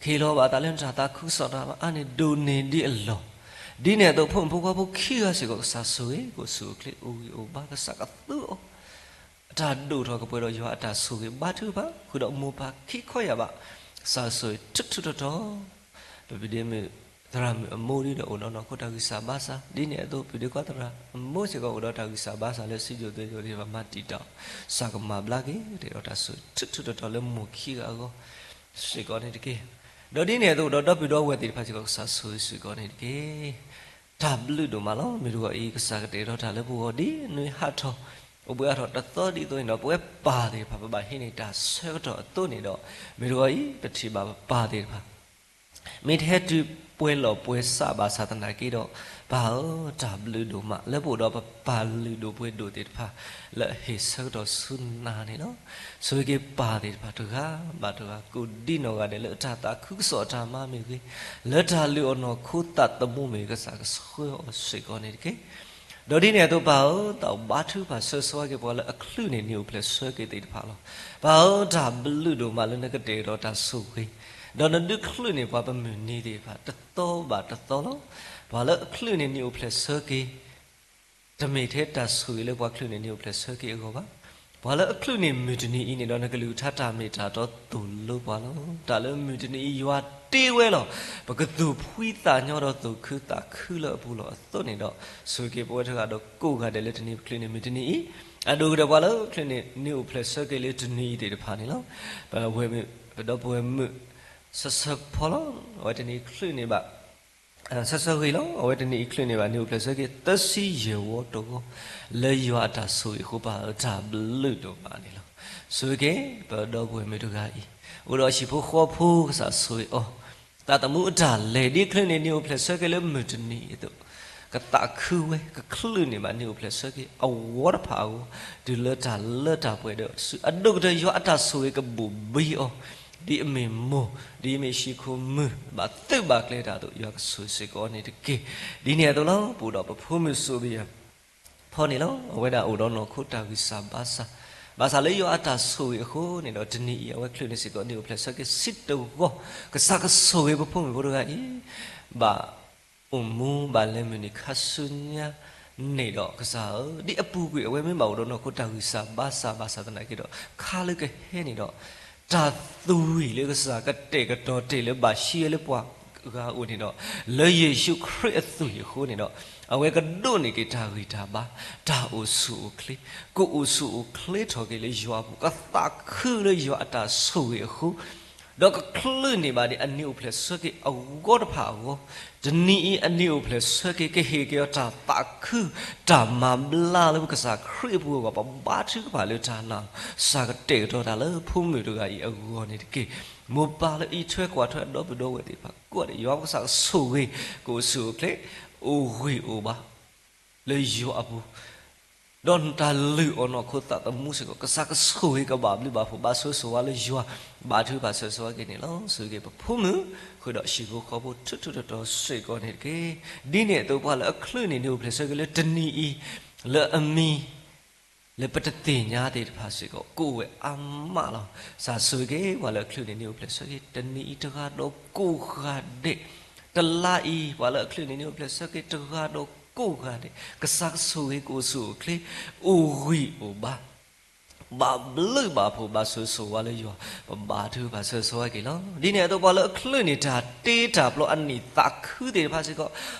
ကဟ့ၣ်လီၤဘၣ်သးလၢနတၢ်သးခုကစီၣ်တၢ်မၤအါန့ၢ်ဒိၣ်န့ၢ်ဒံးအလီၢ်, ဒ်န့ၣ်အသိး ဖိမုၣ်ဖိခွါဖိခံဂၤစ့ၢ်ကီး ကစၢ်ဆိၣ်ဂ့ၤ ကအိၣ်ဆူၣ်အိၣ်ချ့အိၣ်ဂံၢ်အိၣ်ဘါ ကစၢ်ကသူအီၤ အတၢ်ဒိၣ်ထီၣ်ကပှဲၤဒီးယွၤအတၢ်ဆိၣ်ဂ့ၤ ဘါထုကဖၣ် ဃုာ်ဒီးမိၢ်ပၢ်ခံခီယာ်ဘး ကစၢ်ဆိၣ်ဂ့ၤထူးထူးတီၤတီၤ ပဖုဒ့မုၣ်သရၣ်မုၣ်အမိၢ်ဒ်ဒီး အိၣ်ဒီးနီၢ်ခိတၢ်ဂံၢ်စၢ်ဘါစၢ်, ဒ်န့ၣ်အသိး ဖုဒ့ခွါသရၣ်အမိၢ်စ့ၢ်ကီး အိၣ်ဒီးတၢ်ဂံၢ်စၢ်ဘါစၢ်လၢစုကၠိၣ်သ့ကၠိၣ်သ့ၣ်တဖၣ်မၤတံာ်တာ်အီၤ, ကစၢ်ကမၤဘျါက့ၤ တ့ၢ်ဒီးတၢ်ဆိၣ်ဂ့ၤထူးထူးတီၤတီၤလၢမိၢ်ခံဂၤအဂီၢ် စ့ၢ်ကီးန့ၣ်တက့ၢ်. ဒီးဒ်န့ၣ်အသိး ဒီးဒီပုၢ်ဒီဝဲၢ်သ့ၣ်တဖၣ်စ့ၢ်ကီး ကစၢ်ဆိၣ်ဂ့ၤစ့ၢ်ကီးန့ၣ်တက့ၢ်. တၢ်ဘျုးဒိၣ်မးလီၤ. မုၢ်တဂီၤအံၤ ကစၢ်ကတဲာ်ကတီၤတၢ်လၢပဂီၢ် ဒ်နွံဟးထီၣ် အိၣ်ဘှံးအါထီၣ်တသီဒ်သိးန့ၣ်ဒီး ပဝဲပၢ်သ့ၣ်တဖၣ် ပဘၣ်ဟံးန့ၢ်တၢ်ဆၢကတီၢ်အသိးန့ၣ်ဒီး မုၢ်တဂီၤအံၤ ပထံၣ်ဘၣ်ပပၢ်သ့ၣ်တဖၣ် မ့ၢ်တဟဲတုၤပှဲၤလီၢ်ပှဲၤဆးဘၣ်ဆၣ်သနာ်က့ဒီး, ပၢ်ဧၢ, တၢ်ဘျုးဒိၣ်မး လၢပအိၣ်ဒီးပပၢ်လုၢ်ဒိၣ်ပှ့ၤဒိၣ်သ့ၣ်တဖၣ် လၢအဟ့ၣ်ဆၢကတီၢ်ဆူနၤန့ၣ်လီၤ. ဆိၣ်ဂ့ၤက့ၤပၢ်သ့ၣ်တဖၣ်တဂၤဘၣ်တဂၤ ကိးဒံနီၢ်ဂၤဒဲး လၢတၢ်သးခုကစီၣ်အတၢ်မၤမ့ၢ်ဂ့ၤ, လၢတၢ်လုၢ်အီၣ်နီၢ်ခိသးသမူမ့ၢ်ဂ့ၤ ကစၢ်ကဆှၢအီၤစ့ၢ်ကီးန့ၣ်တက့ၢ်. ဒီးဒ်န့ၣ်အသိးပၢ်ဧၢ, တၢ်ဘါထုကဖၣ်ဆၢဆိဝဲက့ၤပှၤလၢအချုးန့ၢ်နံၣ်အိၣ်ဖျဲၣ်ဆၢက့ၤသ့ၣ်တဖၣ်လီၤ. ပၢ်ဧၢ, တၢ်ဘျုးဒိၣ်မးလၢနကတဲာ်ကတီၤတၢ်ဆိၣ်ဂ့ၤ, ဒီးနဒုးချုးန့ၢ်ပှၤပမုၢ်နံၤသ့ၣ်တဖၣ် တသီဘၣ်တသီလီၤ. ပှၤလၢအချုးန့ၢ်နံၣ်အိၣ်ဖျဲၣ်ဆၢက့ၤ တမ့ၢ်ထဲတၢ်ဆိၣ်ဂ့ၤလၢပှၤချုးန့ၢ်နံၣ်အိၣ်ဖျဲၣ်ဆၢက့ၤအဂီၢ်ဘၣ်. ပှၤလၢအချုးန့ၢ်မုၢ်တနံၤအံၤန့ၣ်ဒီး နကလုၢ်ကထါတၢ်မ့ၢ်တၢ်တီသိၣ်လိပှၤလီၤ. တၢ်လၢမုၢ်တနံၤအံၤယွၤတ့ဝဲလီၤ. ပကသူၣ်ဖှံသးညီဒီးသူၣ်ခုသးခုလၢအပူၤလီၤ. အသိးန့ၣ်ဒီး ဆိၣ်ဂ့ၤက့ၤပဝဲတဂၤဒီးကိးဂၤဒဲးလၢတနံၤပချုးန့ၢ်မုၢ်တနံၤအံၤ, အဒိၣ်ကတၢၢ်ပှၤလၢချုးန့ၢ်နံၣ်အိၣ်ဖျဲၣ်ဆၢက့ၤလၢတနံၤအံၤသ့ၣ်တဖၣ်န့ၣ်လီၤ. ပဝဲၢ်မုၣ်, ပဒီပုၢ်ဝဲၢ်မုၣ်ဆၢဆၢဖီလီၤ. အဝဲတနံၤချုးန့ၢ်ဘၣ် ဆၢဆၢဂ့ၤလီၤ. အဝဲတနံၤအံၤချုးန့ၢ်ဘၣ်နံၣ်အိၣ်ဖျဲၣ်ဆၢက့ၤ သၢဆံယဲၢ်ဝီတဝီ, လၢယွၤအတၢ်ဆိၣ်ဂ့ၤအဃိ ပၢ်ဧၢ တၢ်ဘျုးဒိၣ်မးန့ၣ်လီၤ. ဆိၣ်ဂ့ၤက့ၤ ပဒီပုၢ်ဝဲၢ်မုၣ်တဂၤအံၤ, အိၣ်ဒီးဟံၣ်ဖိဃီဖိကစၢ်ဆိၣ်ဂ့ၤအီၤ, သးသမူအတၢ်လဲၤဒ်ချုးန့ၢ်နံၣ်အိၣ်ဖျဲၣ်ဆၢက့ၤလၢမုၢ်တနံၤအသိး, ကသးခုဝဲ ကချုးန့ၢ်ဘၣ်နံၣ်အိၣ်ဖျဲၣ်ဆၢက့ၤအဝီတဖၣ်အဂီၢ်, တုၤလၢတၢ်လၢတၢ်ပှဲၤဒီးတစု အဒိၣ်ကတၢၢ်ယွၤအတၢ်ဆိၣ်ဂ့ၤကဘိၣ်ဘံအီၤ ဒ်အမ့ၢ်မိၢ်, ဒ်အမ့ၢ်ဟံၣ်ခိၣ်မုၣ် ဘၣ်သုးဘၣ်ကျဲၤတၢ်အသိး ယွၤကဆိၣ်ဂ့ၤစ့ၢ်ကီးန့ၣ်တက့ၢ်. ဒ်န့ၣ်အသိးလီၤ. ပအိၣ်ဒီးပဖိမုၣ်စိၣ်ဘံယၤဖီန့ၣ်လီၤ. အဝဲဒၣ်အိၣ်ဒီးနီၢ်ခိတၢ်ဂံၢ်စၢ်ဘါစၢ်, ဘၣ်ဆၣ်လၢယွၤအတၢ်ဆိၣ်ဂ့ၤအဃိန့ၣ်ဒီး တနံၤအံၤအဝဲချုးန့ၢ်စ့ၢ်ကီးနံၣ်အိၣ်ဖျဲၣ်ဆၢက့ၤဆံတဝီ, ကစၢ်ကဆိၣ်ဂ့ၤပဖိမုၣ်ဖိတဂၤအံၤ ဘၣ် အိၣ်မူဘၣ်လဲၤမုၢ်နံၤခါဆူညါန့ၣ်ဒီး ကစၢ်ဧၢ, ဒ်အပူၤကွံာ်အဝဲမ့ၢ်ဘၣ်အိၣ်ဒီးနီၢ်ခိတၢ်ဂံၢ်စၢ်ဘါစၢ်ဘၣ်ဆၣ်သနာ်က့ဒီး ခါလၢကဟဲန့ၣ်ဒီး တၢ်သွံၣ်လၢကစၢ်ကတဲာ်ကတီၤတ့ၢ်လၢဘၣ်ဟံးဝဲလၢပှၤဂၤအအိၣ်န့ၣ်ဒီး လၢယ့ၣ်ၡူးခရံာ်အသွံၣ်အဃိန့ၣ်ဒီး အဝဲကဒိးန့ၢ်က့ၤတၢ်ဂံၢ်တၢ်ဘါ, တၢ်အိၣ်ဆူၣ်အိၣ်ချ့, ကအိၣ်ဆူၣ်အိၣ်ချ့ထီၣ်က့ၤလၢယွၤအပူၤ, ကသးခုလၢယွၤအတၢ်ဆိၣ်ဂ့ၤအဃိ ဒီးကချုးန့ၢ်ဘၣ်ဒံးအနံၣ်အိၣ်ဖျဲၣ်ဆၢက့ၤအဂီၢ်တဖၣ်အဂီၢ်, တနံၤအံၤအနံၣ်အိၣ်ဖျဲၣ်ဆၢက့ၤ ကဟ့ၣ်က့ၤအီၤတၢ်သးခု, တၢ်မၤဘျါလၢပကစၢ်ခရံာ်အပူၤအဂီၢ်, ပဘါထုကဖၣ်လၢတၢ်နာ်, ကစၢ်ကတဲာ်ကတီၤတၢ်လၢဖိမုၣ်တဂၤအံၤအဂီၢ်န့ၣ်တက့ၢ်. မိၢ်ပၢ်လၢအံးထွဲကွၢ်ထွဲအဒီပုၢ်ဒီဝဲၢ်သ့ၣ်တဖၣ်ကိးဂၤဒဲး ယွၤပကစၢ်ကဆိၣ်ဂ့ၤ, ကအိၣ်ဆူၣ်အိၣ်ချ့, အိၣ်ဂံၢ်အိၣ်ဘါ လၢယွၤအပူၤ ဒီးတၢ်လုၢ်အီၣ်နီၢ်ခိသးသမူစ့ၢ်ကီး ကစၢ်ကဆိၣ်ဂ့ၤကဘၣ်ဘျုးဘၣ်ဖှိၣ် ဘၣ်ဆိၣ်ဂ့ၤဆိၣ်ဝါလၢယွၤ, ဘါထုကဖၣ်ဆၢဂ့ၤဆိၣ်ဝါက့ၤန့ၣ်လီၤ. ဆိၣ်ဂ့ၤက့ၤပဖိမုၣ် ဃုာ်ဒီးဟံၣ်ဖိဃီဖိထူထူတီတီစ့ၢ်ကီးန့ၣ်တက့ၢ်. ဒ်န့ၣ်အသိး ပှၤလၢအချုးန့ၢ်နံၣ်အိၣ်ဖျဲၣ်ဆၢက့ၤလၢတနံၤအံၤ လၢအမံၤ လၢပတသ့ၣ်ညါသ့ၣ်တဖၣ်စ့ၢ်ကီး ကအိၣ်ဝဲအါမးလီၤ. ကစၢ်ဆိၣ်ဂ့ၤက့ၤ ပှၤလၢအချုးန့ၢ်နံၣ်အိၣ်ဖျဲၣ်ဆၢက့ၤ တနံၤအံၤတဂၤဒီးကိးဂၤဒဲး, တလါအံၤ ပှၤလၢအချုးန့ၢ်နံၣ်အိၣ်ဖျဲၣ်ဆၢက့ၤ တဂၤဒီးကိးဂၤဒဲး, ကစၢ်ကဆိၣ်ဂ့ၤကအိၣ်ဆူၣ်အိၣ်ချ့, အိၣ်ဂံၢ်အိၣ်ဘါ, ဘၣ်ဘျုးဘၣ်ဖှိၣ် ဘၣ်ဆိၣ်ဂ့ၤဆိၣ်ဝါလၢယွၤ, ပဘါထုကဖၣ်ဆၢဂ့ၤဆိၣ်ဝါက့ၤလီၤ. ဒ်န့ၣ်အသိး ပှၤလၢအချုးန့ၢ်တၢ်တ့တၢ်ဖျီအနံၣ်သးခုသ့ၣ်တဖၣ်စ့ၢ်ကီး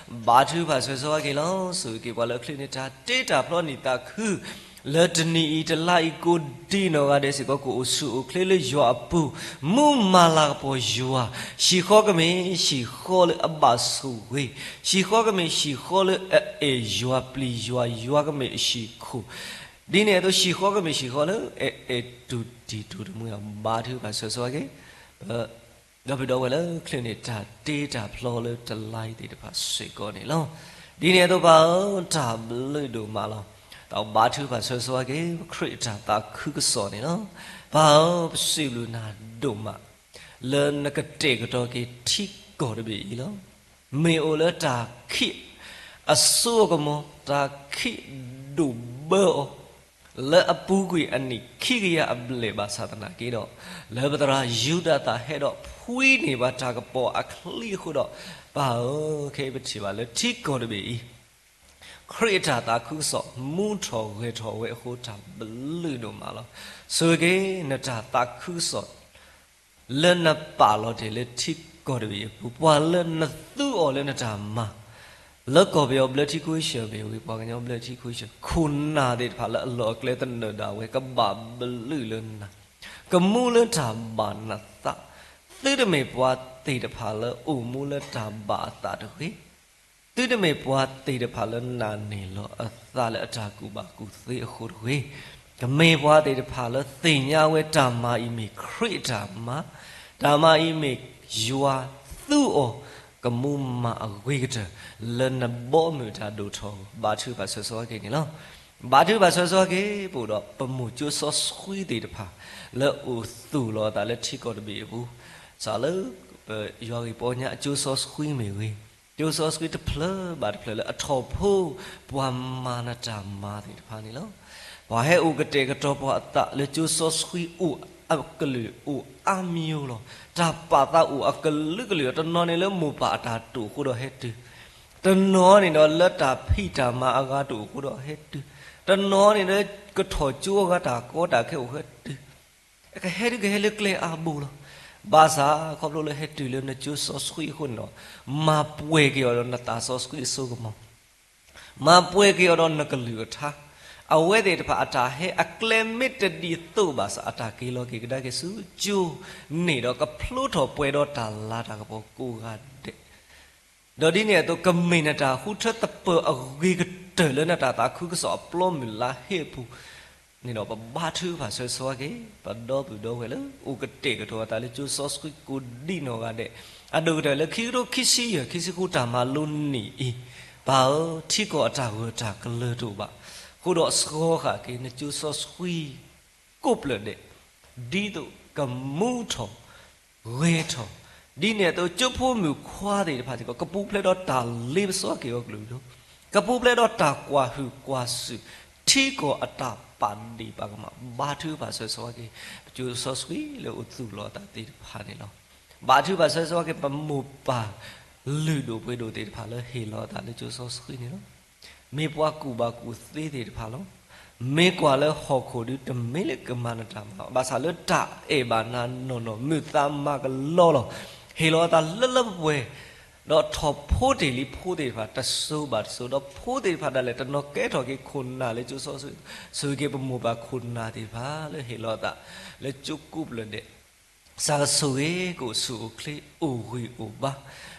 ဘါထုကဖၣ်ဆၢဂ့ၤဆိၣ်ဝါက့ၤလီၤ. ဆိၣ်ဂ့ၤက့ၤပှၤလၢအချုးန့ၢ်တၢ်တ့တၢ်ဖျီအနံၣ်သးခု လၢတနံၤအံၤတလါအံၤကိးဒံနီၢ်ဂၤဒဲးစ့ၢ်ကီး ကအိၣ်ဆူၣ်အိၣ်ချ့လၢယွၤအပူၤ, မူမၤလၤကပီၤယွၤ, ဟံၣ်ဃီကမ့ၢ်ဟံၣ်ဃီလၢအဘၣ်ဆိၣ်ဂ့ၤ, ဟံၣ်ဃီကမ့ၢ်ဟံၣ်ဃီလၢအအဲၣ်ယွၤပျံၤယွၤ, ယွၤကမ့ၢ်အဟံၣ်ခိၣ်, ဒ်န့ၣ်အသိး ဟံၣ်ဃီကမ့ၢ်ဟံၣ်ဃီလၢအအဲၣ်တူၢ်တံၢ်တူၢ်တမှံၤအီၤ ဘါထုကဖၣ်ဆၢဂ့ၤဆိၣ်ဝါက့ၤ ဒီပုၢ်ဒီဝဲၢ်လၢချုးန့ၢ်တၢ်တ့တၢ်ဖျီလၢတလါအံၤသ့ၣ်တဖၣ်စ့ၢ်ကီးန့ၣ်လီၤ. ဒ်န့ၣ်အသိးပၢ်ဧၢ, တၢ်ဘျုးဒိၣ်မးလီၤ. ဒီးဘါထုကဖၣ်ဆၢဂ့ၤဆိၣ်ဝါက့ၤ ပခရံာ်အတၢ်သးခုကစီၣ်န့ၣ်လီၤ. ပၢ်ဧၢ, ပစံးဘျုးနၤဒိၣ်မး လၢနကတဲာ်ကတီၤက့ၤထံကီၢ်တဘ့ၣ်အံၤလီၤ. မ့ၢ်အိၣ်လၢတၢ်ခံးအစိအကမီၤ, တၢ်ခံးဒိၣ်ဘၢအီၤ လၢအပူၤကွံာ်အနံၣ်ခံကယၤအဘျဲၣ်ဘၣ်ဆၣ်သနာ်က့ဒီး, လၢပသရၣ်ယူဒၤသၣ်ဟဲဒီးဖှံန့ၢ်ဘၣ်တၢ်ကပီၤအချံအဃိဒီး, ပၢ်ဧၢ, ခဲအံၤပထံၣ်ဘၣ်လၢထံကီၢ်တဘ့ၣ်အံၤ ခရံာ်အတၢ်သးခုကစီၣ် မူထီၣ်ဂဲၤထီၣ်ဝဲအဃိ တၢ်ဘျုးဒိၣ်မးလီၤ. ဆိၣ်ဂ့ၤက့ၤ နတၢ်သးခုကစီၣ် လၢနပာ်လီၤတ့ၢ်လၢထံကီၢ်တဘ့ၣ်အံၤအပူၤ, ပှၤလၢနသူအီၤလၢနတၢ်မၤ, လၢကီၢ်ပယီၤဘျၢထံခဝ့ၡၢၣ်မ့ၢ်ဂ့ၤ, ပှၤကညီဘျၢထံခဝ့ၡၢၣ် ခိၣ်နၢ်သ့ၣ်တဖၣ်လၢအလီၢ်အကျဲသနၢၣ်ဒၣ်ဝဲ ကဘၣ်ဘျုးလၢနၤ, ကမူလၢတၢ်ဘၣ်နသး, သုတမ့ၢ်ပှၤသ့ၣ်တဖၣ်လၢအိၣ်မူလၢတၢ်ဘၣ်အသးတဂ့ၤ သုတမ့ၢ်ပှၤသ့ၣ်တဖၣ်လၢနာ်န့ၢ်လီၤအသးလၢအတၢ်ကူၣ်ဘၣ်ကူၣ်သ့အဃိတဂ့ၤ. ကမ့ၢ်ပှၤသ့ၣ်တဖၣ်လၢသ့ၣ်ညါဝဲတၢ်မၤအံၤမ့ၢ်ခရံာ်အတၢ်မၤ, တၢ်မၤအံၤမ့ၢ်ယွၤ သူအီၤကမူမၤအဂ့ၤကတၢၢ် လၢနဘီမုၢ်တၢ်ဒိၣ်ထီၣ်အဂီၢ် ဘါထုကဖၣ်ဆၢဂ့ၤဆၢဝါက့ၤန့ၣ်လီၤ. ဘါထုကဖၣ်ဆၢဂ့ၤဆၢဝါက့ၤ ပအိၣ်ဒီးပမိၢ်ကၠိစီဆှံသ့ၣ်တဖၣ် လၢအိၣ်သူၣ်လီၤအသးလၢထံကီၢ်တဘ့ၣ်အပူၤ, စးလၢပယွၤဂ့ၢ်ပီညါအကၠိစီဆှံမ့ၢ်ဂ့ၤ, ကၠိစီဆှံတဖျၢၣ်ဘၣ်တဖျၢၣ်လၢအထီၣ်ဖိ ပှၤမၤနတၢ်မၤသ့ၣ်တဖၣ်န့ၣ်လီၤ. ပှၤဟဲအိၣ်ကတဲာ်ကတီၤပှၤအသးလၢကၠိစီဆှံအိၣ်အကလုာ်အိၣ်အါမံၤလီၤ. တၢ်ပာ်သးအိၣ်အကလုာ်ကလုာ်, တနီၤန့ၣ်လၢမိၢ်ပၢ်အတၢ်တိာ်အဃိဒီးဟဲတုၤ, တနီၤန့ၣ်ဒီးလၢတၢ်ဖံးတၢ်မၤအဂၤတအိၣ်အဃိဒီးဟဲတုၤ, တနီၤန့ၣ်ဒီး ကထီၣ်ကၠိအဂၤတၢ်ကီတၢ်ခဲအိၣ်ဟဲတုၤ, ကဟဲဒုကဟဲလၢကျဲအါဘိလီၤ. ဘၣ်ဆၣ်ခီဖျိလၢဟဲတုၤလၢနကၠိစီဆှံအဃိန့ၣ်ဒီး မၤပှဲၤက့ၤအီၤဒီးနသးစီဆှံအစိကမီၤ မၤပှဲၤက့ၤအီၤဒီးနကလုၢ်ကထါ, အဝဲသ့ၣ်တဖၣ်အတၢ်ဟဲအကျဲမ့ၢ်တဒ်သိးဘၣ်ဆၣ် အတၢ်က့ၤလီၤက့ၤကဒါက့ၤဆူကၠိန့ၣ်ဒီး ကဖျိထီၣ်ပှဲၤဒီးတၢ်လၤတၢ်ကပီၤကိးဂၤဒဲး, ဒီးဒ်န့ၣ်အသိး ကမ့ၢ်နတၢ်ဃုထၢသပၢၤအဂ့ၤကတၢၢ်လၢနတၢ်သးခုကစီၣ်အပျီမုၢ်လါဟ့ၣ်အပူၤ န့ၣ်ဒီး ပဘါထုကဖၣ်ဆၢဂ့ၤဆၢဝါက့ၤ ပဒီပုၢ်ဒီဝဲၢ်လၢအိၣ်ကတဲာ်ကတီၤအသးလၢကၠိစီဆှံကိးဒံနီၢ်ဂၤဒဲး, အဒိၣ်ကတၢၢ်လၢခံကထိခံဆံယဲၢ် ခံဆံဃုတၢ်မၤလိနံၣ်အံၤ, ပၢ်ဧၢ, ထံကီၢ်အတၢ်ဂၢၢ်တၢ်ကျၢၤတအိၣ်ဘၣ်, အဃိဒီးဆှီဃာ်က့ၤနကၠိစီဆှံကိးဖျၢၣ်ဒဲး ဒ်သိးကမူထီၣ် ဂဲၤထီၣ်, ဒ်န့ၣ်အသိး ကၠိဖိမုၣ်ခွါသ့ၣ်တဖၣ်စ့ၢ်ကီး ကပူၤဖျဲးဒီးတၢ်လ့ပစီက့ၤအီၤကလုာ်ကလုာ်, ကပူၤဖျဲးဒီးတၢ်ကွၢ်ဟုၣ်ကွၢ်စူၣ် ထံကီၢ်အတၢ်ပာ်ဒ့ၣ်ပာ်ကမၣ် ဘါထုကဖၣ်ဆၢဂ့ၤဆၢဝါက့ၤ ပကၠိစီဆှံလၢအိၣ်သူၣ်လီၤအသးသ့ၣ်တဖၣ်န့ၣ်လီၤ. ဘါထုကဖၣ်ဆၢဂ့ၤဆၢဝါက့ၤ ပမိၢ်ပၢ်လုၢ်ဒိၣ်ပှ့ၤဒိၣ်သ့ၣ်တဖၣ်လၢဟ့ၣ်လီၤအသးလၢကၠိစီဆှံန့ၣ်လီၤ. မ့ၢ်ပှၤကူၣ်ဘၣ်ကူၣ်သ့သ့ၣ်တဖၣ်လီၤ. မ့ၢ်ကွၢ်လၢဟီၣ်ခိၣ်ဒု တမ့ၢ်လၢကမၤနတၢ်မၤ ဘၣ်ဆၣ်လၢတၢ်အဲၣ်ဘၣ်နၤနီၢ်နီၢ် မုာ်သးမၤကလီလီၤ. ဟ့ၣ်လီၤအသးလၢလၢပှဲၤပှဲၤ, ဒီးထီၣ်ဖိတ့ၢ်လံဖိသ့ၣ်တဖၣ် တစိၤဘၣ်တစိၤ, ဒီးဖိသ့ၣ်တဖၣ်ဒၣ်လဲာ် တနီၤကဲထီၣ်က့ၤခိၣ်နၢ်လၢကၠိစီဆှံ, ဆိၣ်ဂ့ၤက့ၤပမိၢ်ပၢ်ခိၣ်နၢ်သ့ၣ်တဖၣ် လၢဟ့ၣ်လီၤအသးလၢကၠိကိးဖျၢၣ်ဒဲး စးကဆိၣ်ဂ့ၤ ကအိၣ်ဆူၣ်အိၣ်ချ့ အိၣ်ဂံၢ်အိၣ်ဘါ,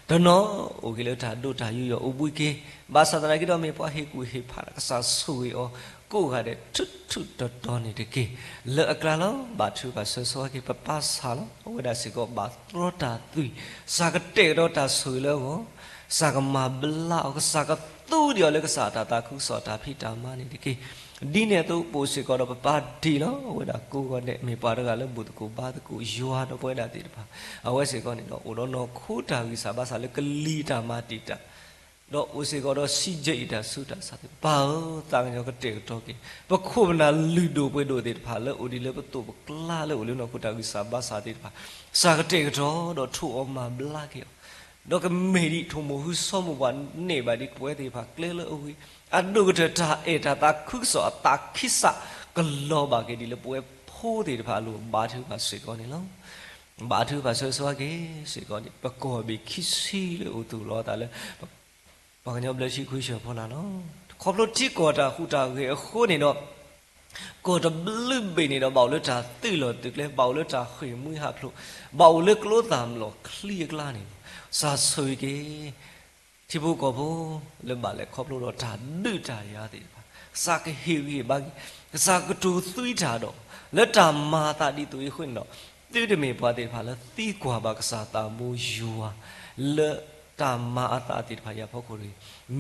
တနီၤအိၣ်က့ၤလၢတၢ်ဒိတၢ်ယူးယီၣ်အိၣ်ဘှံးက့ၤ, ဘၣ်ဆၣ်သနာ်က့ဒီး မ့ၢ်ပှၤဟ့ၣ်ကူၣ်ဟ့ၣ်ဖး ကစၢ်ဆိၣ်ဂ့ၤအီၤ ကိးဂၤဒဲးထူးထူးတီၤတီၤန့ၣ်တက့ၢ်. လၢအကျါလီၤ ဘါထုကဖၣ်ဆၢဂ့ၤဆၢဝါက့ၤ ပပၢ်ဆၣ်လီၤ. အဝဲဒၣ်စ့ၢ်ကီးဘၣ်တြီတၢ်သွံၣ်, စးကတဲာ်ကတီၤတၢ်ဆိၣ်ဂ့ၤလၢအဂီၢ်, စးကမၤဘျါအီၤ, ကစၢ်ကသူဒံးအီၤလၢကစၢ်အတၢ်သးခုကစီၣ်တၢ်ဖံးတၢ်မၤန့ၣ်တက့ၢ်. ဒ်န့ၣ်အသိး ပအိၣ်စ့ၢ်ကီးဒီးပပၢ်ဒ့ၣ်လီၤ. အဝဲဒၣ်ကိးဂၤဒဲး မ့ၢ်ပှၤတဂၤလၢဘူၣ်သကိးဘါသကိးယွၤဒီးပဝဲဒၣ်သ့ၣ်တဖၣ်, အဝဲစ့ၢ်ကီးန့ၣ်ဒီး အိၣ်ဒီးနီၢ်ခိတၢ်ဂံၢ်စၢ်ဘါစၢ်လၢကလံၤတၢ်မၤတံာ်တာ်, ဒီးအိၣ်စ့ၢ်ကီးဒီး စံးယဲအံၤတၢ်ဆူးတၢ်ဆါသ့ၣ်တဖၣ်, ပၢ်ဧၢ, သးကညီၤကတဲာ်ကတီၤက့ၤ ပခိၣ်ပနၢ်လုၢ်ဒိၣ်ပှ့ၤဒိၣ်သ့ၣ်တဖၣ်လၢအိၣ်ဒံးလၢပသိးပကျါလၢအိၣ်လၢနီၢ်ခိတၢ်ဂံၢ်စၢ်ဘါစၢ်သ့ၣ်တဖၣ်, စးကတဲာ်ကတီၤဒီးထိၣ်အီၤမၤဘျါက့ၤအီၤ ဒီးကမ့ၢ်ဒ်ထိၣ်မိၢ်ဟုစီၤမိၢ်ပှၢ်န့ၢ်ဘၣ်ဒံးပဝဲသ့ၣ်တဖၣ်ကျဲလၢအဂ့ၤ, အဒိၣ်ကတၢၢ်တၢ်အဲၣ်တၢ်သးခုကစီၣ်အသးခံစး ကလီၤဘၣ်က့ၤဒ်လၢပဝဲဖိသ့ၣ်တဖၣ်အလိၤ ဘါထုကဖၣ်စ့ၢ်ကီးန့ၣ်လီၤ. ဘါထုကဖၣ်ဆၢဂ့ၤဆၢဝါက့ၤစ့ၢ်ကီးန့ၣ် ပကီၢ်ဘ့ၣ်ခံဆံလၢအိၣ်သူၣ်လီၤအသးလၢ ပှၤကညီဘျၢထံခဝ့ၡၢၣ်ဖီလာ်လီၤ. ခီဖျိထံကီၢ်တၢ်ဟူးတၢ်ဂဲၤအဃိန့ၣ်ဒီး ကီၢ်တဘျုးဘ့ၣ်န့ၣ်ဒီး ဘၣ်အိၣ်လၢတၢ်သုးလီၢ်သုးကျဲ, ဘၣ်အိၣ်လၢတၢ်ဃ့ၢ်မှံဟးဖျိး, ဘၣ်အိၣ်လၢကျိသၣ်မလီၢ်ချံအကျါန့ၣ်လီၤ. စးဆိၣ်ဂ့ၤက့ၤ ထံဖိကီၢ်ဖိလၢဘၣ်လဲၤခီဖျိဒီးတၢ်ဒုးတၢ်ယၤသ့ၣ်တဖၣ်, ကစၢ်ကဟ့ၣ်ဂံၢ်ဟ့ၣ်ဘါက့ၤ, ကစၢ်ကတိၤသွံတၢ်ဒီး လၢတၢ်မၤအသးဒ်သိးအံၤအဃိန့ၣ်ဒီး သုတမ့ၢ်ပှၤသ့ၣ်တဖၣ်လၢသံကွၢ်ဘၣ်ကစၢ်သးဘိယွၤ လၢတၢ်မၤအသးသ့ၣ်တဖၣ်အံၤအဖီခိၣ်တဂ့ၤ.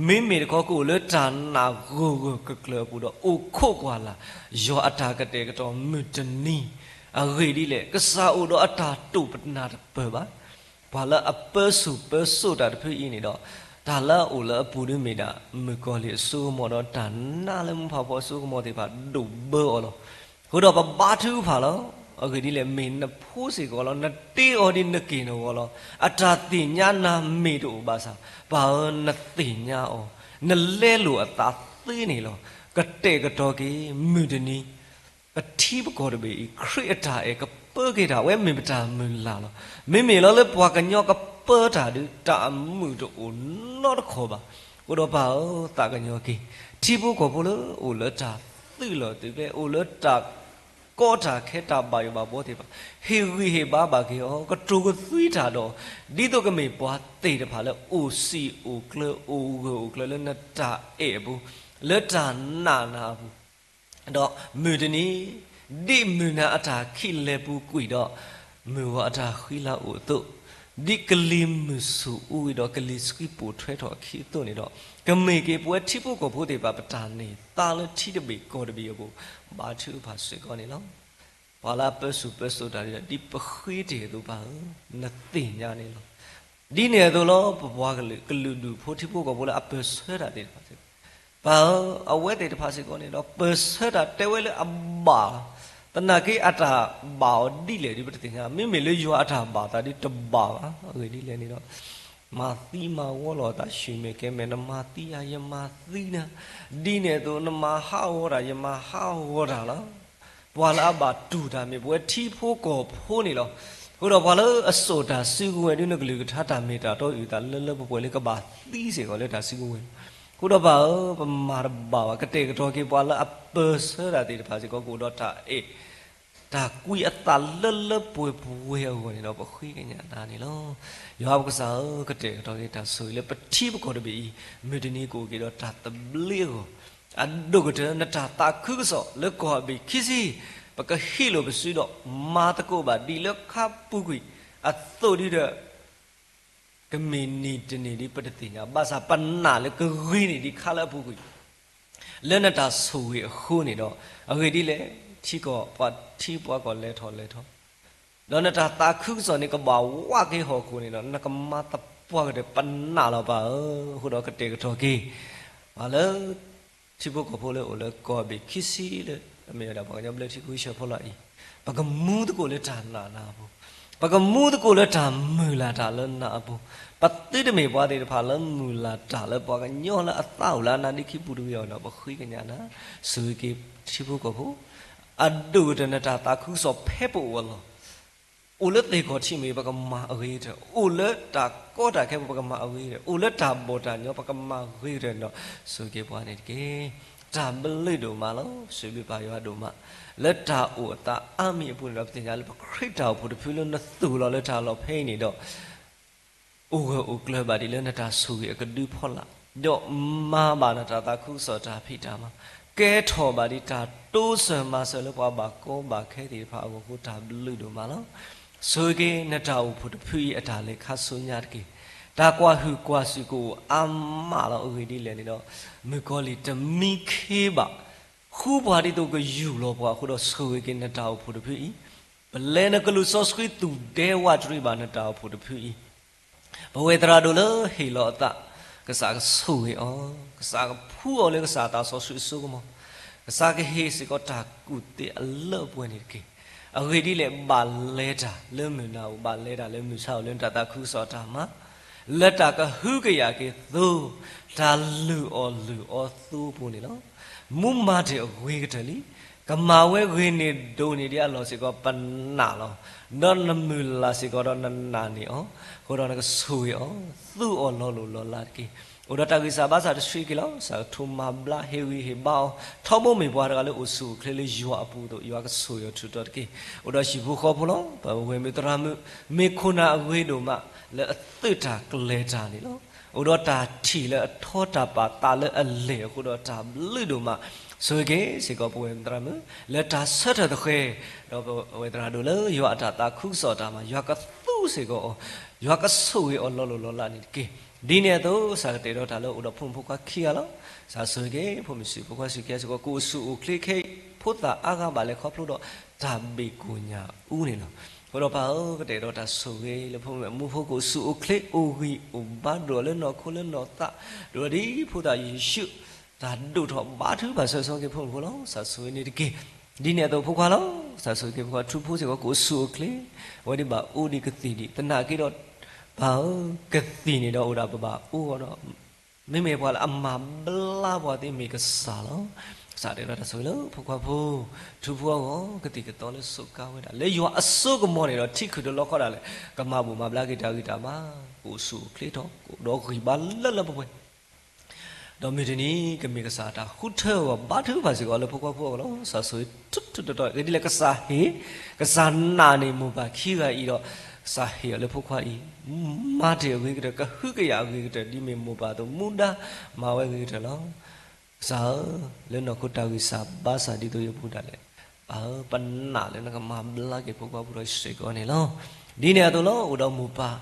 မ့မ့ၢ်တခီကအိၣ်လၢတၢ်နာ်ဂၢၢ်ဂၢၢ်ကျၢၤကျၢၤအပူၤဒီး အိၣ်ခိးကွၢ်လၢ် ယွၤအတၢ်ကတဲာ်ကတီၤမုၢ်တနံၤ, အဂ့ၢ်ဒ်လဲၣ် ကစၢ်အိၣ်ဒီးအတၢ်တိာ်ပနၢ်တပၢၢ်ဘၣ်. ပှၤလၢအပၢဆူၣ်ပၢစိးတၢ်တဖုအံၤန့ၣ်ဒီး တၢ်လၢအအိၣ်လၢအပူၤဒုမ့ၢ်ဒၣ် မုၣ်ကီၤလံၢ်အစိကမီၤဒီး တၢ်နးလၢမူဖးဖီအစိကမီၤသ့ၣ်တဖၣ်ဒိၣ်ဘၢအီၤလီၤ. အဃိဒီးပဘါထုကဖၣ်လီၤ. အဂ့ၢ်ဒ်လဲၣ် မ့ၢ်နဖိစ့ၢ်ကီးလီၤ. နတ့အီၤဒ်နက့ၢ်နဂီၤလီၤ. အတၢ်သ့ၣ်ညါနၤမ့ၢ်တအိၣ်ဘၣ်ဆၣ်, ပၢ်ဧၢ, နသ့ၣ်ညါအီၤ, နလဲလိာ်အသးသ့န့ၣ်လီၤ. ကတဲာ်ကတီၤက့ၤ မုၢ်တနံၤ ပထံပကီၢ်တဘ့ၣ်အံၤ ခရံာ်အတၢ်အဲၣ်ကပၢက့ၤတၢ် အဝဲမ့ၢ်ပတၢ်မုၢ်လၢ်လီၤ. မ့မ့ၢ်လီၤလၢပှၤကညီကပၢတၢ်ဒုး တၢ်အမုာ်တအိၣ်နီတခီၣ်ဘၣ်. အဃိဒီးပၢ်ဧၢ, သးကညီၤက့ၤ ထံဖိကီၢ်ဖိလၢအိၣ်လၢတၢ်သုးလီၢ်သုးကျဲ အိၣ်လၢတၢ်ကီတၢ်ခဲတၢ်ဘၣ်ယိၣ်ဘၣ်ဘှီသ့ၣ်တဖၣ် ဟ့ၣ်ဂံၢ်ဟ့ၣ်ဘါဘၣ်က့ၤအီၤ, ကတိၤကသွံတၢ်ဒီး ဒ်သိးကမ့ၢ်ပှၤသ့ၣ်တဖၣ်လၢအိၣ်စံာ်အိၣ်ကျၢၤ အိၣ်ဂၢၢ်အိၣ်ကျၢၤလၢနတၢ်အဲၣ်အပူၤ, လၢတၢ်နာ်နၤအပူၤ ဒီးမုၢ်တနံၤ ဒ်မုၢ်နၤအတၢ်ခံးလဲၤပူၤကွံာ်ဒီး မုၢ်ဂီၤအတၢ်ဃံလၤအိၣ်အသိး, ဒ်ကလံၤမုၢ်ဆူၣ်အူဝံၤဒီး ကလံၤဆှံပိာ်ထွဲထီၣ်အခံအသိးန့ၣ်ဒီး, ကမ့ၢ်က့ၤပဝဲထံဖိကီၢ်ဖိသ့ၣ်တဖၣ် ပတၢ်န့ၢ်သါလၢထံတဘ့ၣ်ကီၢ်တဘ့ၣ်အပူၤ ဘါထုကဖၣ်စ့ၢ်ကီးန့ၣ်လီၤ. ပှၤလၢအပၢဆူၣ်ပၢစိးတၢ်ဒ်ပဃ့တ့ၢ်အသိးပၢ်ဧၢ, နသ့ၣ်ညါန့ၣ်လီၤ. ဒ်န့ၣ်အသိးလီၤ ပပှၤကလုာ်ကလုာ်ဒူၣ်ဖိထံဖိကီၢ်ဖိလၢအပၢဆှၢတၢ်သ့ၣ်တဖၣ်စ့ၢ်ကီး, ပၢ်ဧၢ, အဝဲသ့ၣ်တဖၣ်စ့ၢ်ကီးန့ၣ်ဒီး ပၢဆှၢတၢ်တဲဝဲလၢအဘၣ်လီၤ. သနာ်က့အတၢ်ဘၣ်အီၤဒ်လဲၣ်ဒီးပတသ့ၣ်ညါ, မ့မ့ၢ်လၢယွၤအတၢ်ဘၣ်သးဒ်တဘၣ်ဘၣ်, အဂ့ၢ်ဒ်လဲၣ်န့ၣ်ဒီး မၤသံမၤဝီလီၤအသးဆူၣ်မဲာ်ကဲမဲာ်, နမၤသံယၤ ယမၤသံနၤ, ဒ်န့ၣ်အသိး နမၤဟးဂီၤတၢ် ယမၤဟးဂီၤတၢ်လီၤ. ပှၤလၢအဘၣ်တူၢ်တၢ်မ့ၢ်ပဝဲထံဖိကီၢ်ဖိန့ၣ်လီၤ. အဃိဒီးပှၤလၢအစိာ်တၢ်စုကဝဲၤဒ်နကလုၢ်ကထါတၢ်မ့ၢ်တၢ်တီအုၣ်သးလၢလၢပှဲၤပှဲၤလၢကဘၣ်သံစ့ၢ်ကီးလၢတၢ်စုကဝဲၤ, အဃိဒီးပၢ်ဧၢ, ပမၤတဘၣ်ဘၣ်, ကတဲာ်ကတီၤက့ၤပှၤလၢအပၢဆှၢတၢ်သ့ၣ်တဖၣ်စ့ၢ်ကီး ကအိၣ်ဒီးတၢ်အဲၣ် တၢ်ကွံအသးလၢလၢပှဲၤပှဲၤအဂီၢ်န့ၣ်ဒီး ပဃ့ကညးနၤန့ၣ်လီၤ. ယွၤပကစၢ်ဧၢ, ကတဲာ်ကတီၤက့ၤတၢ်ဆိၣ်ဂ့ၤလၢပထံပကီၢ်တဘ့ၣ်အံၤ, မုၢ်တနံၤကအိၣ်က့ၤဒီးတၢ်သဘျ့အဂီၢ်, အဒိၣ်ကတၢၢ် နတၢ်သးခုကစီၣ်လၢကီၢ်အဘ့ၣ်ခံဆံ, ပကဟ့ၣ်လိာ်ပစုဒီး မၤသကိးဘၣ်ဒ်လၢခါပူၤကွံာ်အသိးဒ်ဒီး ကမ့ၢ်နံၤတနံၤဒ်ပတသ့ၣ်ညါ, ဘၣ်ဆၣ်ပနာ်လၢကဂ့ၤန့ၢ်ဒံးခါလၢအပူၤကွံာ် လၢနတၢ်ဆိၣ်ဂ့ၤအဃိန့ၣ်ဒီး, အဂ့ၢ်ဒ်လဲၣ်, ထံကီၢ်ပှၤထံပှၤကီၢ်လဲၤထီၣ်လဲၤထီ, ဒီးနတၢ်သးခုကစီၣ်န့ၣ် ကဘၣ်ဝးက့ၤဟီၣ်ခိၣ်န့ၣ်ဒီး နကမၤသပှၢ်ကတၢၢ်ပနာ်လီၤပၢ်ဧၢ, အဃိဒီးကတဲာ်ကတီၤက့ၤ ပှၤလၢ ထံဖိကီၢ်ဖိလၢအိၣ်လၢကီၢ်ဘ့ၣ်ခံဆံလၢ အမ့ၢ်ဝဲဒၣ်ပှၤကညီဘျၢထံခဝ့ၡၢၣ်ဖီလာ်အံၤ, ပကမူသကိးလၢတၢ်နာ်နၤအပူၤ, ပကမူသကိးလၢတၢ်မုၢ်လၢ်တၢ်လၢနၤအပူၤ, ပသုတမ့ၢ်ပှၤသ့ၣ်တဖၣ်လၢမုၢ်လၢ်တၢ်လၢပှၤကညီလၢအသးအိၣ်လၢအနါဒ့ခံပူၤတဂ့ၤအီၤဒီး ပဃ့ကညးနၤ, ဆိၣ်ဂ့ၤက့ၤထံဖိကီၢ်ဖိ အဒိၣ်ကတၢၢ်နတၢ်သးခုကစီၣ်ဖဲပအိၣ်အလီၢ်, အိၣ်လၢသ့ၣ်ခီၣ်ထံးမ့ၢ် ပကမၤအဂ့ၤကတၢၢ်, အိၣ်လၢတၢ်ကီတၢ်ခဲပူၤ ပကမၤအဂ့ၤကတၢၢ်, အိၣ်လၢတၢ်ဘီၣ်တၢ်ညီ ပကမၤဂ့ၤကတၢၢ်န့ၣ်ဒီး ဆိၣ်ဂ့ၤက့ၤပှၤန့ၣ်တက့ၢ်. တၢ်ဘျုးဒိၣ်မးလီၤ. စံးဘျုးပၢ်ယွၤဒိၣ်မး လၢတၢ်အိၣ်အသးအါမံၤအပူၤန့ၣ်ဒီး ပသ့ၣ်ညါလၢပခရံာ်တၢ်အိၣ်ဖှိၣ်တဖုလၢနသူၣ်လီၤလၢတၢ်လီၢ်ဖဲအံၤန့ၣ်ဒီး အိၣ်ဂၢၢ်အိၣ်ကျၢၤဘၣ်ဒ်လၢနတၢ်ဆိၣ်ဂ့ၤအကဒုဖီလာ်, ဒီးမၤဘၣ်နတၢ်သးခုကစီၣ်တၢ်ဖံးတၢ်မၤ, ကဲထီၣ်ဘၣ်ဒ်တၢ်တိစၢၤမၤစၢၤလၢပှၤဘၣ်ကီဘၣ်ခဲသ့ၣ်တဖၣ်အဂီၢ်အဃိ တၢ်ဘျုးဒိၣ်မးလီၤ. ဆိၣ်ဂ့ၤက့ၤနတၢ်အိၣ်ဖှိၣ်တဖုအံၤအတၢ်လဲၤခါဆူညါတက့ၢ်. တၢ်ကွၢ်ဟုၣ်ကွၢ်စူၣ်ကအိၣ်အါမးလီၤ. အဂ့ၢ်ဒ်လဲၣ်န့ၣ်ဒီး မုၣ်ကီၤလံၢ်တမံခ့ဘၣ် ဃူပှၤဒ်သိးကယူၢ်လီၤပှၤအဃိဒီး ဆိၣ်ဂ့ၤက့ၤနတၢ်အိၣ်ဖှိၣ်တဖုအံၤ, ပလဲၤနကလူးစီဆှံသူၣ်ဒဲဝးတရံးဘၣ်နတၢ်အိၣ်ဖှိၣ်တဖုအံၤ, ပဝဲသရၣ်ဒိၣ်လၢဟ့ၣ်လီၤအသး, ကစၢ်ကဆိၣ်ဂ့ၤအီၤ, ကစၢ်ကဖှူအီၤလၢကစၢ်သးစီဆှံအစိကမီၤ, ကစၢ်ကဟ့ၣ်စ့ၢ်ကီးတၢ်ကူၣ်သ့အလၢအပှဲၤန့ၣ်တက့ၢ်. အဂ့ၢ်ဒ်လဲၣ် ဘၣ်လဲၤတၢ်လၢမုၢ်နၤအိၣ်, ဘၣ်လဲၤတၢ်လၢမုၢ်ဆါအိၣ်လၢနတၢ်သးခုကစီၣ်တၢ်မၤ လၢတၢ်ကဟုကယာ်က့ၤသိ, တၢ်လုၢ်အီၣ်လုၢ်အီသိအပူၤန့ၣ်လီၤ. မူမၤတ့ၢ်အဂ့ၤကတၢၢ်လံ. ကမၤဝဲဂ့ၤန့ၢ်ဒိးန့ၢ်ဒံးအလီၢ်စ့ၢ်ကီးပနာ်လီၤ. ဒီးနမုၢ်လၢ်စ့ၢ်ကီးဒီးနနာ်န့ၢ်အီၤ, အဃိဒီးနကဆိၣ်ဂ့ၤအီၤ, သူအီၤလီၤလိၢ်လီၤလးတက့ၢ်. အိၣ်ဒီးတၢ်ဂံၢ်စၢ်ဘါစၢ်တဆှံက့ၤလီၤ. ကစၢ်ကထိးမၤဘျါဟ့ၣ်ဂံၢ်ဟ့ၣ်ဘါအီၤ, ထီဘိမ့ၢ်ပှၤတဂၤလၢအိၣ်ဆူၣ်အိၣ်ချ့လၢယွၤအပူၤအသိး ယွၤကဆိၣ်ဂ့ၤအီၤထူးတီၤတက့ၢ်. အိၣ်ဒီးဟံၣ်ဖိဃီဖိလီၤ. ပဝဲမုၢ်သရၣ်မုၣ် မ့ၢ်ခိၣ်နၢ်အဂ့ၤဒိၣ်မး လၢအသုးတၢ်ကျဲၤတၢ်န့ၣ်လီၤ. အိၣ်ဒီးတၢ်ထံၣ်လၢအထီတၢ်ပာ်သးလၢအလဲၢ်အဃိဒီးတၢ်ဘျုးဒိၣ်မး, ဆိၣ်ဂ့ၤက့ၤစ့ၢ်ကီးပဝဲမုၢ်သရၣ်မုၣ် လၢတၢ်ဆၢထၢၣ်သဃဲၤ, ဒီးပဝဲသရၣ်ဒိၣ်လၢယွၤအတၢ်သးခုကစီၣ်တၢ်မၤ ယွၤကသူစ့ၢ်ကီးအီၤ, ယွၤကဆိၣ်ဂ့ၤအီၤလီၤလိၢ်လီၤလးန့ၣ်တက့ၢ်. ဒ်န့ၣ်အသိး ကစၢ်ကတဲာ်ဒီးတၢ်လၢအိၣ်ဒီးဖိမုၣ်ဖိခွါခံဂၤလီၤ. ကစၢ်ဆိၣ်ဂ့ၤက့ၤ ဖိမုၣ်ဆံးဖိခွါဆံးခံဂၤစ့ၢ်ကီး ကအိၣ်ဆူၣ်အိၣ်ချ့ခဲအံၤ ဖိသၣ်အါဂၤဘၣ်လဲၤခီဖျိဒီးတၢ်ဘ့ၣ်ကိၣ်ညၣ်အူန့ၣ်လီၤ. အဃိဒီးပၢ်ဧၢ ကတဲာ်ဒီးတၢ်ဆိၣ်ဂ့ၤလၢဖိမုၣ်ဖိကအိၣ်ဆူၣ်အိၣ်ချ့ အိၣ်ဂံၢ်အိၣ်ဘါဒိၣ်လၢနီၢ်ခိလၢနီၢ်သး, ဒိၣ်ဒီးဒ်ဖိသၣ်ယ့ၣ်ၡူး တၢ်ဒိၣ်ထီၣ်ဘါထုကဖၣ်ဆၢကဆှီက့ၤဖိမုၣ်ဖိလီၤ. ကစၢ်ဆိၣ်ဂ့ၤန့ၣ်တက့ၢ်. ဒ်န့ၣ်အသိးဖိခွါလီၤ. ကစၢ်ဆိၣ်ဂ့ၤက့ၤဖိခွါထူဖိစ့ၢ်ကီး ကအိၣ်ဆူၣ်အိၣ်ချ့, အဝဲဒၣ်ဘၣ်အိၣ်ဒံးကသံၣ်ဒံး, သနာ်က့ဒီး ပၢ်ဧၢ ကသံၣ်န့ၣ်ဒီးအိၣ်ဒၣ်ပဘၣ်အိၣ်အီၤဒီး မ့မ့ၢ်ပှၤလၢအမၤဘျါပှၤသ့မ့ၢ်ကစၢ်လီၤ. ကစၢ်တဲဒီးတၢ်ဆိၣ်ဂ့ၤလၢဖိခွါဖိ ထူဖိအဂီၢ် ကသံၣ်ကသီလၢစူးကါဝဲဒၣ် လၢယွၤအစိကမီၤန့ၣ်ဒီး ထံခုၣ်တလီခီဒၣ်လဲာ် ကမၤဘူၣ်မၤဘျါက့ၤတၢ်ဂံၢ်တၢ်ဘါ, ကအိၣ်ဆူၣ်အိၣ်ချ့ထီၣ် ကအိၣ်ဒီးဂံၢ်ဘါလၢလၢပှဲၤပှဲၤ ဒီးမုၢ်တနံၤ ကမ့ၢ်ကစၢ်အတၢ်ဃုထၢအဂီၢ် ဘါထုကဖၣ်စ့ၢ်ကီးလၢဖိခွါဖိအဂီၢ်လီၤ. ကစၢ်ဆိၣ်ဂ့ၤထူထူတီတီ အဂ့ၢ်ဒ်လဲၣ် ကစၢ်ဟ့ၣ်, ကစၢ်နာ်န့ၢ်မိၢ်ပၢ်ခံဂၤအံၤဒီး ကစၢ်ဟ့ၣ်အီၤလၢဖိခွါအံၤ မၤတ့ၢ်အဂ့ၤကတၢၢ် ကဟုကယာ်အဂ့ၤကတၢၢ် ဒ်မ့ၢ်မိၢ်ပၢ်အသိး မူဒါမၤဝဲအဂ့ၤကတၢၢ်လီၤ. ကစၢ်ဧၢ, လၢနီၢ်ခိတၢ်ဂံၢ်စၢ်ဘါစၢ်ဒ်သိးယပူၤဒၣ်လဲာ်, ပၢ်ဧၢ, ပနာ်လၢနကမၤဘျါက့ၤဖိခွါဖိဒီးစ့ၢ်ကီးန့ၣ်လီၤ. ဒ်န့ၣ်အသိးလီၤ အိၣ်ဒီးမိၢ်ပၢ်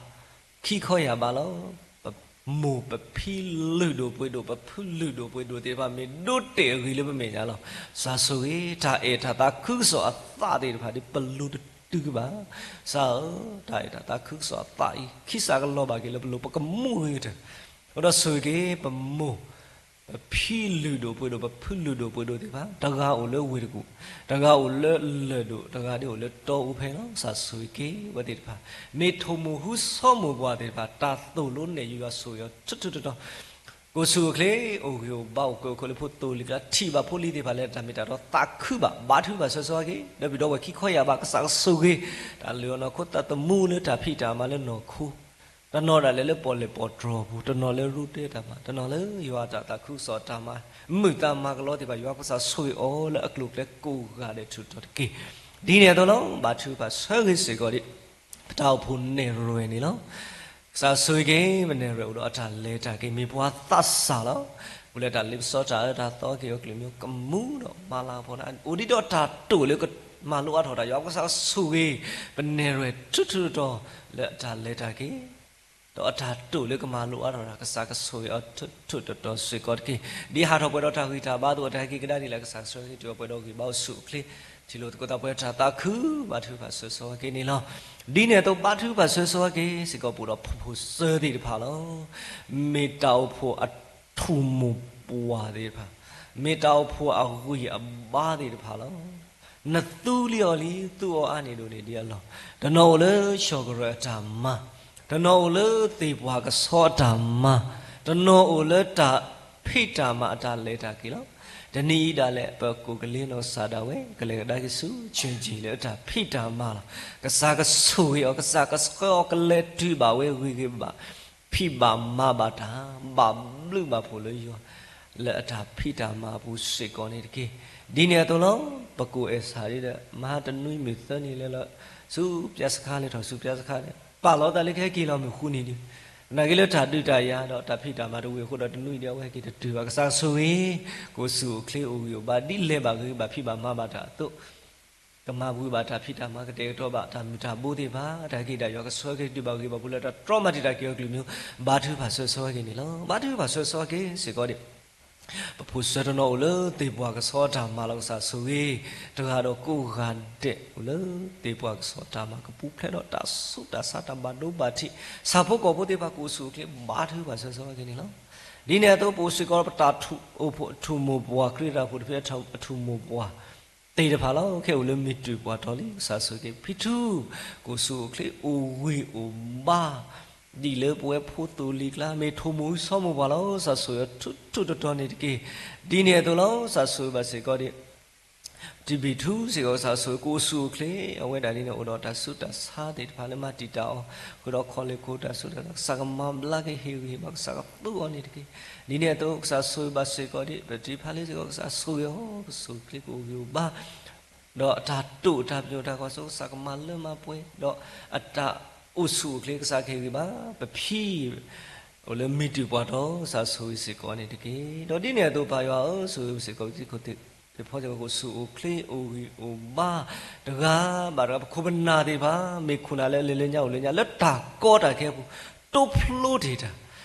ခံခီယၢ်ဘးလီၤ. ပမိၢ်ပဖံလုၢ်ဒိၣ်ပှ့ၤဒိၣ် ပဖုလုၢ်ဒိၣ်ပှ့ၤဒိၣ်သ့ၣ်တဖၣ် မ့ၢ်ဒိးတဲာ်အဂ့ၤလၢပမဲာ်ညါလီၤ. ကစၢ်ဆိၣ်ဂ့ၤ တၢ်အဲၣ်တၢ်သးခုကစီၣ်အသးသ့ၣ်တဖၣ်ဒီး ပလိၤတတုၤဘၣ်. ကစၢ်ဧၢ, တၢ်အဲၣ်တၢ်သးခုကစီၣ်အသးအံၤ ခံစးကလီၤဘၣ်က့ၤလၢပလိၤ ပကမူၣ်ဂ့ၤကတၢၢ်. အဃိဒီးဆိၣ်ဂ့ၤက့ၤ ပမိၢ် ပဖံလုၢ်ဒိၣ်ပှ့ၤဒိၣ် ပဖုလုၢ်ဒိၣ်ပှ့ၤဒိၣ်သ့ၣ်တဖၣ် တဂၤအိၣ်လၢဝ့ၢ်တကူၣ်, တဂၤအိၣ်လၢလၢၢ်ဒိၣ်, တဂၤဒ်အိၣ်လၢတီအူဖဲလီၤ. ကစၢ်ဆိၣ်ဂ့ၤက့ၤဝဲသ့ၣ်တဖၣ် မ့ၢ်ထိၣ်မူၣ်ဟူဆီမူၣ်ပှၢ်သ့ၣ်တဖၣ် တၢ်သိၣ်လိနဲၣ်ယုာ်ယွၤဆိၣ်ဂ့ၤအီၤထူထူတီတီ, ကိၣ်ဆူၣ်အိၣ်ချ့ အိၣ်ဂံၢ်အိၣ်ဘါ အိၣ်ကၢၢ်အိၣ်ခိးလၢဖိသိၣ်လံၤကျါ ထံၣ်ဘၣ်ဖိလံၤသ့ၣ်တဖၣ်လၢတၢ်မ့ၢ်တၢ်တီ သးခုဘၣ် ဘါထုကဖၣ်ဆၢဂ့ၤဆၢဝါက့ၤ ဒီးပဒီပုၢ်ဝဲၢ်ခံခီယၢ်ဘး ကစၢ်ကဆိၣ်ဂ့ၤ တၢ်လုၢ်အီၣ်နီၢ်ခိ သးသမူလၢတၢ်ဖံးတၢ်မၤလၢနီၢ်ခိ တနီၤဒၣ်လဲာ်လၢပီၣ်လဲၣ်ပီၣ်တြီၢ်ပူၤ, တနီၤလၢရူတဲတၢ်မၤ, တနီၤလၢယွၤအတၢ်သးခုကစီၣ်တၢ်မၤ မုာ်တၢ်မၤကလီသ့ၣ်တဖၣ် ယွၤကစၢ်ဆိၣ်ဂ့ၤအီၤလၢအကျိၤအကျဲကိးဂၤဒဲးထူးထူးတက့ၢ်. ဒ်န့ၣ်အသိးလီၤ. ဘါထုကဖၣ်ဆၢဂ့ၤစ့ၢ်ကီးဒီး ပတၢ်အိၣ်ဖှိၣ်နဲၣ်ရွဲၣ်န့ၣ်လီၤ. ကစၢ်ဆိၣ်ဂ့ၤက့ၤ ပနဲၣ်ရွဲၣ်အိၣ်ဒီးအတၢ်လဲၤတၢ်က့ၤ မ့ၢ်ပှၤသးစၢ်လီၤ. ပူၤလၢတၢ်လ့ပစီတၢ်အၢတၢ်သီက့ၤအီၤကလုာ်မံၤ ကမူဒီးမၤလၤကပီၤန့ၣ် အိၣ်ဒံးဒီးတၢ်တိာ်လၢကမၤလိအါထီၣ်တၢ် ယွၤကစၢ်ကဆိၣ်ဂ့ၤ ပနဲၣ်ရွဲၣ်ထူးထူးတီတီလၢအတၢ်လဲၤတၢ်က့ၤ ဒီးအတၢ်တိာ်လၢကမၤလိအါထီၣ်တၢ် ကစၢ်ကဆိၣ်ဂ့ၤအီၤထူးထူးတီတီစ့ၢ်ကီးတက့ၢ်. ဒ်ဟးထီၣ်ပှဲၤဒီးတၢ်ဂံၢ်တၢ်ဘါအသိး အတၢ်ဟဲက့ၤကဒါဒ်လဲၣ် ကစၢ်ကဆိၣ်ဂ့ၤတုၤအီၤပှဲၤဒီးဂံၢ်ဘါအိၣ်ဆူၣ်အိၣ်ချ့ ထံၣ်လိာ်သကိးသးပှဲၤတၢ်သးခု ဘါထုကဖၣ်ဆၢဂ့ၤဆၢဝါက့ၤန့ၣ်လီၤ. ဒ်န့ၣ်အသိး ဘါထုကဖၣ်ဆၢဂ့ၤဆၢဝါက့ၤစ့ၢ်ကီး ပအိၣ်ဒီးဖိၣ်စၢသ့ၣ်တဖၣ်လီၤ. မ့ၢ်တၢ်အိၣ်ဖှိၣ်အထူၣ်မိၢ်ပှၢ်သ့ၣ်တဖၣ်, မ့ၢ်တၢ်အိၣ်ဖှိၣ်အဂံၢ်အဘါသ့ၣ်တဖၣ်လီၤ. နသူလံအီၤလံ သူအီၤအါန့ၢ်ဒိၣ်န့ၢ်ဒံးအလီၢ်, တနီၤအိၣ်လၢဆှီၣ်ကရၢၢ်အတၢ်မၤ, တနီၤအိၣ်လၢသ့ၣ်ပှၢ်ကဆီအတၢ်မၤ, တနီၤအိၣ်လၢတၢ်ဖံးတၢ်မၤအတၢ်လဲၤတၢ်က့ၤလီၤ. တနံၤအံၤဒၣ်လဲာ် ပကိးကလ့နီၢ်ကစၢ်ဒၣ်ဝဲ ကလဲၤကဒါက့ၤဆူဆၢၣ်ကၠံၣ်လၢအတၢ်ဖံးတၢ်မၤလီၤ. ကစၢ်ကဆိၣ်ဂ့ၤအီၤ ကစၢ်ကဆှၢအီၤကလဲၤတုၤဘၣ်ဝဲဂ့ၤဂ့ၤဘၣ် ဖံးဘၣ်မၤဘၣ်တၢ် ဘၣ်ဘျုးဘၣ်ဖှိၣ်လၢယွၤ လၢအတၢ်ဖံးတၢ်မၤအပူၤစ့ၢ်ကီးန့ၣ်တက့ၢ်. ဒ်န့ၣ်အသိးလီၤ. ပကိးအဲၣ်ဆၣ်ဒ်ဒီး မဟါတနွံမုၢ်သၢနံၤလဲၤလီၤ ဆူပျၢ်စခါ လဲၤထီၣ်ဆူပျၢ်စခါန့ၣ် ပာ်လီၤသးလၢကဟဲက့ၤလီၤမုၢ်ဃုနံၤဒံး နာ်က့လၢတၢ်ဒုးတၢ်ယၤဒီးတၢ်ဖံးတၢ်မၤတဝံၤအဃိဒီး တနွံဒံးအဝဲဟဲက့ၤတတုၤဘၣ်. ကစၢ်ဆိၣ်ဂ့ၤ ကအိၣ်ဆူၣ်အိၣ်ချ့အိၣ်ဂံၢ်အိၣ်ဘါ ဒ်လဲၤဘၣ်ဂ့ၤဘၣ်ဖံးဘၣ်မၤဘၣ်တၢ်အသိး ကမၤဘှံးဘၣ်တၢ်ဖံးတၢ်မၤ ကတဲာ်ကတီၤဘၣ်တၢ်မုၢ်တၢ်ဘိသ့ၣ်တဖၣ် တၢ်ဟဲက့ၤဒၣ်ယွၤကဆှၢက့ၤတုၤဘၣ်ဂ့ၤဘၣ်ဖှိၣ်လၢ တၢ်တြီမၤတံာ်တာ်က့ၤအီၤကလုာ်မံၤ ဘါထုကဖၣ်ဆၢဂ့ၤဆၢဝါက့ၤန့ၣ်လီၤ. ဘါထုကဖၣ်ဆၢဂ့ၤဆၢဝါက့ၤစ့ၢ်ကီးဒီး ပဖိၣ်စၢတနီၤအိၣ်လၢသ့ၣ်ပှၢ်ကဆီအတၢ်မၤလီၤ. ကစၢ်ဆိၣ်ဂ့ၤ တဂၤဒီးကိးဂၤဒဲးအိၣ်လၢသ့ၣ်ပှၢ်ကဆီအတၢ်မၤ ကပူၤဖျဲးဒီးတၢ်ဆူးတၢ်ဆါ တၢ်ဘၣ်ဒိဘၣ်ထံး ဆၣ်ဖိကီၢ်ဖိသ့ၣ်တဖၣ် ကအိၣ်ဆူၣ်အိၣ်ချ့ ဘါထုကဖၣ်ဆၢဂ့ၤဆၢဝါက့ၤန့ၣ်လီၤ. ဒ်န့ၣ်အသိး ပအိၣ်စ့ၢ်ကီးပတၢ်အိၣ်ဖှိၣ်အထူၣ်မိၢ်ပှၢ် ခရံာ်တၢ်အိၣ်ဖှိၣ်တဖုအထူၣ်မိၢ်ပှၢ် သ့ၣ်တဖၣ်လီၤ. ခဲအံၤအိၣ်လၢမ့ၢ်တုၤပှၤတီၤလံ ကစၢ်ဆိၣ်ဂ့ၤက့ၤ ဖံထူ ကအိၣ်ဆူၣ်အိၣ်ချ့အိၣ်ဂံၢ်အိၣ်ဘါ ဒ်လၢပဝဲဖိသိၣ်လံၤကျါ မ့ၢ်ထိၣ်မိၢ်ဟူဆီမိၢ်ပှၢ်လီၤ. ကစၢ်ဆိၣ်ဂ့ၤအီၤထူးထူးတီတီန့ၣ်တက့ၢ်. ဒ်န့ၣ်အသိးလီၤ. ကစၢ်ဆိၣ်ဂ့ၤဘၣ်စ့ၢ်ကီးဒီး တံဘံၣ်ထူစ့ၢ်ကီး ကစၢ်ဆိၣ်ဂ့ၤကအိၣ်ဆူၣ်အိၣ်ချ့ အဝဲဒၣ်ဒ်န့ၣ် အိၣ်ဒီးတၢ်ဆူးတၢ်ဆါသ့ၣ်တဖၣ်လၢမၤတံာ်တာ်အီၤ ဃုာ်ဒီးခီၣ်လ့ၢ်ခိၣ်တၢ်ဆူးတၢ်ဆါ ကစၢ်ကမၤဘျါက့ၤဟ့ၣ်ဂံၢ်ဟ့ၣ်ဘါ ကစၢ်ကသူအီၤန့ၣ်တက့ၢ်. ဒ်န့ၣ်အသိး ကစၢ်ဆိၣ်ဂ့ၤဘၣ်စ့ၢ်ကီးဒီး ပတံၤဖါလ့စ့ၢ်ကီး ကစၢ်ဆိၣ်ဂ့ၤအီၤ ကအိၣ်ဆူၣ်အိၣ်ချ့ကအိၣ်ဂံၢ်အိၣ်ဘါ ဒီးအတၢ်တိာ်တၢ်ပညိၣ်တၢ်ကွၢ်စိ ကစၢ်ကမၤလၢမၤပှဲၤ ဒီးအတၢ်အိၣ်ဆူၣ်အိၣ်ချ့ ကစၢ်ကဟ့ၣ်ဂံၢ်ဘါ ပဖံ အိၣ်လၢမ့ၢ်တုၤပှၤတီၤ ကစၢ်ဆိၣ်ဂ့ၤစ့ၢ်ကီးန့ၣ်တက့ၢ်. ဒီးဒ်န့ၣ်အသိးပၢ်ယွၤဧၢ ဆိၣ်ဂ့ၤစ့ၢ်ကီးပတံၤခိၣ်သ့ၣ်တဖၣ်စ့ၢ်ကီး ကအိၣ်ဆူၣ်အိၣ်ချ့အိၣ်ဂံၢ်အိၣ်ဘါ တဂၤဘၣ်တဂၤ ပခိၣ်ပနၢ်သ့ၣ်တဖၣ် မ့ၢ်ခိၣ်နၢ်လၢအလဲၤလၢညါအိၣ်လၢညါ လၢတၢ်ကီတၢ်ခဲအပူၤ တိဖျိတ့ၢ်တၢ်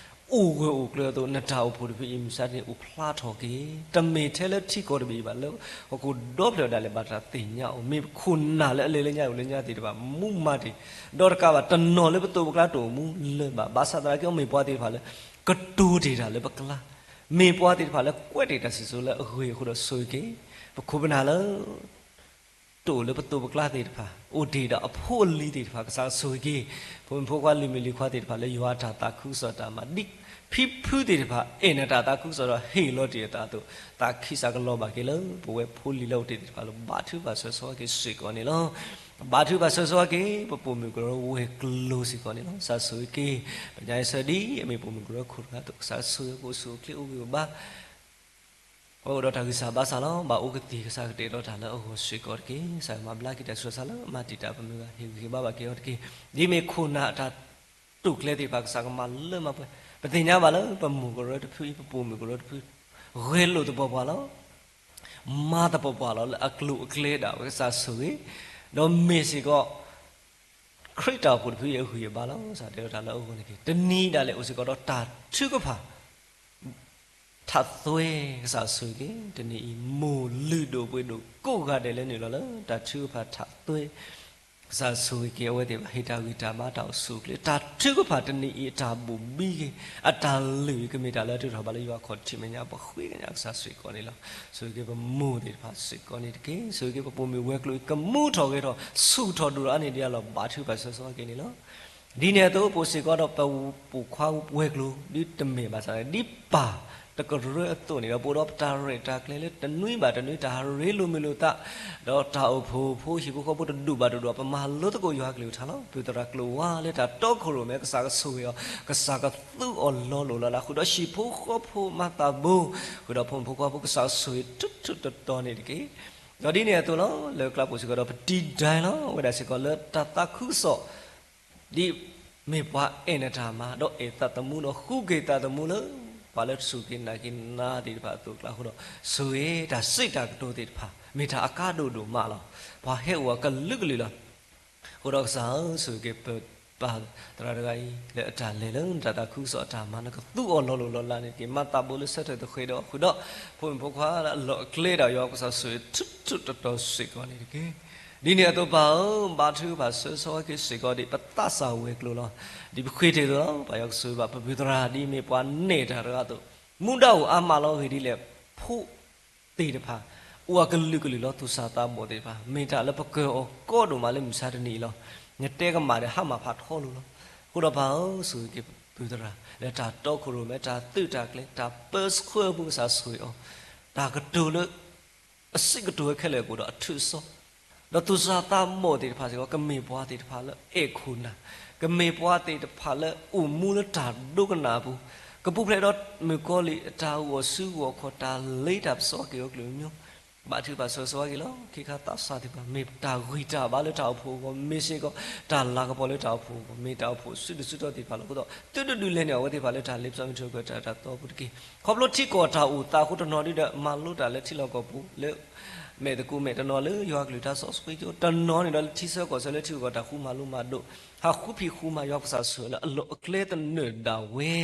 အိၣ်ဂၢၢ်အိၣ်ကျၢၤအသိး နတၢ်အိၣ်ဖှိၣ်တဖုအံၤ မုၢ်ဆါတနံၤ အိၣ်ဖျါထီၣ်က့ၤ တမ့ၢ်ထဲလၢထံကီၢ်တဘ့ၣ်ဘၣ် လၢဟီၣ်ခိၣ်ဒီဖျၢၣ်ဒၣ်လဲာ်ဘၣ်တၢ်သ့ၣ်ညါအီၤ မ့ၢ်ပခိၣ်နၢ်လၢအလဲၤလၢညါအိၣ်လၢညါသ့ၣ်တဖၣ် မူမၤတ့ၢ် ဒီးတကးဘၣ် တနီၤလၢပသိးပကျါတအိၣ်မူလၢၤဘၣ် ဘၣ်ဆၣ်သနာ်က့ မ့ၢ်ပှၤသ့ၣ်တဖၣ်လၢ ကတိၤတ့ၢ်တၢ်လၢပကျါ မ့ၢ်ပှၤသ့ၣ်တဖၣ်လၢကွဲးတ့ၢ်တၢ်စံၣ်စိၤလၢအဂ့ၤအဃိဒီးဆိၣ်ဂ့ၤက့ၤ ပခိၣ်ပနၢ်လၢ တအိၣ်လၢပသိးပကျါသ့ၣ်တဖၣ် အိၣ်တ့ၢ်ဒီးအဖိအလံၤသ့ၣ်တဖၣ် ကစၢ်ဆိၣ်ဂ့ၤက့ၤ ဖိမုၣ်ဖိခွါလုၢ်မုၢ်လံၤခွါသ့ၣ်တဖၣ်လၢယွၤအတၢ်သးခုကစီၣ်တၢ်မၤ ဒ်ဖံဖုသ့ၣ်တဖၣ် အဲၣ်နတၢ်သးခုကစီၣ်ဒီးဟ့ၣ်လီၤတ့ၢ်အသးအသိး သးခံစးကလီၤဘၣ်က့ၤလၢ ပဝဲဖိလံၤလၢအိၣ်တ့ၢ်သ့ၣ်တဖၣ်လၢ ဘါထုကဖၣ်ဆၢဂ့ၤဆၢဝါက့ၤစ့ၢ်ကီးန့ၣ်လီၤ. ဘါထုကဖၣ်ဆၢဂ့ၤဆၢဝါက့ၤ ပပိာ်မုၣ်ကရၢဝဲၤကျိၤစ့ၢ်ကီးန့ၣ်လီၤ. ကစၢ်ဆိၣ်ဂ့ၤက့ၤ ပညါအံၤဆၢဒ်အမ့ၢ်ပိာ်မုၣ်ကရၢခိၣ်တဂၤအသိး ကစၢ်ဆိၣ်ဂ့ၤကအိၣ်ဆူၣ်အိၣ်ချ့အိၣ်ဂံၢ်အိၣ်ဘါ အဝဲအိၣ်ဒီးတၢ်ဂံၢ်စၢ်ဘါစၢ်လီၤ. ဘၣ်အိၣ်ကသံၣ် ကစၢ်ကတဲာ်ကတီၤတၢ်လၢအဂီၢ်စ့ၢ်ကီးတက့ၢ်. ကစၢ်ကမၤဘျါက့ၤတၢ်ဆူးတၢ်ဆါလၢအမၤတံာ်တာ်ပမုၢ်ဂၤ ဟ့ၣ်ဂံၢ်ဟ့ၣ်ဘါဘၣ်က့ၤအီၤတက့ၢ်. ဒ်မ့ၢ်ခိၣ်နၢ်အတၢ်တိာ်ကျဲသ့ၣ်တဖၣ် ကစၢ်ကမၤလၢမၤပှဲၤ ပသ့ၣ်ညါဘၣ်လၢပမိၢ်ကရၢတဖုအံၤ ပပိာ်မုၣ်ကရၢတဖု ဂဲၤလိာ်သပှၢ်ပှၢ်လီၤ. မၤသပှၢ်ပှၢ်လီၤ လၢအကျိၤအကျဲဒၣ်ဝဲ ကစၢ်ဆိၣ်ဂ့ၤ ဒီးမ့ၢ်စ့ၢ်ကီး ခရံာ်တၢ်အိၣ်ဖှိၣ်တဖုအံၤအဂံၢ်အဘါလီၤ. ကစၢ်တဲဝဲတၢ်လၢအဂီၢ်န့ၣ်တက့ၢ်. တနံၤဒၣ်လဲာ်အိၣ်စ့ၢ်ကီးဒီးတၢ်ထုကဖၣ် ထးသွဲ ကစၢ်ဆိၣ်ဂ့ၤက့ၤ တနံၤအံၤ မိၢ်လုၢ်ဒိၣ်ပှ့ၤဒိၣ်ကိးဂၤဒဲးလၢနုာ်လီၤလၢတၢ်ထုကဖၣ်ထးသွဲ ကစၢ်ဆိၣ်ဂ့ၤက့ၤအဝဲသ့ၣ်ဘၣ် ဟ့ၣ်တၢ်ဂံၢ်တၢ်ဘါတၢ်အိၣ်ဆူၣ်အိၣ်ချ့ တၢ်ထုကဖၣ်တနံၤအံၤအတၢ်ဘိၣ်ဘံက့ၤ အတၢ်လုၢ်အံၤ ကမ့ၢ်တၢ်လၢအထုးထီၣ်ဘၣ်လၢယွၤခီၣ်ထံးမဲာ်ညါ ပဃ့ကညးကစၢ်စ့ၢ်ကီးန့ၣ်လီၤ. ဆိၣ်ဂ့ၤက့ၤပမိၢ်သ့ၣ်တဖၣ်စ့ၢ်ကီးန့ၣ်တက့ၢ်. ဆိၣ်ဂ့ၤက့ၤပပိာ်မုၣ်ဝဲၤကျိၤအံၤ ကမူထီၣ်ဂဲၤထီၣ် ဆူၣ်ထီၣ်ဒိၣ်ထီၣ်အါန့ၢ်ဒံးအလီၢ် ဘါထုကဖၣ်ဆၢဂ့ၤက့ၤန့ၣ်လီၤ. ဒ်န့ၣ်အသိး ပအိၣ်စ့ၢ်ကီးဒီးပပိာ်ခွါဝဲၤကျိၤ ဒ်တမ့ၢ်ဘၣ်ဆၣ် ဒ်ပၢ်တကရၢအသိးန့ၣ်ဒီး ပအိၣ်ဒီးပတၢ်ရဲၣ်တၢ်ကျဲၤလၢတနွံဘၣ်တနွံ တၢ်ဟးရ့လိာ်မုာ်လိာ်သး ဒီးတၢ်အိၣ်ဖှိၣ်ဖိဟံၣ်ဖိဃီဖိတဒူၣ်ဘၣ်တဒူၣ် ပမၤလိသကိးယွၤကလုၢ်ကထါလီၤ. ပၢ်သရၣ်ကျိၤဝါလၢတၢ်တီခိၣ်ရိၣ်မဲ ကစၢ်ကဆိၣ်ဂ့ၤအီၤ ကစၢ်ကသူအီၤလီၤလိၤလီၤလး ဃုာ်ဒီးဟံၣ်ဖိဃီဖိမၤသးဘိ ဃုာ်ဒီးဖိမုၣ်ဖိခွါဖိ ကစၢ်ဆိၣ်ဂ့ၤထူးထူးတီၤတီၤန့ၣ်တက့ၢ်. ဒီးဒ်န့ၣ်အသိးလီၤ လၢကျါပအိၣ်စ့ၢ်ကီးဒီးပတံၤဒဲလီၤ အဝဲဒၣ်စ့ၢ်ကီးလၢတၢ်သးခုကစီၣ် ဒ်မ့ၢ်ပှၤအဲၣ်နတၢ်မၤ ဒီးအဲၣ်သးသမူ ဒီးဃုက့ၤသးသမူလၢ ပှၤလၢတစူၢ်က့ၤနာ်က့ၤနၤသ့ၣ်တဖၣ်အသိးအကျါအဃိဒီး ဆိၣ်ဂ့ၤတၢ်စံးတၢ်ကတိၤသ့ၣ်တဖၣ် မ့ၢ်တၢ်အကါဒိၣ်ဒိၣ်မးလီၤ. ပှၤဟဲအိၣ်အကလုာ်ကလုာ်လီၤ. အဃိဒီးကစၢ်ဧၢ ဆိၣ်ဂ့ၤက့ၤပပၢ်သရၣ်တဂၤအံၤ လၢအတၢ်လဲၤလၢနတၢ်သးခုကစီၣ်အတၢ်မၤ နကသူအီၤလီၤလိၤလီၤလးန့ၣ်တက့ၢ်. မၤသးဘိလၢဆၢထၢၣ်သဃဲးဒီး ဃုာ်ဒီးဖိမုၣ်ဖိခွါလၢအလီၢ်အကျဲဒၣ်ယွၤ ကစၢ်ဆိၣ်ဂ့ၤထူးထူးတီၤတီၤစ့ၢ်ကီးန့ၣ်တက့ၢ်. ဒ်န့ၣ်အသိးပၢ်ဧၢ ဘါထုကဖၣ်ဆၢဂ့ၤက့ၤစ့ၢ်ကီးဒံး ပသးစၢ်ဝဲၤကျိၤလီၤ. ဒ်ပဃ့တ့ၢ်အသိးလီၤ ပၢ်ယွၤကဆိၣ်ဂ့ၤဘၣ်ပပၢ်သရၣ် ဒ်မ့ၢ်ပှၤနဲၣ်တၢ်တဂၤအသိး မူဒါအိၣ်အါမးလီၤ. အဂ့ၢ်ဒ်လဲၣ် ဖိသ့ၣ်တဖၣ် အိၣ်အကလုာ်ကလုာ်လီၤ. သူၣ်စၢ်သးဘီၣ်သ့ၣ်တဖၣ် မ့ၢ်တၢ်လၢပကၢၤအီၤကီဒိၣ်မးလၢမုၢ်ဆါတနံၤအံၤလီၤ. နတဲကမၣ်ဒီးဟါမၢ်ဖးထီလိၤလီၤ. အဃိဒီးပၢ်ဧၢ ဆိၣ်ဂ့ၤက့ၤပပၢ်သရၣ် လၢတၢ်တီခိၣ်ရိၣ်မဲ တၢ်သုးတၢ်ကျဲၤ တၢ်ပၢဆှၢအပူၤ ကစၢ်ဆိၣ်ဂ့ၤအီၤ တၢ်ကတိၤလၢ အစံးကတိၤဝဲခဲလၢာ်အပူၤဒီးအထူးအစီ ဒီးသူၣ်စၢ်သးဘီၣ်သ့ၣ်တဖၣ်စ့ၢ်ကီး ကမ့ၢ်ပှၤသ့ၣ်တဖၣ်လၢအဲၣ်ခိၣ်နၢ်, ကမ့ၢ်ပှၤသ့ၣ်တဖၣ်လၢအိၣ်မူလၢတၢ်ဒိကနၣ်အပူၤ, ကပူၤဖျဲးဒီးမုၣ်ကီၤလံၢ်အတၢ်ဂီၤဆူဂီၤခီၣ် တၢ်လ့တၢ်ပစီက့ၤအီၤကလုာ်ကညီ, ဘါထုကဖၣ်ဆၢဂ့ၤက့ၤလီၤ. ခဲခါသးစၢ်သ့ၣ်တဖၣ် မ့ၢ်တၢ်ဂံၢ်တၢ်ဘါလၢတၢ်အိၣ်ဖှိၣ်အဂီၢ် မ့ၢ်စ့ၢ်ကီး တၢ်လၤကပီၤလၢတၢ်အိၣ်ဖှိၣ်အဂီၢ် မ့ၢ်တၢ်အိၣ်ဖှိၣ်ဆူတစုထီၣ်သ့ၣ်တဖၣ်လီၤ. အဃိဒီး သုတဒုးလဲၤန့ၢ်အဝဲသ့ၣ်တဖၣ်လၢတၢ်လ့ပစီ မ့ၢ်ထုးကွံာ်တၢ်တၢ်တီအပူၤတက့ၢ်. ခီဖျိထံကီၢ်တၢ်အိၣ်သးအဃိ တနီၤဒုဒီးမၤလိတၢ်လၢထံလီၢ်ကီၢ်ပူၤ လၢမဲာ်သကိးမဲာ်, တနီၤလၢယွၤကလုၢ်ကထါစီဆှံကၠိ, တနီၤန့ၣ်ဒီးလၢထံဆၢကီၢ်ဆၢ လၢထံဂုၤကီၢ်တၢ်ဃူမၤလိမၤဒိး, ဟးဃုဖံးဃူမၤ ယွၤကစၢ်ဆိၣ်ဂ့ၤလၢအလီၢ်အကျဲသနၢၣ်ဒၣ်ဝဲ,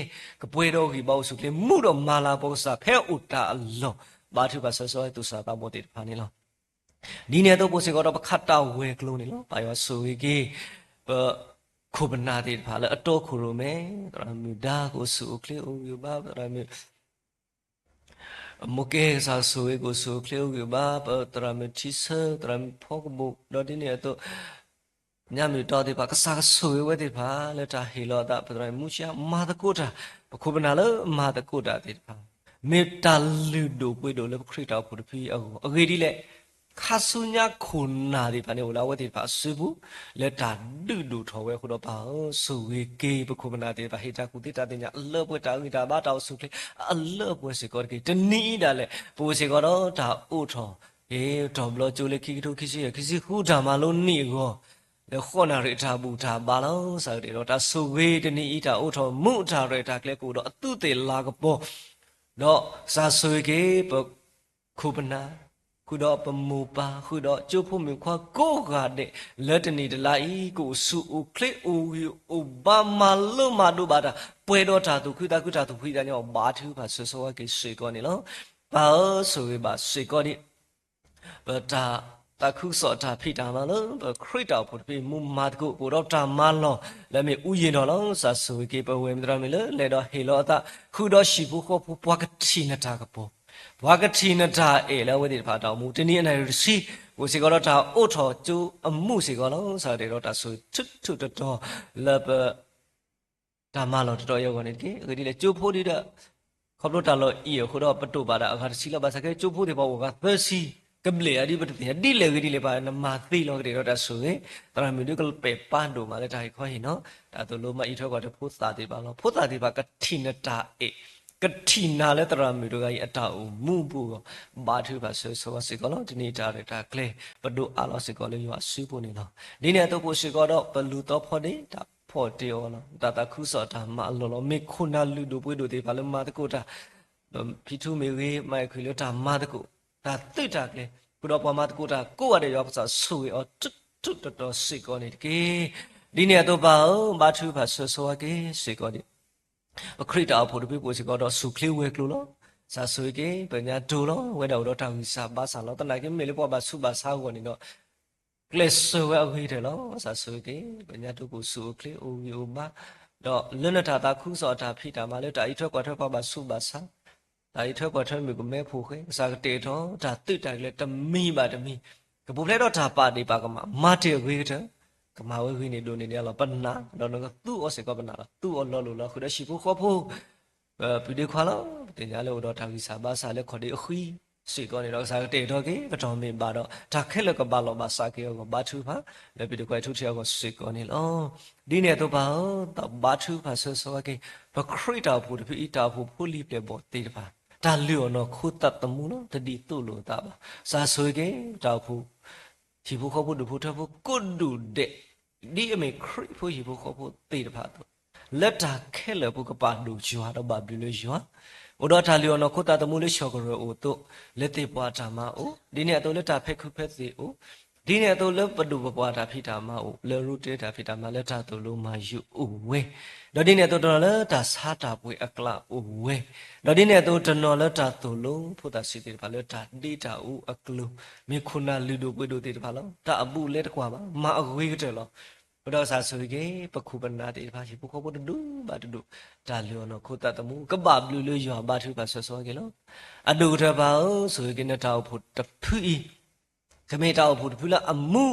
ကပှဲၤဒီးဂံၢ်ဘါအိၣ်ဆူၣ်ချ့ မူဒီးမၤလၤကပီၤကစၢ် ဖဲအိၣ်တၢ်အလီၢ်, ဘါထုကဖၣ်ဆၢဂ့ၤက့ၤသူၣ်စၢ်သးဘီၣ်သ့ၣ်တဖၣ်န့ၣ်လီၤ. ဒ်န့ၣ်အသိး ပအိၣ်စ့ၢ်ကီးဒီးပခးတၢ်ဝဲၤကျိၤန့ၣ်လီၤ. ပၢ်ယွၤဆိၣ်ဂ့ၤက့ၤ ပခိၣ်ပနၢ်သ့ၣ်တဖၣ်လၢအတီခိၣ်ရိၣ်မဲ, သရၣ်မုၣ်ဒါကအိၣ်ဆူၣ်အိၣ်ချ့ အိၣ်ဂံၢ်အိၣ်ဘါ, သရၣ်မုၣ် မိၢ်ကဲ ကစၢ်ဆိၣ်ဂ့ၤကအိၣ်ဆူၣ်အိၣ်ချ့ အိၣ်ဂံၢ်အိၣ်ဘါ, ပသရၣ်မုၣ်ထံဆၢ, သရၣ်မုၣ်ဖီကဘိၣ်, ဒီးဒ်န့ၣ်အသိး ညါမုၢ်တီသ့ၣ်တဖၣ် ကစၢ်ကဆိၣ်ဂ့ၤဝဲသ့ၣ်တဖၣ် လၢတၢ်ဟ့ၣ်လီၤအသး ပသရၣ်မုၣ်မူဆါ မၤသကိးတၢ်, ပခိၣ်ပနၢ်လၢမၤသကိးတၢ်သ့ၣ်တဖၣ် မ့ၢ်တၢ်လုၢ်ဒိၣ်ပှ့ၤဒိၣ်လၢပခရံာ်တၢ်အိၣ်ဖှိၣ်တဖုအံၤအဂီၢ်, အဂ့ၢ်ဒ်လဲၣ် ခါဆူညါခိၣ်နၢ်သ့ၣ်တဖၣ်န့ၣ် အိၣ်လၢအဝဲသ့ၣ်တဖၣ်အစုပူၤ လၢတၢ်ဒုးဒိၣ်ထီၣ်ဝဲအဃိဒီး ပၢ်ဧၢ ဆိၣ်ဂ့ၤက့ၤပခိၣ်ပနၢ်သ့ၣ်တဖၣ် ဟ့ၣ်တၢ်ကူၣ်သ့တၢ်သ့ၣ်ညါအလၢပှဲၤ တၢ်ဂံၢ်တၢ်ဘါတၢ်အိၣ်ဆူၣ်ချ့အလၢပှဲၤစ့ၢ်ကီးတက့ၢ်. တနံၤအံၤဒၣ်လဲာ် ပအိၣ်စ့ၢ်ကီးဒီးတၢ်အိးထီၣ် တဘျီကၠိလၢခံကထိခံဆံယဲၢ် ခံဆံဃု တၢ်မၤလိနံၣ်အဂီၢ် လၢဃိးနၣ်ရံၣ်အတၢ်ဘူၣ်တၢ်ဘါလီၤ. ကစၢ်ကတဲဒီးတၢ်ဆိၣ်ဂ့ၤတနံၤအံၤ တၢ်အိးထီၣ်မူး တၢ်ရဲၣ်တၢ်ကျဲၤကအိၣ်ဒီးအသူးသ့ၣ်လၤကပီၤ ဒီးကစၢ်ဆိၣ်ဂ့ၤက့ၤပခိၣ်ပနၢ် ဃုာ်ဒီးပမိၢ်ပၢ် ဃုာ်ဒီးကၠိဖိမုၣ်ခွါကိးဂၤဒဲး လၢတနံၣ်တလါအံၤ ကအိၣ်ဆူၣ်အိၣ်ချ့ အိၣ်ဂံၢ်အိၣ်ဘါ မၤလိမၤဒိးဘၣ်တၢ် ပှဲၤဒီးတၢ်သူၣ်ခုသးခု တၢ်သူၣ်ဖှံသးညီ ဘါထုကဖၣ်ဆၢဂ့ၤက့ၤစ့ၢ်ကီးန့ၣ်လီၤ. ပၢ်ဧၢ ဆိၣ်ဂ့ၤဘၣ်စ့ၢ်ကီးဒံး ပတၢ်သးခုကစီၣ်တၢ်ဖံးတၢ်မၤလၢ ပခရံာ်တၢ်အိၣ်ဖှိၣ်တဖုအံၤ မူမၤသကိး ပအိၣ်ဒီးတၢ်မၤလီၢ်လၢမ့ၢ်အူယံၤနီၢ်လီၤ. ကစၢ်ဆိၣ်ဂ့ၤက့ၤပဝဲၢ်မုၣ်သရၣ်မုၣ်လၢ လဲၤဒီးဟ့ၣ်လီၤအသး ဃုာ်ဒီးဟံၣ်ဖိဃီဖိ ပှၤကထံၣ်နတၢ်ကပီၤ ပှၤကထံၣ်နတၢ်အဲၣ်လၢအဝဲသ့ၣ်တဖၣ်တၢ်အိၣ်မူ တနံၤအနၣ်ရံၣ်တဆံ ပအိၣ်စ့ၢ်ကီးဒီးတၢ်အိးထီၣ်ကၠိအမူးစ့ၢ်ကီးလီၤ. ကစၢ်ကတဲဒီးတၢ်ဆိၣ်ဂ့ၤထူးထူးတီၤတီၤလၢပ တၢ်မၤလီၢ်တတီၤအံၤအဂီၢ်န့ၣ်တက့ၢ်. အဂ့ၢ်ဒ်လဲၣ် ကၠိဖိဒုဒီး ခီဖျိတၢ်လီၢ်အံၤအဃိဒီး ပတိၢ်ဘၣ်ဒၣ်အဂၤတဆံလီၤ. ဘၣ်ဆၣ်က့ ကၠိဖိသ့ၣ်တဖၣ်အိၣ်အဂၤသၢဆံ ကဘျဲၣ်အဒ်ပတသ့ၣ်ညါ ဒ်လဲၣ်ဂ့ၤဒ်လဲၣ် ပနမၤသ့လီၤ. ကတဲဒီးတၢ်ဆိၣ်ဂ့ၤ သရၣ်မုၣ်ဒုကပဲာ်ပၢ်ဒိၣ်မးလၢတၢ်ဟ့ၣ်ခီဟ့ၣ်နီၤ တၢ်သိၣ်လိမၤအံးထွဲကွၢ်ထွဲဖိသၣ်သ့ၣ်တဖၣ်လီၤ. ဖိသၣ်သ့ၣ်တဖၣ်ကထံၣ်နတၢ်အဲၣ် ကထံၣ်နၤလၢသရၣ်မုၣ်တဂၤအံၤအတၢ်အိၣ်မူအပူၤအဂီၢ် ဘါထုကဖၣ်ဆၢဂ့ၤက့ၤစ့ၢ်ကီးလီၤ. တနံၤအံၤတၢ်ရဲၣ်တၢ်ကျဲၤ ပဒိးအးလီၤစ့ၢ်ကီးလၢယွၤအစုပူၤန့ၣ်လီၤ. ဒ်န့ၣ်အသိးပအိၣ်စ့ၢ်ကီးဒီးပလူၤသီဖီဒ့ တၢ်ဖီၣ်တ့ၢ်အီၤလီၤ. တၢ်သးခုကစီၣ်တၢ်မၤအလီၢ်လီၤ. မ့ၢ်ခိၣ်နၢ်လုၢ်ဒိၣ်ပှ့ၤဒိၣ်သ့ၣ်တဖၣ်လၢမၤသကိးတၢ် ဖံထူမ့ၢ်ဂ့ၤ မၤအခွံလၢတၢ်မၤသကိး တၢ်သုးတၢ်ကျဲၤ ဃုာ်ဒီးပှၤမၤသကိးတၢ်ကိးဂၤဒဲး ယွၤကစၢ်ဆိၣ်ဂ့ၤအီၤထူးထူးတီၤတီၤစ့ၢ်ကီးန့ၣ်တက့ၢ်. ဒ်န့ၣ်အသိးပၢ်ဧၢ, ဘါထုကဖၣ်ဆၢဂ့ၤဆၢဝါက့ၤစ့ၢ်ကီးန့ၣ်, ပခရံာ်တၢ်အိၣ်ဖှိၣ်တဖုအိၣ်စ့ၢ်ကီးဒီး ဆူၣ်ချ့ဝဲၤကျိၤလီၤ. ကစၢ်ဆိၣ်ဂ့ၤက့ၤ ပညါတိၤလီၤ. ဝဲဒၣ်အိၣ်ဒီးတၢ်ဂံၢ်စၢ်ဘါစၢ်လီၤ. သနာ်က့မ့ၢ်လၢပှၤဘၣ်ဆူးဘၣ်ဆါအဂီၢ်န့ၣ်ဒီး ကျဲးစၢးဝဲအဂ့ၤကတၢၢ်လီၤ. ကစၢ်ဆိၣ်ဂ့ၤက့ၤ ပညါတိၤကအိၣ်ဆူၣ်အိၣ်ချ့ အိၣ်ဂံၢ်အိၣ်ဘါ, ဒီးလၢနတၢ်သးခုကစီၣ်အတၢ်ဖံးတၢ်မၤ လၢတၢ်အံးထွဲကွၢ်ထွဲပှၤဘၣ်ဆူးဘၣ်ဆါ, တၢ်အံးထွဲကွၢ်ထွဲမုၣ်ကမဲဖိဃဲ, ကစၢ်ကတဲာ်ကတီၤတၢ်သုးတၢ်ကျဲၤတမံၤဘၣ်တမံၤ, ကပူၤဖျဲးဒီးတၢ်ပာ်ဒ့ၣ်ပာ်ကမၣ် မၤတ့ၢ်အဂ့ၤကတၢၢ်, ကမၤဝဲဂ့ၤန့ၢ်ဒိၣ်န့ၢ်ဒံးအလီၢ်ပနၢ်, ဒီးနကသူအီၤစ့ၢ်ကီးပနၢ်လီၤ. သူအီၤလီၤလိၢ်လီၤဃုာ်ဒီးဟံၣ်ဖိဃီဖိ ပပုၢ်ဒ့ခွါလီၤ. ပသ့ၣ်ညါလၢအိၣ်ဒီးတၢ်ဂံၢ်စၢ်ဘါစၢ်လၢခီၣ်ဒ့အဃံစ့ၢ်ကီးန့ၣ်ဒီး ကစၢ်ကတဲာ်ကတီၤက့ၤ ကတီၢ်မ့ၢ်ဘၣ်ဒီး တၢ်ခဲလၢာ်ကဘၣ်လီၢ်ဘၣ်စးက့ၤအဂီၢ် ဘါထုကဖၣ် လၢပပုၢ်ဒ့ခွါအံၤထူထံးအဂီၢ်စ့ၢ်ကီးန့ၣ်လီၤ. ဒ်န့ၣ်အသိးပၢ်ဧၢ, ဘါထုကဖၣ်ဆၢဂ့ၤဆၢဝါက့ၤ ပခရံာ်တၢ်အိၣ်ဖှိၣ်တဖုအံၤ တၢ်အိၣ်ဖှိၣ်ဖိလံၤပျဲၢ်ဘီၣ်သ့ၣ်တဖၣ် တၢ်လုၢ်အီၣ်နီၢ်ခိသးသမူလီၤ. တဒ်သိးလိာ်အသးဘၣ်. ကစၢ်ဆိၣ်ဂ့ၤက့ၤ တၢ်အိၣ်ဖှိၣ် ဟံၣ်ဖိဃီဖိဒူၣ်ဖိထၢဖိကိးဒူၣ်ဒဲး, ဒ်အမ့ၢ်ခရံာ်ဖိဟံၣ်ဖိဃီဖိသ့ၣ်တဖၣ်အသိး, လၢတၢ်ခဲလၢာ်အပူၤကပာ်ဒိၣ်ယွၤဒီးဘၣ်ဘျုးလၢယွၤ, အိၣ်ဒီးတၢ်လုၢ်အီၣ်နီၢ်ခိသးသမူလၢ ဆှီၣ်ကရၢၢ်အိၣ်အသိး, လၢသ့ၣ်ပှၢ်တၢ်မၤအိၣ်, ဒ်န့ၣ်အသိးလၢတၢ်ဖဲခုဖဲသ့ၣ်အိၣ်, ဒ်န့ၣ်အသိးလၢပဒိၣ်ပပှၢ်တၢ်ဖံးတၢ်မၤအိၣ်, လၢရူတဲတၢ်ဖံးတၢ်မၤလၢတၢ်သိၣ်လိမၤယုၤအိၣ်ဝဲ, ဒီးဒ်န့ၣ်အသိးတနီၤလၢတၢ်ဆါတၢ်ပှ့ၤအကျးအိၣ်ဝဲ, ဒီးဒ်န့ၣ်အသိးတနီၤလၢတၢ်သိၣ်လိဖိသၣ်ဆံးသ့ၣ်တဖၣ်လၢတၢ်ဒ့တၢ်အူအကျိၤ, မ့ၢ်ခိၣ်နၢ်လုၢ်ဒိၣ်ပှ့ၤဒိၣ်သ့ၣ်တဖၣ်လီၤ. တၢ်အဘူးအလဲတကွၢ်ဘၣ်, မၤအဂ့ၤကတၢၢ်လီၤ. အဃိဒီးကစၢ်ဆိၣ်ဂ့ၤက့ၤ ပခိၣ်ပနၢ်သ့ၣ်တဖၣ် ဟံၣ်ဖိဃီဖိတဒူၣ်ဘၣ်တဒူၣ်, တၢ်လုၢ်အီၣ်နီၢ်ခိသးသမူ ကဘၣ်ဘျုးလၢယွၤ ဘါထုကဖၣ်ဆၢဂ့ၤဆၢဝါက့ၤလီၤ. အဒိၣ်ကတၢၢ်ပၢ်ဧၢ, ဆိၣ်ဂ့ၤက့ၤနတၢ်အိၣ်ဖှိၣ်တဖုအံၤ, ကမ့ၢ်တၢ်အိၣ်ဖှိၣ်တဖုလၢအမူ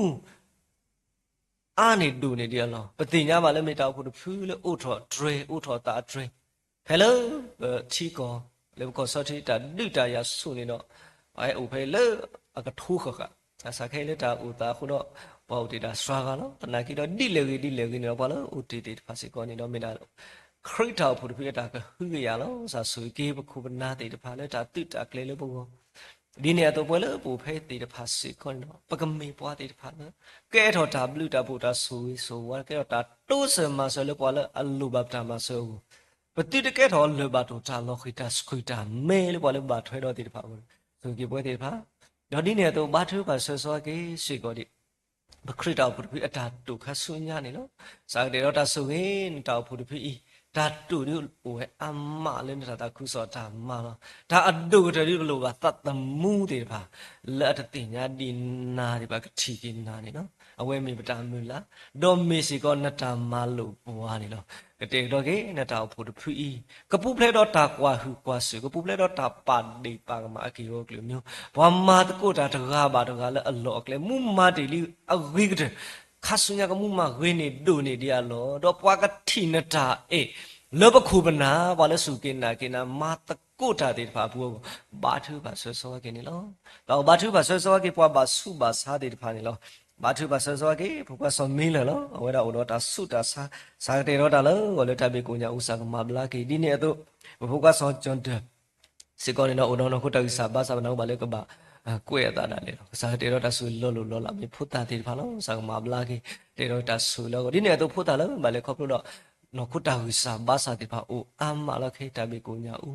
အါန့ၢ်ဒိၣ်န့ၢ်ဒံးအလီၢ်, ပသ့ၣ်ညါဘၣ်လၢမ့ၢ်တၢ်အိၣ်ဖှိၣ်တဖုလၢအိးထီၣ်တြဲၤ အိးထီၣ်သးအတြဲၤ, ဖဲလၢပထံကီၢ် လၢပကီၢ်စီထံတၢ်ဒုးတၢ်ယၤဆူၣ်န့ၣ်ဒီး, ပှၤဟဲအိၣ်ဖဲအံၤလၢအကထိဃၣ်ဃၣ်, ဘၣ်ဆၣ်ခဲအံၤလၢတၢ်အိၣ်သးအဃိဒီး ပှၤအိၣ်တ့ၢ်တၢ်စှၤဂၤလီၤ. သနာ်က့ဒီးဒ်လဲၣ်ဂ့ၤဒ်လဲၣ်ဂ့ၤန့ၣ်ဒီး ပှၤလၢအိၣ်တ့ၢ်သ့ၣ်တဖၣ်စ့ၢ်ကီးန့ၣ်ဒီး မ့ၢ်ဒၣ် ခရံာ်တၢ်အိၣ်ဖှိၣ်တဖုအတၢ်ကဟုကယာ်လီၤ. ကစၢ်ဆိၣ်ဂ့ၤက့ၤပခိၣ်ပနၢ်သ့ၣ်တဖၣ်လၢတၢ်သုးတၢ်ကျဲၤလၢပဂီၢ်, ဒ်န့ၣ်အသိးပဝဲလၢပအိၣ်ဖဲသ့ၣ်တဖၣ်စ့ၢ်ကီးန့ၣ်ဒီး ပကမ့ၢ်ပှၤသ့ၣ်တဖၣ်လၢ ကဲထီၣ်တၢ်ဘျုးတၢ်ဖှိၣ်တၢ်ဆိၣ်ဂ့ၤဆိၣ်ဝါ, ကဲထီၣ်တၢ်တိစၢၤမၤစၢၤလၢပှၤလၢအလိၣ်ဘၣ်ပတၢ်မၤစၢၤအဂီၢ်, ပသုတကဲထီၣ်လၢၢ်ဘၣ်တိၢ်တၢ်လီၤဃံၤတၢ်ဆှုၣ်တၢ်မဲလၢပှၤလၢဘၣ်ထွဲဒီးသ့ၣ်တဖၣ်အဂီၢ်, ဆိၣ်ဂ့ၤက့ၤပဝဲသ့ၣ်တဖၣ်, ဒီးဒ်န့ၣ်အသိးဘါထုကဖၣ်ဆၢဂ့ၤဆၢဝါက့ၤစ့ၢ်ကီးဒံး ပခရံာ်တၢ်အိၣ်ဖှိၣ်တဖုအတၢ်တိာ်ခါဆူညါန့ၣ်လီၤ. ကစၢ်ကတဲာ်ဒီးတၢ်ဆိၣ်ဂ့ၤ နတၢ်အိၣ်ဖှိၣ်တဖုအံၤ, တၢ်တိာ်ဒ်အိၣ်ဝဲအါမးလၢနတၢ်သးခုကစီၣ်တၢ်မၤလီၤ. တၢ်အဒိၣ်ကတၢၢ်ဒ်ပလိၣ်ဘၣ်သးသမူသ့ၣ်တဖၣ် လၢအတသ့ၣ်ညါဒံးနၤသ့ၣ်တဖၣ်ကထံၣ်က့ၤနၤန့ၣ်လီၤ. အဝဲမ့ၢ်ပတၢ်မုၢ်လၢ်, ဒီးမ့ၢ်စ့ၢ်ကီးနတၢ်မၤလိာ်ပှၤန့ၣ်လီၤ. ကတဲာ်ကတီၤက့ၤ နတၢ်အိၣ်ဖှိၣ်တဖုအံၤ ကပူၤဖျဲးဒီးတၢ်ကွၢ်ဟုၣ်ကွၢ်စူၣ်, ကပူၤဖျဲးဒီးတၢ်ပာ်ဒ့ၣ်ပာ်ကမၣ်အက့ၢ်အဂီၤကလုာ်မၠိ, ပှၤမၤသကိးတၢ်တဂၤဘၣ်တဂၤလၢအလီၢ်အကျဲ မူမၤတ့ၢ်လံအဂ့ၤကတၢၢ်, ခါဆူညါကမူမၤဂ့ၤန့ၢ်ဒိၣ်န့ၢ်ဒံးအလီၢ်, ဒီးပှၤကထံၣ်နတၢ်အဲၣ် လၢပခိၣ်ပနၢ်, ပှၤလၢစူၢ်က့ၤနာ်က့ၤနၤ မၤသကိးတၢ်သ့ၣ်တဖၣ်အပူၤအဂီၢ်, ဘါထုကဖၣ်ဆၢဂ့ၤဆၢဝါက့ၤန့ၣ်လီၤ. ဒီးဘါထုကဖၣ်ဆၢဂ့ၤဆၢဝါက့ၤ ပှၤဘၣ်ဆူးဘၣ်ဆါသ့ၣ်တဖၣ်န့ၣ်လီၤ. ဘါထုကဖၣ်ဆၢဂ့ၤဆၢဝါက့ၤ ဖိခွါစီၤမံလၢာ်လီၤ. အဝဲဒၣ်အိၣ်ဒီးတၢ်ဆူးတၢ်ဆါ, ကစၢ်ကတဲာ်ကတီၤတၢ်လၢအဂီၢ်လၢတၢ်ဘၣ်ကိညၣ်အူစၢ်ကမၤဘျါက့ၤ, ဒ်န့ၣ်အသိး ပဖိခွါစီၤကၠီၣ်ဒၢၣ် စ့ၢ်ကီးန့ၣ်ဒီး အိၣ်ဒီးနီၢ်ခိတၢ်ဂံၢ်စၢ်ဘါစၢ် ပနၢ်ဟူဘၣ်လၢကဘၣ်ကွဲးအသးဒၣ်လဲာ်လီၤ. ကစၢ်ကတဲာ်ကတီၤတၢ်ဆိၣ်ဂ့ၤလီၤလိၢ်လီၤလး မ့ၢ်ဖိသၣ်သ့ၣ်တဖၣ်လီၤ. ကစၢ်ကမၤဘျါက့ၤ, ကတဲာ်ကတီၤတၢ်ဆိၣ်ဂ့ၤလီၤအဂီၢ်, ဒ်န့ၣ်အသိးဖိသၣ်လၢဘၣ်လဲၤခီဖျိဒီး နီၢ်ခိတၢ်ဂံၢ်စၢ်ဘါစၢ်သ့ၣ်တဖၣ်အိၣ်အါမးလီၤ. ခဲအံၤတၢ်ဘၣ်ကိညၣ်အူ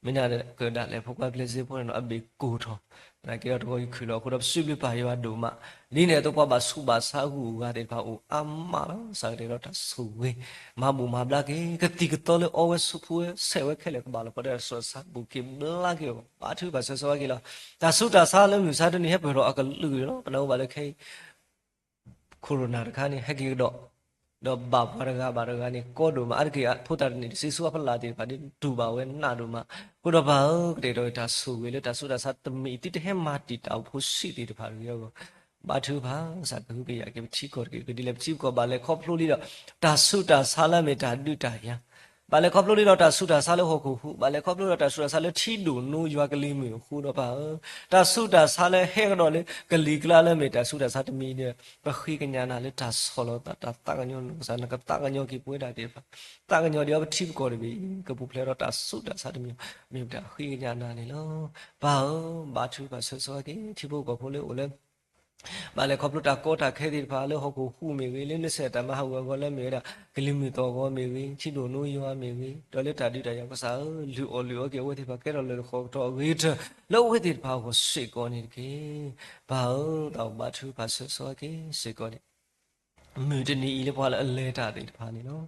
မ့ၢ်နကဒၣ်လဲာ် ဖိခွါပျဲၢ်စ့ဖိန့ၣ်ဒီး အဘ့ၣ်ကိၢ်ထီၣ်, သနာ်က့ဒီးတဂီၤအံၤခုၣ်လီၤအဃိဒီး ပစံးဘျုးပၢ်ယွၤဒိၣ်မး, ဒ်န့ၣ်အသိးပှၤဘၣ်ဆူးဘၣ်ဆါအဂုၤအဂၤသ့ၣ်တဖၣ်အိၣ်အါမးလီၤ. ကစၢ်ကတဲာ်ကတီၤတၢ်ဆိၣ်ဂ့ၤ မၤဘူၣ်မၤဘျါက့ၤ ကသံၣ်ကသီလၢအီဝဲဆူဖှူဝဲ ဆဲးဝဲခဲလၢာ်ကဘၣ်လီၤ. ပှၤဒီးတၢ်ဆူးတၢ်ဆါဘူၣ်က့ၤဘျါက့ၤအဂီၢ် ဘါထုကဖၣ်ဆၢဂ့ၤဆၢဝါက့ၤလီၤ. တၢ်ဆူးတၢ်ဆါလၢမုၢ်မဆါတနံၤ ဟဲပၢၢ်ထီၣ်အကလုာ်ကလုာ်လီၤ. ပနၢ်ဟူဘၣ်လၢခဲအံၤ ခိၣ်ရိၣ်နၢ်တခါန့ၣ် ဟဲက့ၤကဒီး, ဒီးဘၣ်ပှၤတဂၤဘၣ်တဂၤန့ၣ် ကီဒိၣ်မး, အါတက့ၢ်ဖိသၣ်တနံၣ်တဆံဆူအဖီလာ်သ့ၣ်တဖၣ်န့ၣ် တူၢ်ဘၣ်ဝဲနးဒိၣ်မး. အဃိဒီးပၢ်ဧၢ, ကတဲာ်ကတီၤတၢ်ဆိၣ်ဂ့ၤလၢတၢ်ဆူးတၢ်ဆါတမံၤ သုတဟဲမၤတံာ်တာ်အိၣ်ဖှိၣ်ဆံးသ့ၣ်တဖၣ်တဂ့ၤအဂီၢ်, ဘါထုကဖၣ် ကစၢ်ကဟုကယာ်က့ၤပထံကီၢ်တက့ၢ်. ကဒ်လဲၣ်ပထံပကီၢ်ဘၣ်လဲၤခီဖျိလံဒီး တၢ်ဆူးတၢ်ဆါလၢအမ့ၢ်တၢ်ဒုးတၢ်ယၤ ဘၣ်လဲၤခီဖျိလံဒီးတၢ်ဆူးတၢ်ဆါလၢဟီၣ်ခိၣ်ဟူး, ဘၣ်လဲၤခီဖျိဒီးတၢ်ဆူးတၢ်ဆါလၢထံဒိၣ်နိယွၤကလံၤမုၢ်အဃိဒီးပၢ်ဧၢ, တၢ်ဆူးတၢ်ဆါလၢဟဲကဒီးလၢကလံၤကျါလၢအမ့ၢ်တၢ်ဆူးတၢ်ဆါတမံၤဒီး ပဃ့ကညးနၤလၢတၢ်ဆီၣ်လီၤသး တၢ်သးကညီၤ, ကစၢ်နကသးကညီၤက့ၤပဝဲဒၣ်သ့ၣ်တဖၣ်, သးကညီၤဒံးအီၤပထံပကီၢ်တဘ့ၣ်အံၤ ကပူၤဖျဲးဒီးတၢ်ဆူးတၢ်ဆါတမံၤ, မ့ၢ်ပတၢ်ဃ့ကညးနၤန့ၣ်လီၤ. ပၢ်ဧၢ, ဘါထုကဖၣ်ဆၢဂ့ၤဆၢဝါက့ၤ ထံဖိကီၢ်ဖိလၢအိၣ်လၢ ဘၣ်လဲၤခီဖျိတၢ်ကီတၢ်ခဲသ့ၣ်တဖၣ် လၢဟီၣ်ခိၣ်ဟူးမ့ၢ်ဂ့ၤ, လၢနဆဲးတၢ်မၤဟးဂူာ်အဂီၢ်လၢမ့ၢ်ဝဲဒၣ် ကလံၤမုၢ်သီၣ်ဂီၤမ့ၢ်ဂ့ၤ, ထံဒိၣ်နိယွၤမ့ၢ်ဂ့ၤ, ဒီးလၢတၢ်ဒုးတၢ်ယၤကစၢ်ဧၢ, လုၢ်အီၣ်လုၢ်အီက့ၤအဝဲသ့ၣ်တဖၣ် ကဲထီၣ်လၢတၢ်ဃီကတီၢ်အဂ့ၤကတၢၢ် လၢအဝဲသ့ၣ်တဖၣ်အဂီၢ်စ့ၢ်ကီးန့ၣ်တက့ၢ်. ပၢ်ဧၢ, တၢ်ဘါထုကဖၣ်ဆၢဂ့ၤဆၢဝါက့ၤစ့ၢ်ကီးန့ၣ် မုၢ်တနံၤအံၤလၢပှၤလၢအလဲၤတၢ်သ့ၣ်တဖၣ်န့ၣ်လီၤ.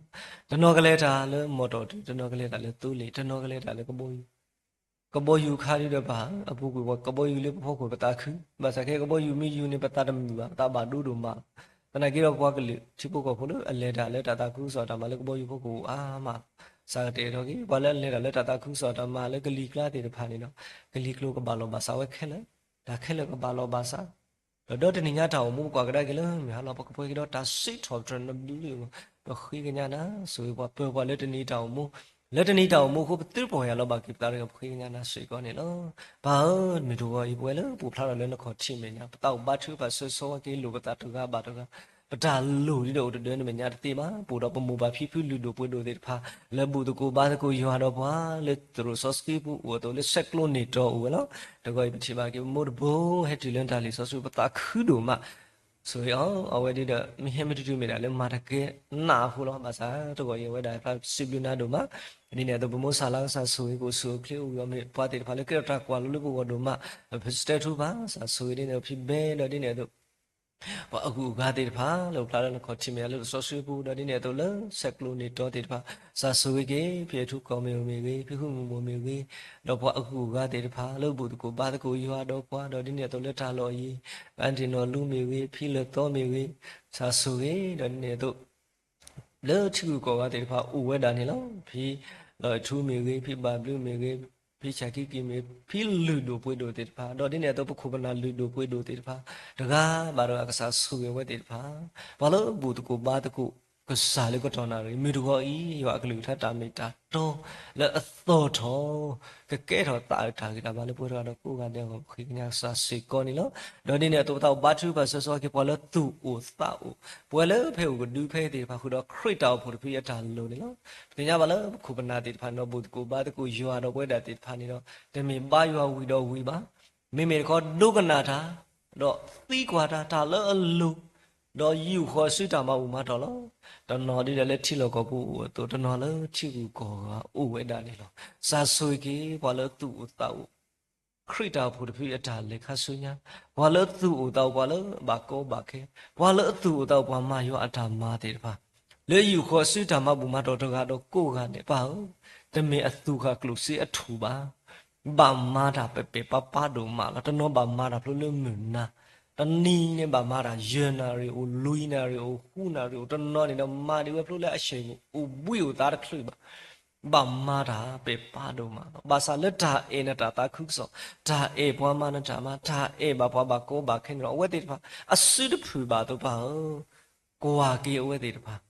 တနီၤကလဲၤတၢ်လၢမီၢ်တီၢ်တုၤ, တနီၤကလဲၤတၢ်လၢသိလ့ၣ်, တနီၤကလဲၤတၢ်လၢကဘီယူၤ, ကဘီယူၤခါဒုဒီးဘၣ်အပူၤကွံာ်ဝဲ ကဘီယူၤလၢပဖီခိၣ်ပသးခု, ဘၣ်ဆၣ်ခဲကဘီယူၤမ့ၢ်ယူၤန့ၣ် ပသးတမုာ်ဘၣ်, ပသးဘၣ်ဒိဒိၣ်မးလီၤ. သနာ်က့ဒီးပှၤကလုာ်ထံဖိကီၢ်ဖိလၢအလဲၤတၢ်လၢတၢ်သးခုကစီၣ်တၢ်မၤလၢကဘီယူၤဖီခိၣ်အါမးလီၤ. စးကတဲာ်ထီၣ်က့ၤ ပှၤလၢအလဲၤတၢ်လၢတၢ်သးခုကစီၣ်တၢ်မၤလၢကလံၤကျါသ့ၣ်တဖၣ်န့ၣ်ဒီး ကလံၤကျိၤကဘၣ်လီၤဘၣ်စးဝဲခဲလၢာ်, တၢ်ခဲလၢာ်ကဘၣ်လီၤဘၣ်စး ဒီးဒီတနံၤညါတၢ်အိၣ်မူပကွၢ်ကဒါက့ၤလၢမုၢ်ဟါလီၤ ပကပှဲၤက့ၤဒီးတၢ်စံးထီၣ်ပတြၢၤနဘျုးလၢ ပဃ့ကညးနၤဆိၣ်ဂ့ၤပှၤပၢၤပှၤလၢတနံၤတၢ်အိၣ်မူ, လၢတနံၤတၢ်အိၣ်မူအဃိ ပသုတပီၢ်ယၢ်လီၤဘၣ်က့ၤပသးဒီး ပဃ့ကညးနၤစ့ၢ်ကီးန့ၣ်လီၤ. ပၢ်ဧၢ, မုၢ်တဂီၤအံၤ ပဝဲလၢပအိၣ်ဖျါထီၣ်လၢနခီၣ်ထံးမဲာ်ညါ ပသးအိၣ်ဘါထုကဖၣ်ဆၢဂ့ၤက့ၤလိာ်ပသးတဂၤဘၣ်တဂၤ ပတၢ်လိၣ်ဒ်ဒီးအိၣ်တဒၢနမဲာ်ညါတသ့ဘၣ်. ပအိၣ်ဒီးပမိၢ်ပၢ်ဖံဖုလုၢ်ဒိၣ်ပှ့ၤဒိၣ်သ့ၣ်တဖၣ် လၢဘူၣ်သကိးဘါသကိးယွၤဒီးပှၤလၢသရိာ်စီဆှံပူၤအိၣ်အသိး လၢဆဲးကျိးန့ၢ်တီအိၣ်ဝဲလီၤ. တဂီၤအံၤပထံၣ်ဘၣ်က့ၤပမိၢ်တဘိဟဲတုၤလၢနတၢ်လံာ်စီဆှံ ပသးခုဒိၣ်မး ဆိၣ်ဂ့ၤအီၤ, အဝဲဒ်ဒီး မ့ၢ်ဟဲမ့ၢ်တတုၤမ့ၢ်ဒၣ်လၢမၤတကဲနးအဃိလီၤ. ဘၣ်ဆၣ်တဂီၤအံၤအဝဲဒၣ်ဖးစံးဘျုးနၤဒိၣ်မး, ဒ်န့ၣ်အသိးပမိၢ်ဆၣ်လါကစၢ်ဆိၣ်ဂ့ၤကအိၣ်ဆူၣ်အိၣ်ချ့အိၣ်ဂံၢ်အိၣ်မ့ၢ်ပှၤသ့ၣ်တဖၣ်လၢကဲထီၣ်တၢ်ကွၢ်လိလၢပဂီၢ်ဒိၣ်မး, ပစတဲထူဘၣ် ကစၢ်ဆိၣ်ဂ့ၤဒ်န့ၣ်အသိးဖံဘဲဒီးဒ်န့ၣ်အသိး ပှၤအဂုၤအဂၤသ့ၣ်တဖၣ် လၢပဖျါလၢနခီၣ်ထံးမဲာ်ညါလၢလံာ်စီဆှံပူၤ ဒီးဒ်န့ၣ်အသိးလၢဆဲးကျိးန့ၢ်တီသ့ၣ်တဖၣ် ကစၢ်ဆိၣ်ဂ့ၤက့ၤ ဖံအထူကီၢ်မ့ၢ်အိၣ်မ့ၢ်ဂ့ၤ, ဖံဃုမုၢ်မိၢ်မ့ၢ်ဂ့ၤ, ဒီးပှၤအဂုၤအဂၤသ့ၣ်တဖၣ် လၢဘူၣ်သကိးဘါသကိးယွၤဒီးပှၤ ဒီးဒ်န့ၣ်အသိးလၢတၢ်လီၢ်အံၤ အၣ်တ့ၢ်နီၢ်လူမ့ၢ်ဂ့ၤ, ဖံလၢာ်သီမ့ၢ်ဂ့ၤ, ကစၢ်ဆိၣ်ဂ့ၤ ဒီးဒ်န့ၣ်အသိး လၢထံဂုၤကီၢ်ဂၤသ့ၣ်တဖၣ်အိၣ်ဝဲဒၣ်န့ၣ်လီၤ. ဖံလီၤထူမ့ၢ်ဂ့ၤ, ဖံဘၣ်ဘျုးမ့ၢ်ဂ့ၤ, ဖံဆၣ်ခံကံမ့ၢ်ဂ့ၤ, ဖံလုၢ်ဒိၣ်ပှ့ၤဒိၣ်သ့ၣ်တဖၣ် ဒီးဒ်န့ၣ်အသိးပခိၣ်ပနၢ်လုၢ်ဒိၣ်ပှ့ၤဒိၣ်သ့ၣ်တဖၣ် တဂၤဘၣ်တဂၤကစၢ်ဆိၣ်ဂ့ၤဝဲသ့ၣ်တဖၣ် ပှၤလၢဘူၣ်သကိးဘါသကိး ကစၢ်လၢကတီၢ်နၣ်ရံၣ် မုၢ်တဂီၤအံၤ ယွၤအကလုၢ်ကထါတၢ်မ့ၢ်တၢ်တီလၢအသီၣ်ထီၣ် ကကဲထီၣ်သးအုးတၢ်ဂံၢ်တၢ်ဘါလၢပဝဲတဂၤဒီးကိးဂၤဒဲးအဂီၢ် ပဃ့ကညးကစၢ်စ့ၢ်ကီးန့ၣ်လီၤ. ဒီးဒ်န့ၣ်အသိးပသးအိၣ်ဘါထုကဖၣ်ဆၢဂ့ၤက့ၤ ပှၤလၢသူၣ်အိၣ်သးအိၣ် ပဝဲလၢဖဲအိၣ်ကဒုဖဲသ့ၣ်တဖၣ်ဃုာ်ဒီး ခရံာ်တၢ်အိၣ်ဖှိၣ်တဖုအတၢ်လိၣ်န့ၣ်လီၤ. ပသ့ၣ်ညါဘၣ်လၢပခိၣ်ပနၢ်သ့ၣ်တဖၣ်န့ၣ်ဒီး ဘူၣ်သကိးဘါသကိးယွၤဒီးပဝဲဒၣ်သ့ၣ်တဖၣ်န့ၣ်ဒီး တမ့ၢ်ဘါယွၤဝံၤဒီးဝံၤဘၣ်. မ့မ့ၢ်တခီဒိကနၣ်တၢ် ဒီးသံကွၢ်တၢ် တၢ်လၢအလိၣ် ဒီးယူာ်ဃီၤစုတၢ်မၤဘူၣ်မၤတီၢ်လီၤ. တနီၤဒ်ဒီးလၢထံလီၢ်ကီၢ်ပူၤအိၣ်အသိး တနီၤလၢထံဂုၤကီၢ်ဂၤအိၣ်ဝဲဒၣ်န့ၣ်လီၤ. ကစၢ်ဆိၣ်ဂ့ၤက့ၤ ပှၤလၢသူၣ်အိၣ်သးအိၣ် ခရံာ်တၢ်အိၣ်ဖှိၣ်တဖုအတၢ်လဲၤခါဆူညါ, ပှၤလၢသူၣ်အိၣ်သးအိၣ် ပှၤလၢဘၣ်ကီဘၣ်ခဲ, ပှၤလၢအသူၣ်အိၣ်သးအိၣ် ပှၤမၤယွၤအတၢ်မၤသ့ၣ်တဖၣ် လၢယူာ်ဃီၤစုတၢ်မၤဘူၣ်မၤတီၢ်တဂၤဒီးကိးဂၤဒဲး ပၢ်ဧၢ, တမ့ၢ်အသူၣ်ဃာ်ကျိၣ်စ့အထူၣ်ဘၣ်. ဘၣ်မၤတၢ်ပဲာ်ပဲာ်ပၢ်ပၢ်ဒိၣ်မးလီၤ. တနီၤဘၣ်မၤတၢ်ဖျိလၢမုၢ်နၤ, တနံၤန့ၣ်ဘၣ်မၤတၢ်ယဲၢ်နၣ်ရံၣ်အိၣ် လွံၢ်နၣ်ရံၣ်အိၣ် ဃုနၣ်ရံၣ်အိၣ်, တနီၤန့ၣ်ဒီးမၤဒံးဝဲဖျိလၢအဆဲးအိၣ်ဘှံးအိၣ်သါတချုးဘၣ်. ဘၣ်မၤတၢ်ပဲာ်ပၢ်ဒိၣ်မးလီၤ. ဘၣ်ဆၣ်လၢတၢ်အဲၣ်နတၢ်သးခုကစီၣ်, တၢ်အဲၣ်ပှၤမၤနတၢ်မၤ, တၢ်အဲၣ်ဘၣ်ပှၤဘၣ်ကီဘၣ်ခဲန့ၣ်ဒီး အဝဲသ့ၣ်တဖၣ် အစုတဖုၣ်ဘၣ်အသိး ပၢ်ဧၢ, ကွၢ်က့ၤအဝဲသ့ၣ်တဖၣ်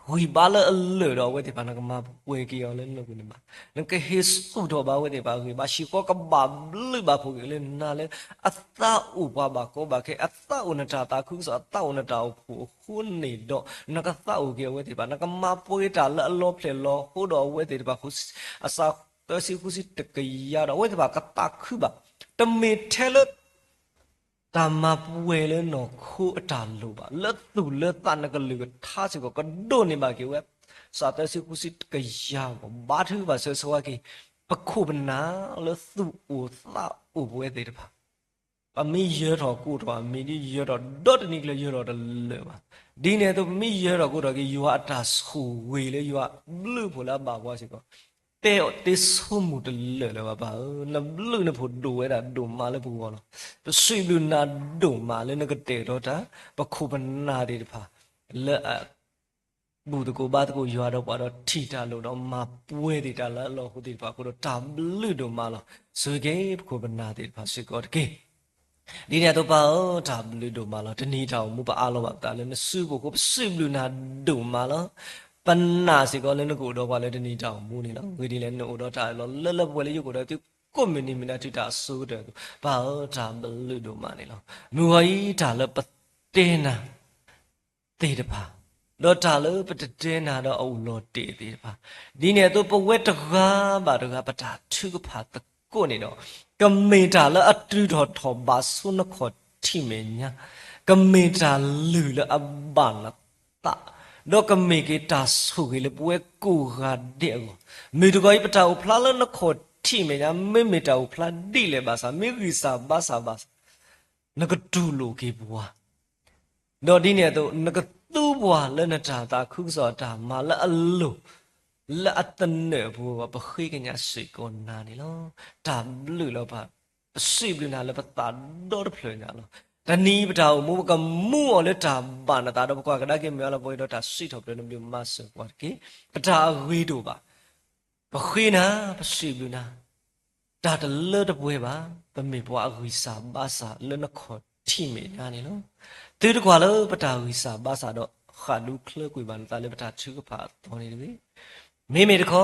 ဂံၢ်ဘါလၢအလၢာ်ဒီးအဝဲသ့ၣ်တဖၣ် နကမၤပှဲၤက့ၤအီၤလၢနဂံၢ်နဘါ, နကဟ့ၣ်ဆူၣ်ထီၣ်ဘၣ်အဝဲသ့ၣ်တဖၣ်အဂံၢ်ဘါ, ဟံၣ်ဃီကဘၣ်ဘျုးဘၣ်ဖှိၣ်က့ၤလၢနၤလၢ အသးအိၣ်ပှၤဘၣ်ကီဘၣ်ခဲ, အသးအိၣ်နတၢ်သးခုကစီၣ်, အသးအိၣ်နတၢ်အိၣ်ဖှိၣ်အဃိန့ၣ်ဒီး နကသးအိၣ်က့ၤအဝဲသ့ၣ်တဖၣ်, နကမၤပှဲၤတၢ်လၢအလီၤဖျဲၣ်လီၤဟိဒီးအဝဲသ့ၣ်တဖၣ်, အစးသၢဆံဃုဆံတကယၤဒီး အဝဲသ့ၣ်တဖၣ်ကသးခုဘၣ်, တမ့ၢ်ထဲလၢ တၢ်မၤပှဲၤလၢနီၢ်ခိအတၢ်လိၣ်ဘၣ်, လၢသူၣ်လၢသးနကလုၢ်ကထါစ့ၢ်ကီး ကဒိးန့ၢ်ဘၣ်က့ၤဝဲ, စးသၢဆံဃုဆံတကယၤအဂီၢ် ဘါထုကဖၣ်ဆၢဂ့ၤက့ၤ ပခိၣ်ပနၢ်လၢသူၣ်အိၣ်သးအိၣ်ပဝဲသ့ၣ်တဖၣ်, ပမ့ၢ်ယၢၤထီၣ်ကိးထီၣ်အမံၤဒ်ယၢၤထီၣ်ဒီတနံၤကျၢၤယၢၤထီၣ်တလၢာ်ဘၣ်. ဒ်န့ၣ်အသိး ပမ့ၢ်ယၢၤထီၣ်ကိးထီၣ်က့ၤ ယွၤအဘျုးအဖှိၣ်လၢအဘၣ်ပှၤစ့ၢ်ကီး တဲအီၤတ့ဆိကမိၣ်တလၢာ်လၢၤဘၣ် ပၢ်ဧၢ, နဘျုးနဖှိၣ်ဒိၣ်ဝဲဒၣ်ဒိၣ်မးလၢပဂီၢ်လီၤ. ပစံးဘျုးနၤဒိၣ်မးလၢနကတဲာ်ကတီၤတၢ် ပခိၣ်ပနၢ်သ့ၣ်တဖၣ် လၢအ ဘူၣ်သကိးဘါသကိးယွၤဒီးပှၤဒီးထံၣ်တၢ်လိၣ်ဒီးမၤပှဲၤသ့ၣ်တၢ်လၢအလီၢ်ဟိသ့ၣ်တဖၣ်အဃိဒီး တၢ်ဘျုးဒိၣ်မးလီၤ. ဆိၣ်ဂ့ၤက့ၤပခိၣ်ပနၢ်သ့ၣ်တဖၣ်စ့ၢ်ကီးတက့ၢ်. ဒ်န့ၣ်အသိးပၢ်ဧၢ, တၢ်ဘျုးဒိၣ်မးလီၤ. တနံၤတၢ်အိၣ်မူပအးလီၤဘၣ်ပသးလၢနစုပူၤအဃိ ပစံးဘျုးနၤဒိၣ်မးလီၤ. ပနာ်စ့ၢ်ကီးလၢနကအိၣ်ဒီးပှၤလၢတနံၤတၢ်အိၣ်မူန့ၣ်လီၤ. ဂ့ၢ်ဒ်လဲၣ် နအိၣ်ဒီးတၢ်အၢၣ်လီၤလၢလၢပှဲၤပှဲၤလၢယအိၣ်ဒီးသုကိးမုၢ်နံၤမုၢ်နၤတုၤတၢ်အစိကတၢၢ်အသိး ပၢ်ဧၢ တၢ်ဘျုးဒိၣ်မးန့ၣ်လီၤ. မုၢ်ဂီၤအံၤတၢ်လၢပတဲနၤ သ့ၣ်တဖၣ်, ဒီးတၢ်လၢပတတဲနၤဒီးအအိၣ်လီၤတဲာ်သ့ၣ်တဖၣ်, ဒ်န့ၣ်အသိးပဝဲတဂၤဘၣ်တဂၤ ပတၢ်ထုကဖၣ်သကိးန့ၣ်ဒီး ကမ့ၢ်တၢ်လၢအတုၤထီၣ်ထီၣ်ဘးဆူနခီၣ်ထံးမဲာ်ညါ, ကမ့ၢ်တၢ်လုၢ်လၢအဘၣ်နသး, ဒီးကမ့ၢ်က့ၤတၢ်ဆိၣ်ဂ့ၤလၢပဝဲကိးဂၤဒဲးအဂီၢ်. မ့ၢ်တဂီၤအံၤ ပတၢ်အိၣ်ဖျါလၢနခီၣ်ထံးမဲာ်ညါ မ့မ့ၢ်တၢ်အိၣ်ဖျါဒ်လဲၣ်ဘၣ်ဆၣ် မ့ၢ်ဂံၢ်စၢ်ဘါစၢ်ဘၣ်ဆၣ် နကတူၢ်လိာ်က့ၤပှၤ, ဒီးဒ်န့ၣ်အသိး နက ပှၤလၢနတၤသၣ်ခုကစီၣ်အတၢ်မၤလၢအလိၤ လၢအသနၢၣ်အပူၤ ပဃ့ကညးစ့ၢ်ကီးနၤန့ၣ်လီၤ. တၢ်ဘျုးလီၤပှၤ, ပစံးဘျုးနၤလၢပသးဒီတဖျၢၣ်ညါလီၤ. တနံၤအံၤပတၢ်အိၣ်မူ ပကမူအီၤလၢတၢ်ဘၣ်နသးဒီး ပကွၢ်ကဒါက့ၤမုၢ်အါလီၤပှဲၤဒီး တၢ်စံးထီၣ်ပတြၢၤနဘျုးမၤစၢၤပှၤတက့ၢ်. ပတၢ်အဂ့ၤတအိၣ်ဘၣ်. ပဃ့နၤ, ပစံးဘျုးနၤ, တၢ်တလၢတပှဲၤဘၣ်. ပမ့ၢ်ပှၤအဂံၢ်စၢ်ဘါစၢ်လၢနခီၣ်ထံးမဲာ်ညါန့ၣ်လီၤ. သုတကွၢ်လၢပတၢ်ဂံၢ်စၢ်ဘါစၢ်ဒီး ဃၣ်ဒူချၢကွံာ်ဘၣ်နသးလၢပတၢ်ထုကဖၣ်အသီန့ၣ်တဂ့ၤ. မ့မ့ၢ်တခီ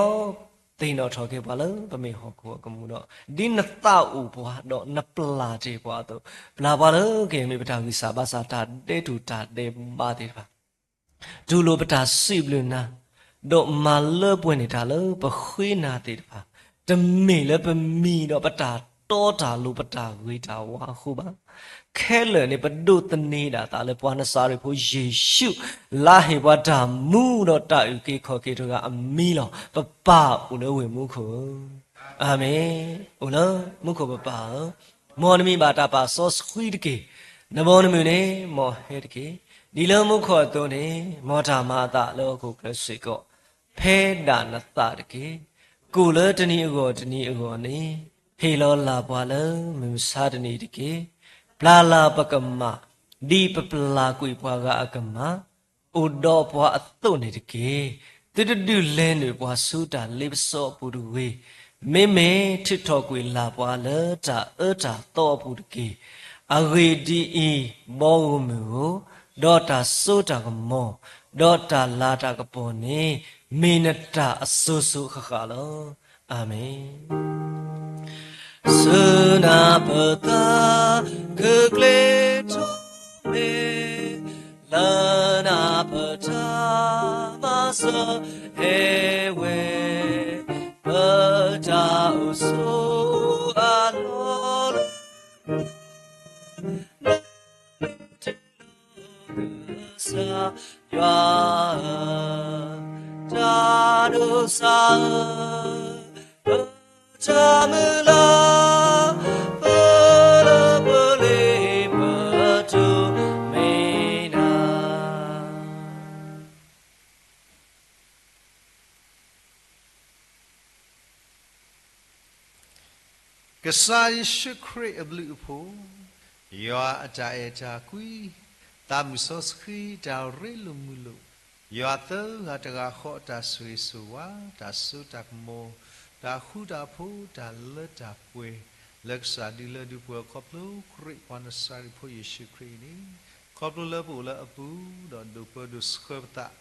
သ့ၣ်နီၣ်ထီၣ်က့ၤပှၤလၢပမ့ၢ်ဟီၣ်ခိၣ်အကမူၤဒီး ဒ်နသးအိၣ်ပှၤဒီးနပျၢ်တ့ၢ်ပှၤအသိး, ပျၢ်ပှၤလၢကမ့ၢ်ပတၢ်ဂံၢ်စၢ်ဘါစၢ် တၢ်ဒဲးတူၢ်တၢ်ဒဲးဘးသ့ၣ်တဖၣ် တူၢ်လိာ်ပတၢ်စံးဘျုးနၤ, ဒီးမၤလၢပှဲၤန့ၢ်တၢ်လၢပဃ့နၤသ့ၣ်တဖၣ်, တမ့ၢ်လၢပမံၤဒီးပတၢ်တီတၢ်လိၤ ပတၢ်ဂ့ၤတၢ်ဝါအဃိဘၣ်. ခဲလၢာ်န့ၣ် ပဒိးသန့ၤဒၣ်သးလၢပှၤနစၤရ့းဖိယ့ၣ်ၡူး လၢအဟ့ၣ်ပှၤတၢ်မူဒီးတၢ်အုၣ်က့ၤခီၣ်က့ၤတဂၤအမံၤလီၤ. ပပၢ်အိၣ်လၢဝ့ၢ်မူခိၣ်ဧၢ, အၤမ့ၣ်. အိၣ်လၢမူခိၣ်ပပၢ်ဧၢ, မ်နမံၤဘၣ်တၢ်ပာ်စီဆှံတက့ၢ်. နဘီနမုၢ်န့ၣ် မ်ဟဲတက့ၢ်. ဒ်လၢမူခိၣ်အသိးန့ၣ် မ်တၢ်မၤအသးလၢဟီၣ်ခိၣ်ချၢစ့ၢ်ကီး ဖဲဒၣ်နသးတက့ၢ်. ကိၣ်လၢတနံၤအဂီၢ်တနံၤအဂီၢ်န့ၣ် ဟ့ၣ်လီၤလၢ်ပှၤလၢမုၢ်မဆါတနံၤတက့ၢ်. ပျၢ်လၢ်ပကမၣ် ဒ်ပပျၢ်ကွံာ်ပှၤဂၤအကမၣ်, အိၣ်ဒီးပှၤအသိးန့ၣ်တက့ၢ်. သုတဒုးလဲၤနုာ်ပှၤဆူတၢ်လ့ပစီအပူၤတဂ့ၤ, မ့မ့ၢ်ထုးထီၣ်ကွံာ်လၢ်ပှၤလၢတၢ်အၢတၢ်သီအပူၤတက့ၢ်. အဂ့ၢ်ဒ်အံၤ, ဘီဧိၤမုၢ်ဧိၤ, ဒီးတၢ်စိတၢ်ကမီၤ, ဒီးတၢ်လၤတၢ်ကပီၤန့ၣ် မ့ၢ်နတၢ်အစိၤစိၤဃၣ်ဃၣ်လီၤ. အၤမ့ၣ်. ဆူနၢ်ပၢၢ်သးခုကျ့ထီၣ်မ့ၢ်, လၢနၢ်ပၢၢ်တၢ်မၤစၢၤဟဲဝဲ, ပတၢ်အိၣ်ဆိးအလီၢ်လၢ ကစၢ်ယွၤဧၢ, တၢ်ဒိးစၢ်ဧၢ, ပတၢ်မုၢ်လၢ်, ပလၢပလ့ပတိၢ်မ့ၢ်နၤ. ကစၢ်ယ့ၣ်ၡူးခရံာ်အဘျုးအဖှိၣ်, ယွၤအတၢ်အဲၣ်တၢ်ကွံ, သးမုၢ်စီဆှံတၢ်ရ့လိာ်မုာ်လိာ်, ယွၤသၢဂၤတဂၤဃီအတၢ်ဆိၣ်ဂ့ၤဆိၣ်ဝါ, တၢ်စိတၢ်ကမီၤ, တၢ်ဃူတၢ်ဖိး, တၢ်လၢတၢ်ပှဲၤ, လၢကစၢ်ဒုးလၢဒုးပှဲၤခီဖျိခရံာ်ပှၤနစၤရ့းဖိယ့ၣ်ၡူးခရံာ်အံၤန့ၣ်, ခီဖျိလၢပအိၣ်လၢအပူၤ, ဒီးဒိးပၢဒိးဆှၢပသး,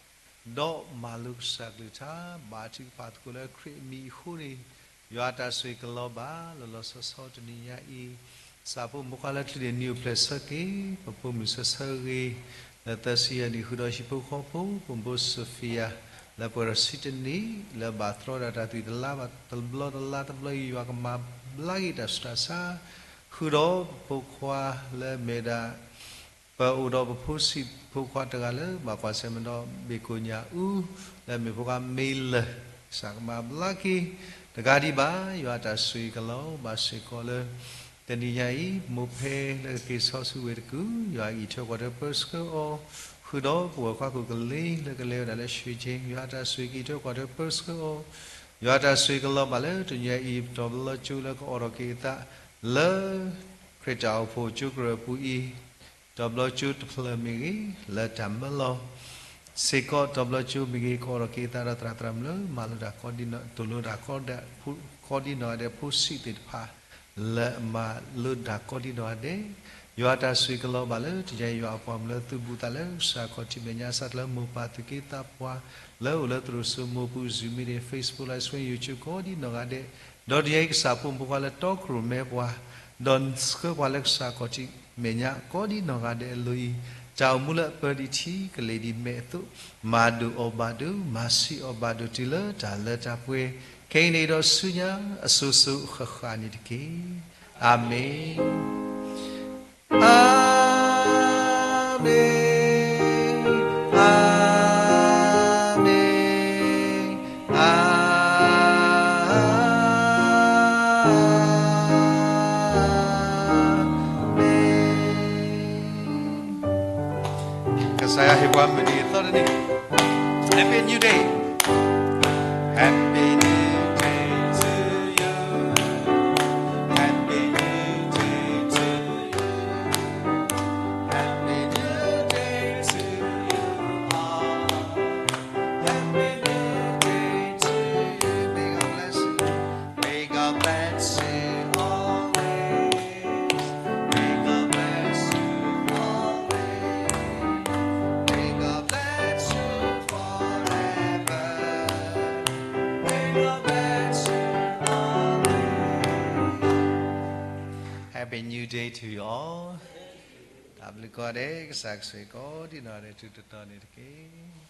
ဒီးမၤလိကစၢ်ကလုၢ်ကထါ, ဘါထုကဖၣ်သကိးလၢခရံာ်အမံၤအဃိန့ၣ်, ယွၤအတၢ်ဆိၣ်ဂ့ၤကလီၤဘၣ် လီၤလီၤဆီဆီတနံၤညါအံၤ, ကစၢ်ဖိမုၣ်ဖိခွါလၢချုးန့ၣ် နံၤအိၣ်ဖျဲၣ်ဆၢက့ၤ, ပဖိမုၣ်ဆၢဆၢဂ့ၤ, လၢသၢဆံယဲၢ်နံၣ်ဃုာ်ဒီးဟံၣ်ဖိဃီဖိ, ပမိၢ်ဖိ Sophia, လၢပှဲၤဒီးဆံတနံၣ်, လၢဘၣ်သြီဒၣ်တၢ်သွံၣ်တလါဘၣ်တဘျီတလါတဘျီအံၤ ယွၤကမၤဘျါက့ၤတၢ်ဆူးတၢ်ဆါ, ဃုာ်ဒီးပဖိခွါလၢအမ့ၢ်ဒၣ် ပအိၣ်ဒီးပဖိဆံးဖိခွါတဂၤလၢဘၣ်ကွၢ်ဆၢၣ်မဲာ်ဒီးဘ့ၣ်ကိၣ်ညၣ်အူ, လၢအမ့ၢ်ဖိခွါမ့လၢာ်, ကစၢ်ကမၤဘျါက့ၤ, တကးဒံးဘၣ်, ယွၤအတၢ်ဆိၣ်ဂ့ၤကလီၤဘၣ်စ့ၢ်ကီးလၢ တနံၤညါအံၤ, မိၢ်ဖဲလၢကက့ၤဆီဆူဝ့ၢ်တကူၣ်, ယွၤအံးထွဲကွၢ်ထွဲပၢဆှၢအီၤ, ဃုာ်ဒီးပဝဲၢ်ခွါခိၣ်ကလ့လၢကလဲၤဝဲဒၣ်လၢရွှ့ၣ်ကၠ့ၣ်, ယွၤအတၢ်ဆိၣ်ဂ့ၤကအံးထွဲကွၢ်ထွဲပၢဆှၢအီၤ, ယွၤအတၢ်ဆိၣ်ဂ့ၤကလီၤဘၣ်လၢတနံၤညါအံၤ, ပတီၢ်ဘျီကၠိလၢကအိးထီၣ်က့ၤအသးလၢ ခရံာ်တၢ်အိၣ်ဖှိၣ်ကၠိကရၢၢ်အပူၤအံၤ, တီၢ်ဘျီကၠိတဖျၢၣ်မ့ၢ်ဂ့ၤ, လၢတၢ်မၢလီၤ စ့ၢ်ကီး တီၢ်ဘျီကၠိမ့ၢ်ဂ့ၤ, ကအိးထီၣ်က့ၤအသးဒီးသရၣ်သရၣ်မုၣ်လၢမၤလိတၢ်ကိးဒံးနီၢ်, သိၣ်လိတၢ်ကိးဒံးနီၢ်ဂၤဒဲး, ဖိဆံးသ့ၣ်တဖၣ် လၢအမၤလိတၢ်ကိးဒံးနီၢ်ဂၤဒဲး, ယွၤအတၢ်ဆိၣ်ဂ့ၤကလီၤဘၣ်လၢတနံၤညါအံၤ, ယွၤအပှၤမုၣ်လၢသုဘူးသးလၢကစၢ်ခီၣ်ထံးမဲာ်ညါ, စးထီၣ်လၢမိၢ်ပၢ်သူၣ်က့သးပှၢ် လၢအိၣ်လၢသရိာ်စိမိၢ်ပူၤ, Zoom meeting, Facebook live stream, YouTube ကိးဒံးနီၢ်ဂၤဒဲး, ဒီးတနံၤညါအံၤ ကစၢ်ဖိမုၣ်ဖိခွါလၢတီခိၣ်ရိၣ်မဲပှၤ, ဒီးဆှၢပှၤလၢကစၢ်ခီၣ်ထံးမဲာ်ညါကိးဒံးနီၢ်ဂၤဒဲးအလိၤအံၤ, တၢ်အိၣ်မူလၢအပၢဒံးထံကလဲၤဒံးမဲာ်အသိး, မၤဒိၣ်အီၤဘၣ်ဒိး, မၤဆံးအီၤဘၣ်ဒိးတုၤလၢတၢ်လၢတၢ်ပှဲၤ, ခဲအံၤန့ၣ်ဒီးဆူညါအစိၤစိၤဃၣ်ဃၣ်န့ၣ်တက့ၢ်. အၤမ့ၣ်. အၤမ့ၣ်, အၤမ့ၣ်, အၤမ့ၣ်. ကစၢ်ယွၤဟ့ၣ် ပှၤမုၢ်နံၤအသီတနံၤ, Happy New Day. Happy New Day to you. Happy New Day to you. Happy New Day to you all. Happy New Day to you. May God bless you. May God bless you always. May God bless you always. May God bless you forever. May God bless you always. Happy New Day to you all. တၢ်ဘျုးကိးဂၤဒဲး, ကစၢ်ကဆိၣ်ဂ့ၤကိးဒံနီၢ်ဂၤဒဲး ထူးထူးတီၤတီၤန့ၣ်တက့ၢ်.